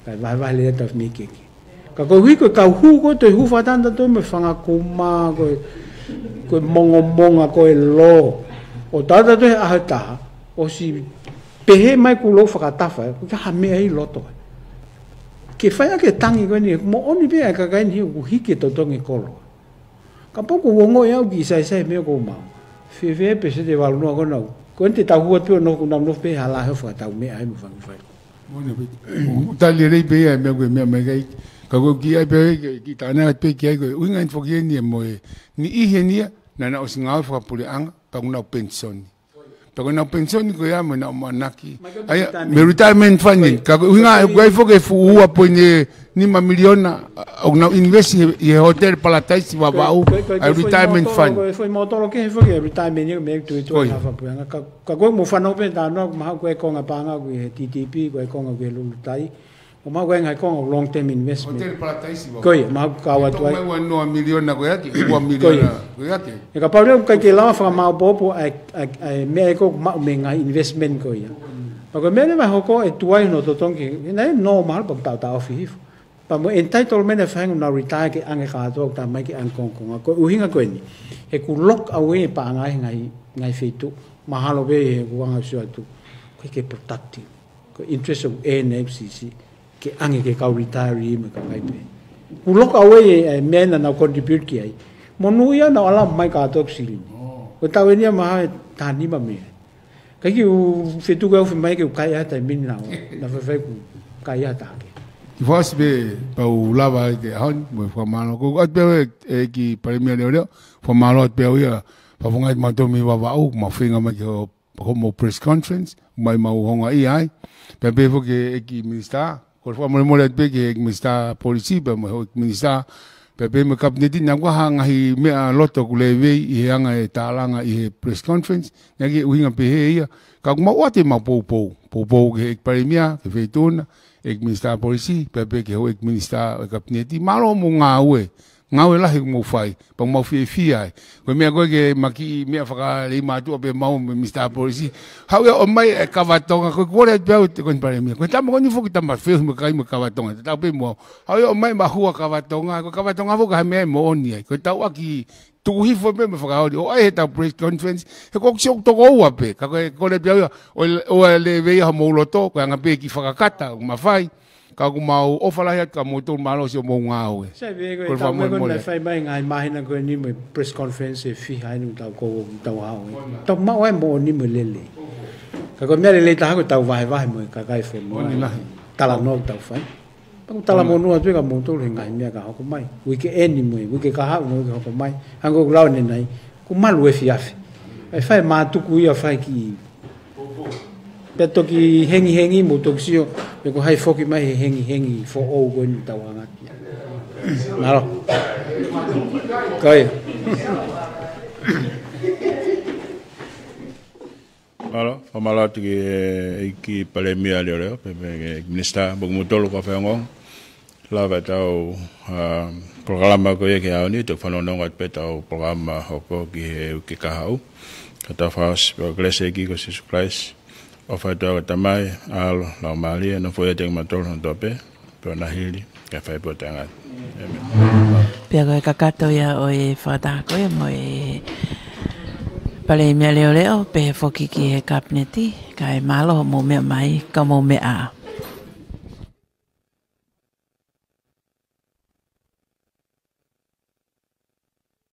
kae vahevahe lelei ʻetau mei keke. Ka koeʻuhi ko e kau hū ko ē, toe hū fakataha atu mo e fanga kuma, ko e, ko e mongomonga, ko e lō. ʻO tau ō atu he ʻaho ʻe taha, ʻosi pehē mai kuo lō fakatafa, ʻoku ʻikai ha meʻa ʻi loto. Ke fai ʻaki e tangi ko eni, moʻoni pē ʻa e kakai ni ʻoku hiki e totongi kolo. Kapau ʻoku ou ongoʻi au kiʻi saisai meʻa ʻoku ou maʻu. Fēfē e peseti ʻe valu noa ko ena. Ko eni te tau hū atu pē ʻo nofo, nau nofo pē ha lahi ʻo fakatau meʻa ai mo fanga fai. Moʻoni pē. ʻOku tali lelei pē ia e meʻa ko e meʻa mai kai. Ka ko e kiʻi ʻai pē, kiʻi tānaki pē ki ai ko e ʻuhinga eni foki eni ʻe mo e niʻihi eni ia naʻa nau ʻosi ngāue fakapuleʻanga, pea kuo nau penisoni. Pea ko ʻenau penisoni ko ia mo ʻenau ʻamanaki. Mai ko e ʻai ia, retirement. Mei he retirement fund. Ko e, ka ko e ʻuhinga ko e, ʻoku ʻi ai foki e fuʻu ua poini nima miliona, ʻa, ʻoku nau invest ʻi he, ʻi he Hotel Paradise Vavaʻu, ko e, ko e, ʻa e ko e foʻi retirement mōtolo, fund. Ko e foʻi mōtolo kehe foki e retirement ia, meʻa ʻoku tuitui. Ko ia. ʻA e fakapuleʻanga. Ka, ka ko e mo fanau pē tānaki, mahalo ko e konga paʻanga ʻoku ʻi he T T P, ko e konga ʻoku ʻi he Lulutai. ʻO mahalo ko e ngaahi konga ʻo long term investment. Hotel Paradise Vavaʻu. Ko ia, mahalo ʻoku kau atu ai. Toʻo mai ua noa miliona ko ia ke, ua miliona ko ia ke. Ko ia. ʻE kapau leva ʻoku ʻikai ke lava fakamaopoopo ʻa e, ʻa e, ʻa e meʻa ia ʻoku maʻu mei he ngaahi investment ko ia. Pea ko e meʻa leva ʻe hoko ʻe tuai hono totongi, ʻe nai nō mahalo pea ʻoku taʻotaʻofi hifo. Pea mo e entitlement ʻa e faʻahinga ʻoku nau retire ke ʻange kātoa ʻoku tā mai ke ʻange kongokonga. Ko e ʻuhinga ko eni. He ʻoku lock away e paʻanga he ngaahi, ngaahi feituʻu. Mahalo pē he ʻoku anga sio atu. ʻOku ʻikai ke productive. Ko e interest ʻoku earn ʻe he F C C ke ʻange ki he kau retiree mo e kakai pē. ʻOku lock away e, e meʻa naʻa nau contribute ki ai. Monūʻia naʻa nau ʻalu mai kātoa ʻoku silini. Ko e taʻu eni ia mahalo ʻe taha nima mei ai. Kae kiʻi u fetuku au fe mai ke u kai ʻa e taimi ni naʻa, naʻa faifai ʻoku kai ʻa e taha kehe. Kiʻi fakaʻosi pē pea u lava ai ke ʻaho ni, mo e fakamālō. Ko atu pē ʻe, ʻEiki Palēmia Leʻoleʻo, fakamālō atu pē au ia, fakafofonga atu mautolu mei Vavaʻu, mau feinga mai ke ho hoʻomou press conference, mai mau houngaʻia ai. Pea pehē foki ki he ʻEiki Minisitā, ko e fakamolemole atu pē ki he ʻEiki Minisitā Polisi, pea mo e ʻEiki Minisitā, pea pehē mo e Kapineti, naʻa ʻoku ʻi ai ha ngaahi meʻa loto ʻoku levei ʻi he anga e tālanga ʻi he press conference, naʻe ʻikai ke ʻuhinga pehē ia. Ka ʻoku mau ʻoatu ʻemau poupou, poupou ki he ʻEiki Palēmia, ki he Feituʻu na, ʻEiki Minisitā Polisi, pea pehē ki he ʻEiki Minisitā ʻo e Kapineti, mālō hoʻomou ngāue, Ngāue lahi ʻoku mou fai, pea ʻoku mau fiefia ai. Ko e meʻa ko ē ke maki meʻa fakaleimātuʻa pē mau mo Mr Polisi. Haʻu ia ʻo ʻomai e kava Tonga, ko e kole atu pē au ʻe he Konifelenisi Palēmia. Ko e tama ko eni foki tama feohi mo e kakai mo e kava Tonga. Tatau pē mo au. Haʻu ia ʻo ʻomai e mahua kava Tonga, ko e kava Tonga foki ko e hā e meʻa ʻe moʻoni ai. Ko e tau ʻaki tuku hifo pē mo e fakaoli. ʻO ʻai he tau press conference, he ko e kiʻi ʻoku toko ua pē. Ka ko e kole atu pē au ia, ʻo, ʻo levei ia homou loto, ko e anga pē e kiʻi fakakata ʻoku mafai. Ka ʻoku mau ʻofa lahi atu kia moutolu, mālō siʻomou ngāue. Sai pē ko e Kole tau meʻa ko eni fakamolemole. Naʻe fai mai ngaahi māhina ko eni mo e press conference ʻe fiha eni ʻoku tau kou ʻoku tau haʻu ai. Tau maʻu ai e moʻoni mo e lelei. Ka ko e meʻa lelei taha ko e tau vahevahe mo e kakai fonua. Moʻoni lahi. Talanoa ʻoku tau fai. Pea ʻoku talamonū atu kia moutolu he ngaahi meʻa ka hoko mai. Uike eni mo e uike kahaʻu mo e uike hoko mai. Hangē ko ʻeku lau ʻanenai, ʻoku malu efiafi. ʻE fai mātuku ia fai ki Pea toki hengihengi, mou toki sio pe ko hai foki mai he hengihengi foʻou ko eni ʻoku tau anga ki ai. Mālō. Ko ia. Mālō, fakamālō atu ki he ʻEiki Palēmia Leoleo, pea mo e Minisitā, mo kimoutolu kau faiongoongo. Lava ʻetau, ʻa, polokalama ko ia ki he ʻaho ni, ʻetau fanongonongo atu pē ʻetau polokalama hoko ki he uike kahaʻu. Ka tau fakaʻosi pē ʻi he kelesi ʻa e ʻEiki ko Sīsū Kalaisi, ʻofa atu ʻa e Tamai, ʻAlo, Laumālie, nofoʻia ʻiate kimautolu hono kotoa pē, pea ʻo nahili, kae fai pē ʻo taʻengata. ʻĒmeni. Pea ko e kakato ia ʻo e fakataha ko ia mo e Palēmia Leoleo, pehē foki ki he Kapineti, kae mālō hoʻomou meʻa mai, ka mou meʻa.